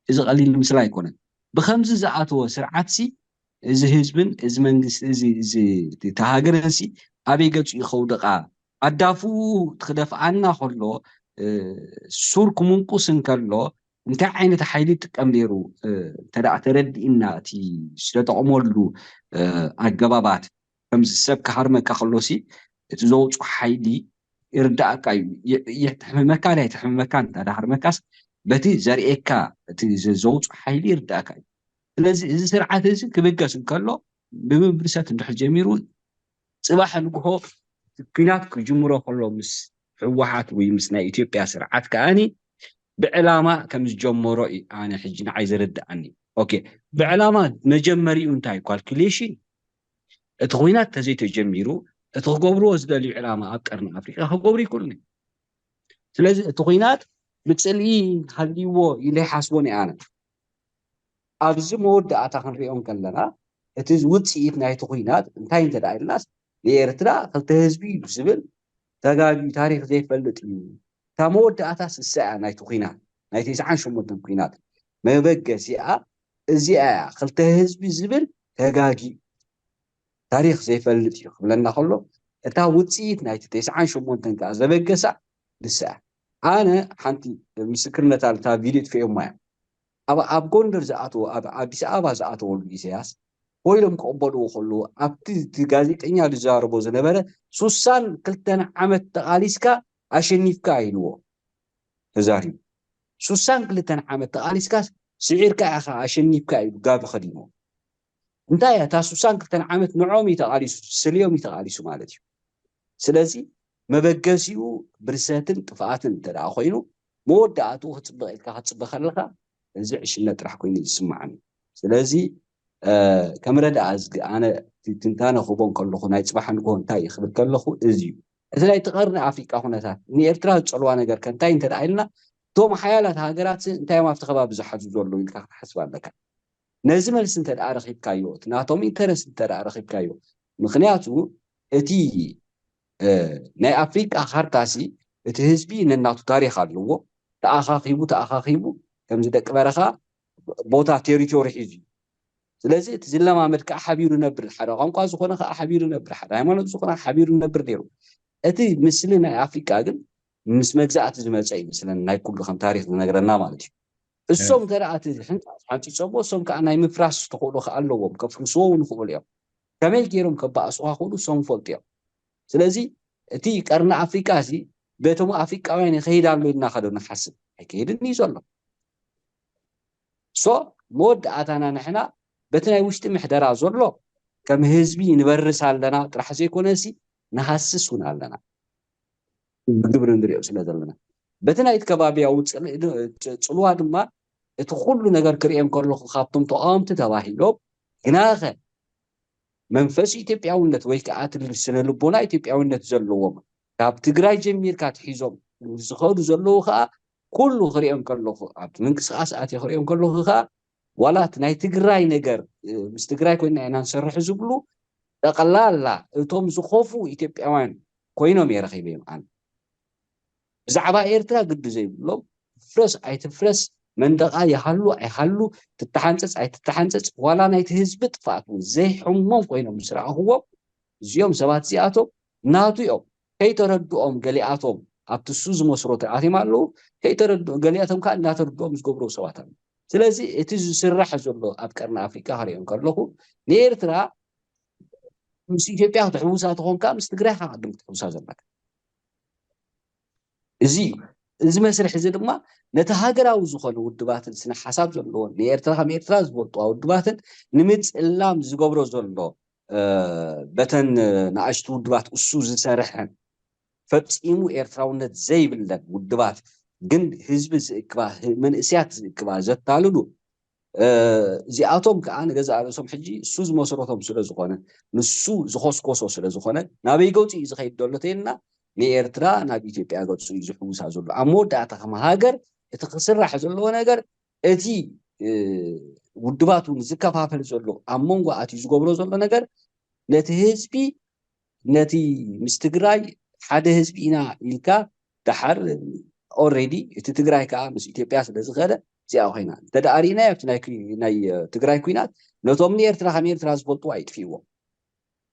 እዚ ቀሊል ምስላ ኣይኮነን። ብከምዚ ዝኣተወ ስርዓትሲ እዚ ህዝብን እዚ መንግስቲ እዚ እዚ እቲ ሃገርንሲ ኣበይ ገጹ እዩ ከውድቓ? ኣዳፍኡ ክደፍኣና ከሎ ሱር ክምንቁስ እንከሎ እንታይ ዓይነት ሓይሊ ይጥቀም ነይሩ እንተ ደኣ ተረዲእና እቲ ዝተጠቕመሉ ኣገባባት ከምዚ ሰብ ክሃርመካ ከሎሲ እቲ ዘውፁ ሓይሊ ይርዳእካ እዩ። ይሕምመካ ዳ ኣይትሕምመካ እንተ ደኣ ሃርመካስ በቲ ዘርእየካ እቲ ዘውፁ ሓይሊ ይርዳእካ እዩ። ስለዚ እዚ ስርዓት እዚ ክብገስ እንከሎ ብምብርሰት እንድሕር ጀሚሩ ፅባሕ ንግሆ ኩናት ክጅምሮ ከሎ ምስ ህወሓት ወይ ምስ ናይ ኢትዮጵያ ስርዓት ከኣኒ ብዕላማ ከም ዝጀመሮ እዩ ኣነ ሕጂ ንዓይ ዝርድኣኒ። ኦኬ፣ ብዕላማ መጀመሪኡ እንታይ ካልኩሌሽን እቲ ኩናት ተዘይተጀሚሩ እቲ ክገብርዎ ዝደልዩ ዕላማ ኣብ ቀርኒ ኣፍሪቃ ክገብሩ ይክእሉን እዮም። ስለዚ እቲ ኩናት ብፅልኢ ሃልይዎ ኢለ ይሓስቦን እየ ኣነ። ኣብዚ መወዳእታ ክንሪኦ እንከለና እቲ ውፅኢት ናይቲ ኩናት እንታይ እንተ ደኣ ኢልናስ ንኤርትራ ክልተ ህዝቢ እዩ ዝብል ተጋግዩ ታሪክ ዘይፈልጥ እዩ። እታ መወዳእታ ስሳ እያ ናይቲ ኩናት ናይ ተስዓን ሸሞንተን ኩናት መበገሲኣ እዚኣ እያ። ክልተ ህዝቢ ዝብል ተጋግዩ ታሪክ ዘይፈልጥ እዩ ክብለና ከሎ እታ ውፅኢት ናይቲ ተስዓን ሸሞንተን ከዓ ዘበገሳ ንሳ እያ። ኣነ ሓንቲ ምስክርነት ኣለ እታ ቪድዮ ጥፍኦማ እያ። ኣብ ኣብ ጎንደር ዝኣተወ ኣብ ኣዲስ ኣበባ ዝኣተወሉ ኢሳያስ ኮይሎም ክቕበልዎ ከለዉ ኣብቲ እቲ ጋዜጠኛ ዝዛረቦ ዝነበረ ሱሳን ክልተን ዓመት ተቓሊስካ ኣሸኒፍካ ኢልዎ ተዛሪቡ። ሱሳን ክልተን ዓመት ተቓሊስካስ ስዒርካ ኢኻ ኣሸኒፍካ ኢሉ ጋቢ ከዲንዎ። እንታይ እያ እታ ሱሳን ክልተን ዓመት ንዖም እዩ ተቓሊሱ፣ ስልዮም እዩ ተቓሊሱ ማለት እዩ። ስለዚ መበገሲኡ ብርሰትን ጥፍኣትን እንተ ደኣ ኮይኑ መወዳእትኡ ክፅበቕ ኢልካ ክትፅበ ከለካ እዚ ዕሽነት ጥራሕ ኮይኑ እዩ ዝስማዓኒ። ስለዚ ከም ረድኣ እዝጊ ኣነ ትንታነ ክህቦ ከለኹ ናይ ፅባሕ ንግሆ እንታይ እዩ ክብል ከለኹ እዚ እዩ። እቲ ናይ ቀርኒ ኣፍሪቃ ኩነታት ንኤርትራ ዝፀልዋ ነገር ከ እንታይ እንተ ደኣ ኢልና እቶም ሓያላት ሃገራት እንታይ እዮም ኣብቲ ከባቢ ዝሓዙ ዘለዉ ኢልካ ክትሓስብ ኣለካ። ነዚ መልሲ እንተ ደኣ ረኺብካዮ እቲ ናቶም ኢንተረስት እንተ ደኣ ረኺብካዮ ምክንያቱ እቲ ናይ ኣፍሪቃ ካርታሲ እቲ ህዝቢ ነናቱ ታሪክ ኣለዎ። ተኣኻኺቡ ተኣኻኺቡ ከምዚ ደቂ በረኻ ቦታ ቴሪቶሪ ሒዙ እዩ። ስለዚ እቲ ዝለማመድ ከዓ ሓቢሩ ነብር ሓደ ቋንቋ ዝኾነ ከዓ ሓቢሩ ነብር ሓደ ሃይማኖት ዝኾነ ሓቢሩ ነብር ነይሩ። እቲ ምስሊ ናይ ኣፍሪቃ ግን ምስ መግዛእቲ ዝመፀ እዩ ምስለን ናይ ኩሉ ከም ታሪክ ዝነግረና ማለት እዩ። እሶም እንተ ደኣ እቲ ሕንፃፅ ሓንፂፆምዎ እሶም ከዓ ናይ ምፍራስ ተኽእሎ ከዓ ኣለዎም። ከፍርስዎ እውን ይኽእሉ እዮም። ከመይ ገይሮም ከባእሱኻ ክእሉ እሶም ይፈልጡ እዮም። ስለዚ እቲ ቀርኒ ኣፍሪቃ እዚ በቶም ኣፍሪቃውያን ይኸይድ ኣሎ ኢልና ከዶ ንሓስብ ኣይከይድን እዩ ዘሎ። ሶ መወዳእታና ንሕና በቲ ናይ ውሽጢ ምሕደራ ዘሎ ከም ህዝቢ ንበርስ ኣለና ጥራሕ ዘይኮነሲ ንሃስስ እውን ኣለና። ብግብሪ ንሪኦ ስለ ዘለና በቲ ናይቲ ከባቢያዊ ጽልኢ ድ- ጽ- ጽልዋ ድማ እቲ ኩሉ ነገር ክርእዮም ከለኹ ካብቶም ተቃወምቲ ተባሂሎም ግናኸ መንፈስ ኢትዮጵያውነት ወይ ከዓ እቲ ስነ ልቦና ኢትዮጵያውነት ዘለዎም ካብ ትግራይ ጀሚርካ ትሒዞም ዝኸዱ ዘለዉ ከዓ ኩሉ ክርእዮም ከለኹ ኣብቲ ምንቅስቃስ ኣትየ ክርእዮም ከለኹ ከዓ ዋላ እቲ ናይ ትግራይ ነገር እ፣ ምስ ትግራይ ኮይና ኢና ንሰርሕ ዝብሉ ጠቕላላ እቶም ዝኸፉ ኢትዮጵያውያን ኮይኖም እየ ረኺበዮም ኣነ። ብዛዕባ ኤርትራ ግዲ ዘይብሎም ትፍረስ ኣይትፍረስ መንደቓ ይሃሉ ኣይሃሉ ትተሓንፀፅ ኣይትተሓንፀፅ ዋላ ናይቲ ህዝቢ ጥፍኣት እውን ዘይሕሞም ኮይኖም ምስ ረኣኽዎም እዚኦም ሰባት እዚኣቶም ናቱ እዮም። ከይተረድኦም ገሊኣቶም ኣብቲ እሱ ዝመስሮ ተኣትዮም ኣለዉ። ከይተረድኦም ገሊኣቶም ከዓ እናተረድኦም ዝገብሩ ሰባት ኣለዉ። ስለዚ እቲ ዝስራሕ ዘሎ ኣብ ቀርኒ ኣፍሪቃ ክሪኦም ከለኹ ንኤርትራ ምስ ኢትዮጵያ ክትሕውሳ ተኾንካ ምስ ትግራይ ካብ ቅድም ክትሕውሳ ዘለካ እዚ እዩ። እዚ መስርሕ እዚ ድማ ነቲ ሃገራዊ ዝኾነ ውድባትን ስነ ሓሳብ ዘለዎን ንኤርትራ ከም ኤርትራ ዝፈልጥዋ ውድባትን ንምፅላም ዝገብሮ ዘሎ በተን ንኣሽቱ ውድባት እሱ ዝሰርሐን ፈፂሙ ኤርትራውነት ዘይብለን ውድባት ግን ህዝቢ ዝእክባ መንእስያት ዝእክባ ዘታልሉ እዚኣቶም ከዓ ንገዛእ ርእሶም ሕጂ እሱ ዝመስረቶም ስለ ዝኾነ ንሱ ዝኮስኮሶ ስለ ዝኾነ ናበይ ገፁ እዩ ዝኸይድ ዘሎ ተይልና ንኤርትራ ናብ ኢትዮጵያ ገፁ እዩ ዝሕውሳ ዘሎ ኣብ መወዳእታ ከም ሃገር እቲ ክስራሕ ዘለዎ ነገር እቲ ውድባት እውን ዝከፋፈል ዘሎ ኣብ መንጎ ኣትዩ ዝገብሮ ዘሎ ነገር ነቲ ህዝቢ ነቲ ምስ ትግራይ ሓደ ህዝቢ ኢና ኢልካ ደሓር already እቲ ትግራይ ከዓ ምስ ኢትዮጵያ ስለ ዝኸደ እዚኣ ኮይና እንተ ደኣ ርኢናዮ ኣብቲ ናይ ኩ- ናይ ትግራይ ኩናት ነቶም ንኤርትራ ከም ኤርትራ ዝፈልጥዋ ይጥፍእዎ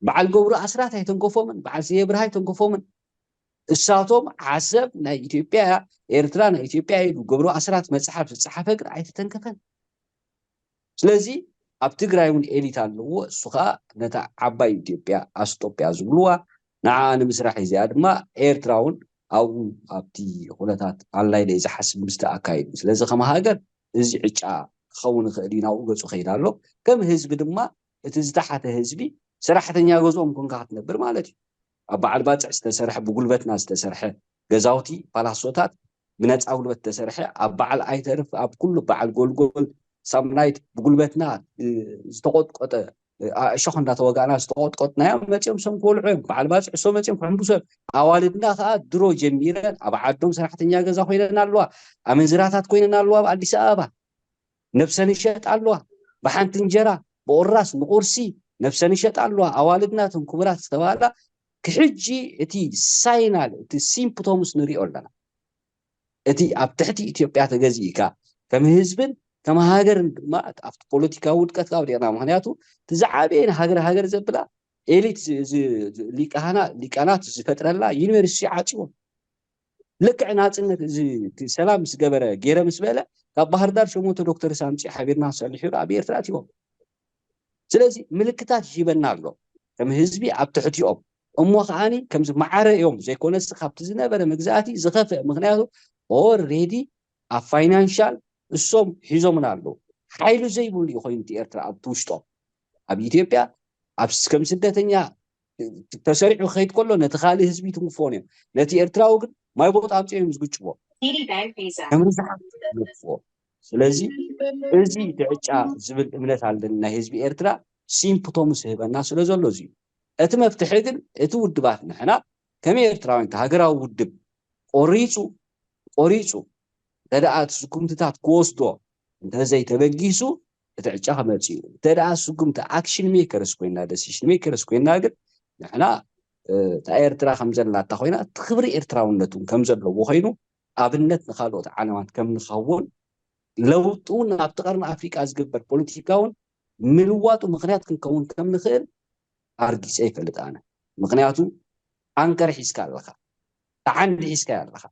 በዓል ገብሩ ኣስራት ኣይተንከፎምን በዓል ስየ ብርሃ ኣይተንከፎምን እሳቶም ዓሰብ ናይ ኢትዮጵያ እያ ኤርትራ ናይ ኢትዮጵያ ኢሉ ገብሩ ኣስራት መፅሓፍ ዝፀሓፈ ግን ኣይተተንከፈን ስለዚ ኣብ ትግራይ እውን ኤሊት ኣለዎ እሱ ከዓ ነታ ዓባይ ኢትዮጵያ ኣስጦጵያ ዝብልዋ ንዓ ንምስራሕ እዚኣ ድማ ኤርትራ እውን ኣብኡ ኣብቲ ኩነታት ኣላይለ ዝሓስብ ምስቲ ኣካይዱ ስለዚ ከም ሃገር እዚ ዕጫ ክኸውን ይኽእል እዩ ናብኡ ገፁ ከይድ ኣሎ ከም ህዝቢ ድማ እቲ ዝተሓተ ህዝቢ ሰራሕተኛ ገዝኦም ኮንካ ክትነብር ማለት እዩ ኣብ በዓል ባፅዕ ዝተሰርሐ ብጉልበትና ዝተሰርሐ ገዛውቲ ፓላሶታት ብነፃ ጉልበት ዝተሰርሐ ኣብ በዓል ኣይተርፍ ኣብ ኩሉ በዓል ጎልጎል ሳምናይት ብጉልበትና ዝተቆጥቆጠ ኣእሾኽ እንዳተወጋእና ዝተቆጥቆጥናዮም መፂኦም ሰም ክበልዑ እዮም በዓል ባፅዕ እሶ መፂኦም ክሕምብሶ እዮም ኣዋልድና ከዓ ድሮ ጀሚረን ኣብ ዓዶም ሰራሕተኛ ገዛ ኮይነን ኣለዋ ኣመንዝራታት ኮይነን ኣለዋ ኣብ ኣዲስ ኣበባ ነብሰን ይሸጣ ኣለዋ ብሓንቲ እንጀራ ብቁራስ ንቁርሲ ነብሰን ይሸጣ ኣለዋ ኣዋልድና እቶም ክቡራት ዝተባህላ ክሕጂ እቲ ሳይናል እቲ ሲምፕቶምስ ንሪኦ ኣለና እቲ ኣብ ትሕቲ ኢትዮጵያ ተገዚእካ ከም ህዝብን ከም ሃገርን ድማ ኣብቲ ፖለቲካዊ ውድቀት ካብ ሪእና ምክንያቱ እቲ ዝዓበየ ሃገር ሃገር ዘብላ ኤሊት ሊቃናት ዝፈጥረላ ዩኒቨርሲቲ ዓፅዎም ልክዕ ናፅነት እዚ ሰላም ምስ ገበረ ገይረ ምስ በለ ካብ ባህር ዳር ሸሞንተ ዶክተር ሳምፂ ሓቢርና ሰሊሑ ኣብ ኤርትራ ኣትዎም ስለዚ ምልክታት ይበና ኣሎ ከም ህዝቢ ኣብ ትሕቲኦም እሞ ከዓኒ ከምዚ ማዓረ እዮም ዘይኮነስ ካብቲ ዝነበረ መግዛእቲ ዝኸፍአ ምክንያቱ ኦሬዲ ኣብ ፋይናንሻል እሶም ሒዞምና ኣለዉ ሓይሉ ዘይብሉ እዩ ኮይኑ እቲ ኤርትራ ኣብቲ ውሽጦም ኣብ ኢትዮጵያ ኣብ ከም ስደተኛ ተሰሪዑ ክኸይድ ከሎ ነቲ ካልእ ህዝቢ ትንክፎን እዮም ነቲ ኤርትራዊ ግን ማይ ቦጥ ኣምፅኦም እዮም ዝግጭዎ ከም ርዛሓት ነጥፍዎ ስለዚ እዚ እቲ ዕጫ ዝብል እምነት ኣለኒ ናይ ህዝቢ ኤርትራ ሲምፕቶምስ ይህበና ስለ ዘሎ እዚ እዩ እቲ መፍትሒ ግን እቲ ውድባት ንሕና ከም ኤርትራውያን እቲ ሃገራዊ ውድብ ቆሪፁ ቆሪፁ እንተ ደኣ እቲ ስጉምትታት ክወስዶ እንተዘይተበጊሱ እቲ ዕጫ ክመፅእ እዩ እንተ ደኣ ስጉምቲ ኣክሽን ሜከርስ ኮይና ደሲሽን ሜከርስ ኮይና ግን ንሕና እታ ኤርትራ ከም ዘላታ ኮይና እቲ ክብሪ ኤርትራውነት እውን ከም ዘለዎ ኮይኑ ኣብነት ንካልኦት ዓለማት ከም ንኸውን ለውጢ እውን ኣብቲ ቀርኒ ኣፍሪቃ ዝግበር ፖለቲካ እውን ምልዋጡ ምክንያት ክንከውን ከም ንኽእል ኣርጊፀ ይፈልጥ ኣነ ምክንያቱ ዓንከር ሒዝካ ኣለኻ ተዓንዲ ሒዝካ ኣለኻ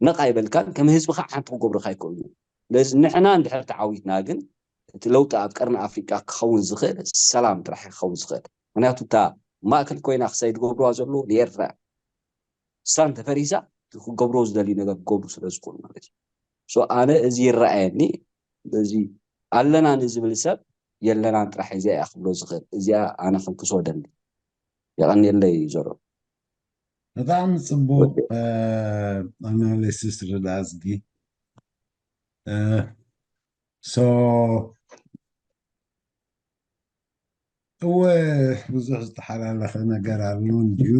ነቕ ኣይበልካን ከም ህዝቢ ከዓ ሓንቲ ክገብሩካ ኣይክእሉ ስለዚ ንሕና እንድሕር ተዓዊትና ግን እቲ ለውጢ ኣብ ቀርኒ ኣፍሪቃ ክኸውን ዝኽእል ሰላም ጥራሕ ክኸውን ዝኽእል ምክንያቱ እታ ማእከል ኮይና ክሳይ ዝገብርዋ ዘለዉ ንኤርትራ እያ እሳ እንተፈሪሳ ክገብርዎ ዝደልዩ ነገር ክገብሩ ስለ ዝኽእሉ ማለት እዩ ኣነ እዚ ይረኣየኒ በዚ ኣለና ንዝብል ሰብ የለናን ጥራሕ እዚኣ እያ ክብሎ ዝኽእል እዚኣ ኣነ ክንክሶ ደሊ የቐንየለይ ዘሮ ብጣዕሚ ጽቡቅ ኣናሊሲስ ርዳዝጊ። ሶ እወ፣ ብዙሕ ዝተሓላለኸ ነገር ኣሎ እንድዩ።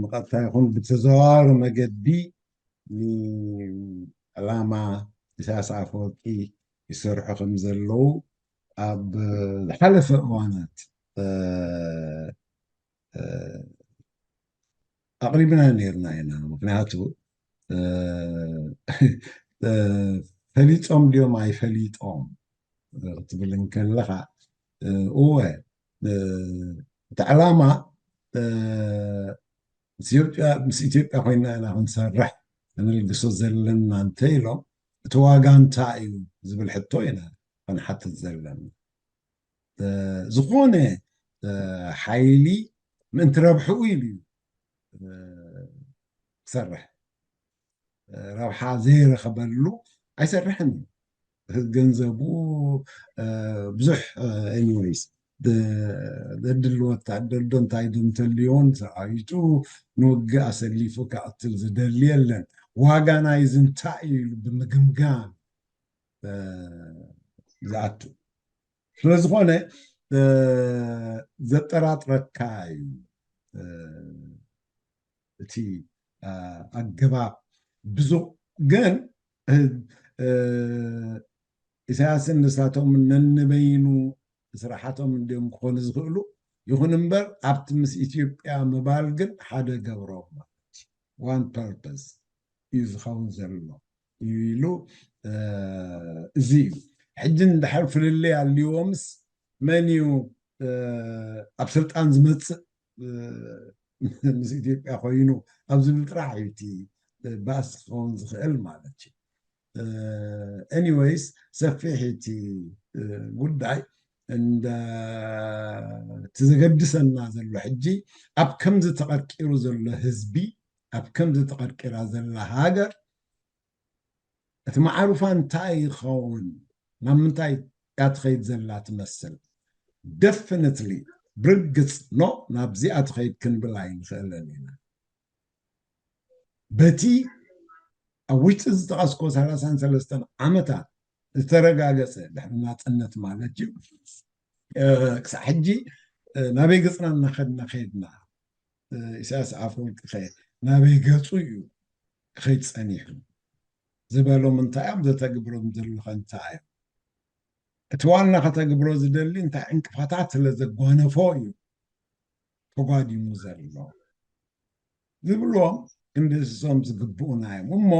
ብቐጥታ ይኹን ብተዘዋዋሪ መገዲ ንዕላማ ኢሳያስ ኣፈወርቂ ይሰርሑ ከም ዘለዉ ኣብ ዝሓለፈ እዋናት ኣቕሪብና ነርና ኢና። ምክንያቱ ፈሊጦም ድዮም ኣይፈሊጦም ክትብል እንከለኻ፣ እወ፣ እቲ ዕላማ ምስ ኢትዮጵያ ኮይና ኢና ክንሰርሕ፣ ክንልግሶ ዘለና እንተ ኢሎም፣ እቲ ዋጋ እንታይ እዩ ዝብል ሕቶ ኢና ክንሓትት ዘለና። ዝኾነ ሓይሊ ምእንቲ ረብሕኡ ኢሉ እዩ ክሰርሕ፣ ረብሓ ዘይረኸበሉ ኣይሰርሕን እዩ። ገንዘቡ ብዙሕ፣ ኤኒወይስ፣ ዘድሊ ወታደር ዶ እንታይ ዶ እንተልዮን ሰራዊቱ ንውግእ ኣሰሊፉ ክቐትል ዝደሊ የለን። ዋጋ ናይዚ እንታይ እዩ ኢሉ ብምግምጋም ዝኣቱ ስለ ዝኾነ ዘጠራጥረካ እዩ እቲ ኣገባብ። ብዙ ግን ኢሳያስን ንሳቶም ነንበይኑ ስራሓቶም እንዲዮም ክኾኑ ዝኽእሉ። ይኹን እምበር ኣብቲ ምስ ኢትዮጵያ ምባል ግን ሓደ ገብሮም ማለት እዩ። ዋን ፐርፐስ እዩ ዝኸውን ዘሎ ኢሉ፣ እዚ እዩ። ሕጂ እንድሕር ፍልልይ ኣልይዎምስ መን እዩ ኣብ ስልጣን ዝመፅእ ምስ ኢትዮጵያ ኮይኑ ኣብ ዝብል ጥራሕ እዩ እቲ ባእሲ ክኸውን ዝኽእል ማለት እዩ። ኤኒወይስ፣ ሰፊሕ እቲ ጉዳይ እንዳ እቲ ዘገድሰና ዘሎ ሕጂ ኣብ ከምዚ ተቐርቂሩ ዘሎ ህዝቢ፣ ኣብ ከምዚ ተቐርቂራ ዘላ ሃገር እቲ መዓሩፋ እንታይ ይኸውን? ናብ ምንታይ እያ ትኸይድ ዘላ ትመስል? ደፍነትሊ ብርግጽ ኖ ናብዚኣ ትኸይድ ክንብል ኣይንኽእልን ኢና። በቲ ኣብ ውሽጢ ዝጠቐስኮ ሰላሳን ሰለስተን ዓመታት ዝተረጋገጸ ድሕሪ ናጽነት ማለት እዩ ክሳብ ሕጂ ናበይ ገጽና እናኸድና ከይድና ኢሳያስ ኣፈወርቂ ከ ናበይ ገጹ እዩ ክኸይድ ጸኒሑ ዝበሎም እንታይ እዮም? ዘተግብሮም ዘለኸ እንታይ እዮም? እቲ ዋና ከተግብሮ ዝደሊ እንታይ ዕንቅፋታት ስለ ዘጓነፎ እዩ ተጓዲሙ ዘሎ ዝብሎም ክንድህስሶም ዝግብኡና እዮም። እሞ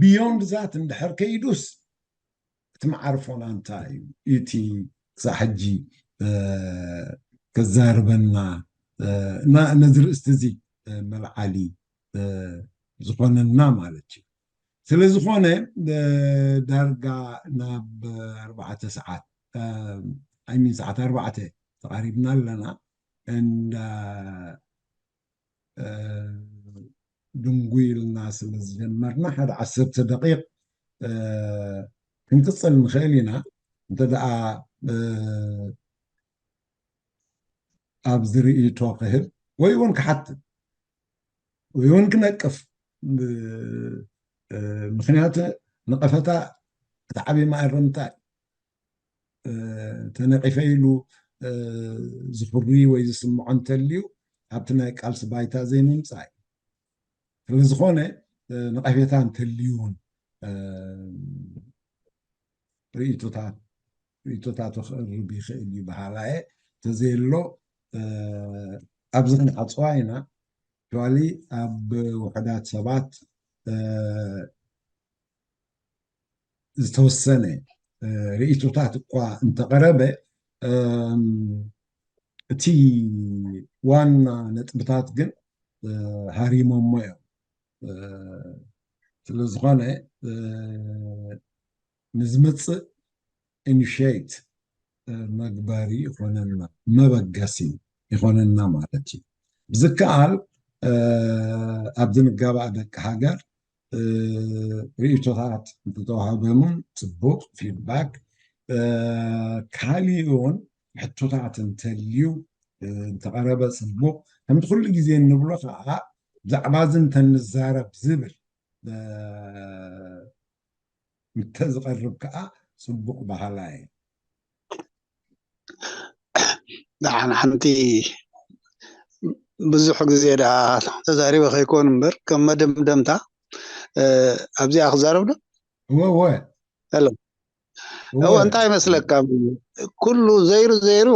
ቢዮንድ ዛት እንድሕር ከይዱስ እቲ መዓርፎና እንታይ እዩ? እቲ ክሳብ ሕጂ ከዛርበና እና ነዚ ርእስቲ እዚ መልዓሊ ዝኾነና ማለት እዩ። ስለ ዝኾነ ዳርጋ ናብ ኣርባዕተ ሰዓት ኣይሚን ሰዓት ኣርባዕተ ተቓሪብና ኣለና። እንዳ ድንጉይ ኢልና ስለ ዝጀመርና ሓደ ዓሰርተ ደቂቕ ክንቅፅል ንኽእል ኢና። እንተ ደኣ ኣብዚ ርእይቶ ክህብ ወይ እውን ክሓትት ወይ እውን ክነቅፍ፣ ምኽንያቱ ነቐፈታ እቲ ዓብዪ መኣረምታ እዩ። ተነቒፈ ኢሉ ዝፍሪ ወይ ዝስምዖ እንተልዩ ኣብቲ ናይ ቃልሲ ባይታ ዘይምምፃእ እዩ። ስለዝኾነ ነቐፌታ እንተልዩ እውን ርእይቶታት ርእይቶታቱ ክቕርብ ይኽእል እዩ በሃላየ እንተዘየሎ ኣብዚ ክንዓፅዋ ኢና። ሸዋሊ ኣብ ውሕዳት ሰባት ዝተወሰነ ርእይቶታት እኳ እንተቐረበ እቲ ዋና ነጥብታት ግን ሃሪሞሞ እዮም። ስለዝኾነ ንዝመፅእ ኢኒሽት መግበሪ ይኾነና፣ መበገሲ ይኾነና ማለት እዩ። ብዝከኣል ኣብዚ ንጋባእ ደቂ ሃገር ርእይቶታት እንተተዋህበምን ፅቡቕ ፊድባክ፣ ካሊእ እውን ሕቶታት እንተልዩ እንተቐረበ ፅቡቕ። ከምቲ ኩሉ ግዜ እንብሎ ከዓ ብዛዕባ እዚ እንተንዛረብ ዝብል እንተዝቐርብ ከዓ ፅቡቕ ባህላ እዩ። ደሓን ሓንቲ ብዙሕ ግዜ ደኣ ተዛሪበ ከይኮን እምበር ከም መደምደምታ ኣብዚኣ ክዛረብ ዶ? እወ እወ ሄሎ እወ እንታይ ይመስለካ? ኩሉ ዘይሩ ዘይሩ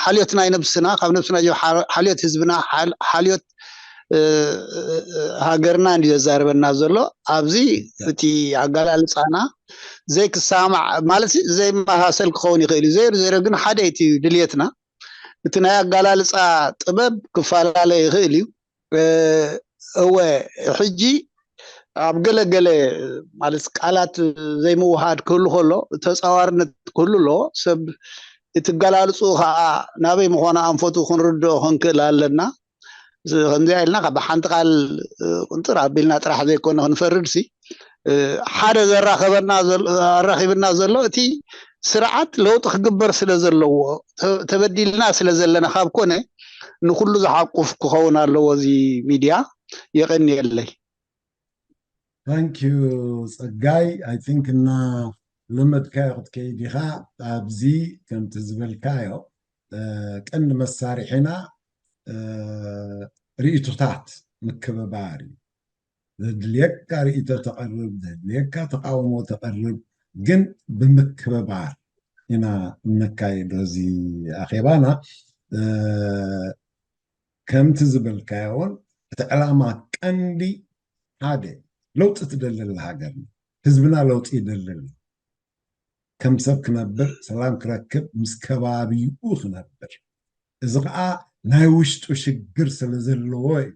ሓልዮት ናይ ነብስና ካብ ነብስና ሓልዮት ህዝብና ሓልዮት ሃገርና እንዲ ዘዛርበና ዘሎ ኣብዚ እቲ ኣጋላልፃና ዘይክሳማዕ ማለት ዘይመሳሰል ክኸውን ይኽእል እዩ። ዘይሩ ዘይሩ ግን ሓደ እቲ ድልየትና እቲ ናይ ኣጋላልፃ ጥበብ ክፈላለ ይኽእል እዩ። እወ ሕጂ ኣብ ገለገለ ማለት ቃላት ዘይምውሃድ ክህሉ ከሎ ተፃዋርነት ክህሉ ኣለዎ። ሰብ እቲ ኣገላልፅኡ ከዓ ናበይ ምዃኑ ኣንፈቱ ክንርድኦ ክንክእል ኣለና። ከምዚኣ ኢልና ካብ ሓንቲ ቃል ቁንጥር ኣቢልና ጥራሕ ዘይኮነ ክንፈርድ ሲ ሓደ ዘራኸበና ኣራኺብና ዘሎ እቲ ስርዓት ለውጢ ክግበር ስለ ዘለዎ ተበዲልና ስለ ዘለና ካብ ኮነ ንኩሉ ዝሓቁፍ ክኸውን ኣለዎ እዚ ሚድያ። የቐንየለይ። Thank you ፀጋይ። I think እና ለመድካዮ ክትከይድ ኢኻ። ኣብዚ ከምቲ ዝበልካዮ ቀንዲ መሳርሒና ርእይቶታት ምክብባር እዩ። ዘድልየካ ርእይቶ ተቐርብ፣ ዘድልየካ ተቃውሞ ተቐርብ፣ ግን ብምክብባር ኢና እነካይዶ እዚ ኣኼባና። ከምቲ ዝበልካዮ እውን እቲ ዕላማ ቀንዲ ሓደ ለውጢ ትደሊ ኣላ ሃገርና፣ ህዝብና ለውጢ ይደሊ ኣሎ። ከም ሰብ ክነብር፣ ሰላም ክረክብ፣ ምስ ከባቢኡ ክነብር። እዚ ከዓ ናይ ውሽጡ ሽግር ስለ ዘለዎ እዩ።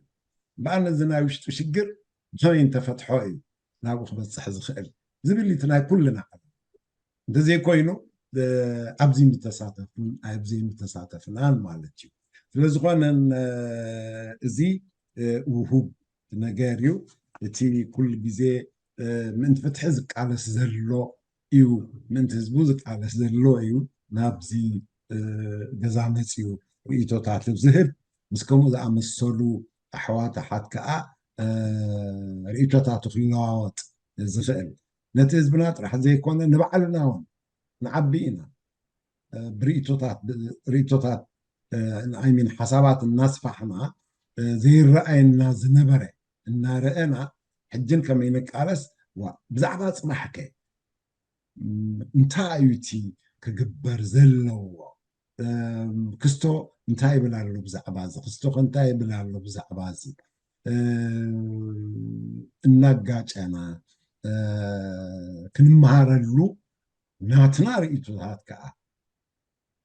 እምበኣር ነዚ ናይ ውሽጡ ሽግር ብኸመይ እንተፈትሖ እዩ ናብኡ ክበፅሕ ዝኽእል ዝብል እቲ ናይ ኩልና ዓለም። እንተዘይኮይኑ ኣብዚ ምተሳተፍን ኣብዚ ምተሳተፍናን ማለት እዩ። ስለዝኾነ እዚ ውሁብ ነገር እዩ። እቲ ኩሉ ግዜ ምእንቲ ፍትሒ ዝቃለስ ዘሎ እዩ፣ ምእንቲ ህዝቡ ዝቃለስ ዘሎ እዩ ናብዚ ገዛ መፅዩ ርእይቶታት ዝህብ። ምስ ከምኡ ዝኣመሰሉ ኣሕዋት ኣሓት ከዓ ርእይቶታቱ ክለዋወጥ ዝኽእል ነቲ ህዝብና ጥራሕ ዘይኮነ ንባዕልና እውን ንዓቢ ኢና። ብርእይቶታት ርእይቶታት ኣይሚን ሓሳባት እናስፋሕና ዘይረኣየና ዝነበረ እናረአና ሕጅን ከመይ ንቃለስ ብዛዕባ ፅባሕከ እንታይ እዩ እቲ ክግበር ዘለዎ? ክስቶ እንታይ ይብል ኣሎ ብዛዕባ እዚ? ክስቶ ከ እንታይ ይብል ኣሎ ብዛዕባ እዚ? እናጋጨና ክንመሃረሉ ናትና ርእይቶታት ከዓ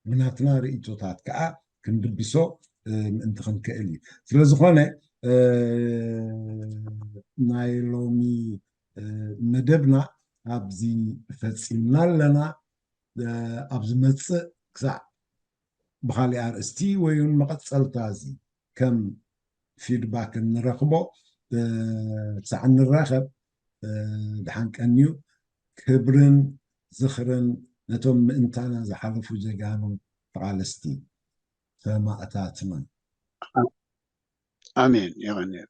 ብናትና ርእይቶታት ከዓ ክንድብሶ ምእንቲ ክንክእል እዩ። ስለዝኾነ ናይ ሎሚ መደብና ኣብዚ ፈፂምና ኣለና። ኣብ ዝመፅእ ክሳዕ ብካሊእ ኣርእስቲ ወይ እውን መቐፀልታ እዚ ከም ፊድባክ እንረኽቦ ክሳዕ እንራኸብ ድሓን ቀንዩ ክብርን ዝኽርን ነቶም ምእንታና ዝሓለፉ ጀጋኑ ተቓለስቲ ሰማእታትና። ኣሜን። የቐንየል።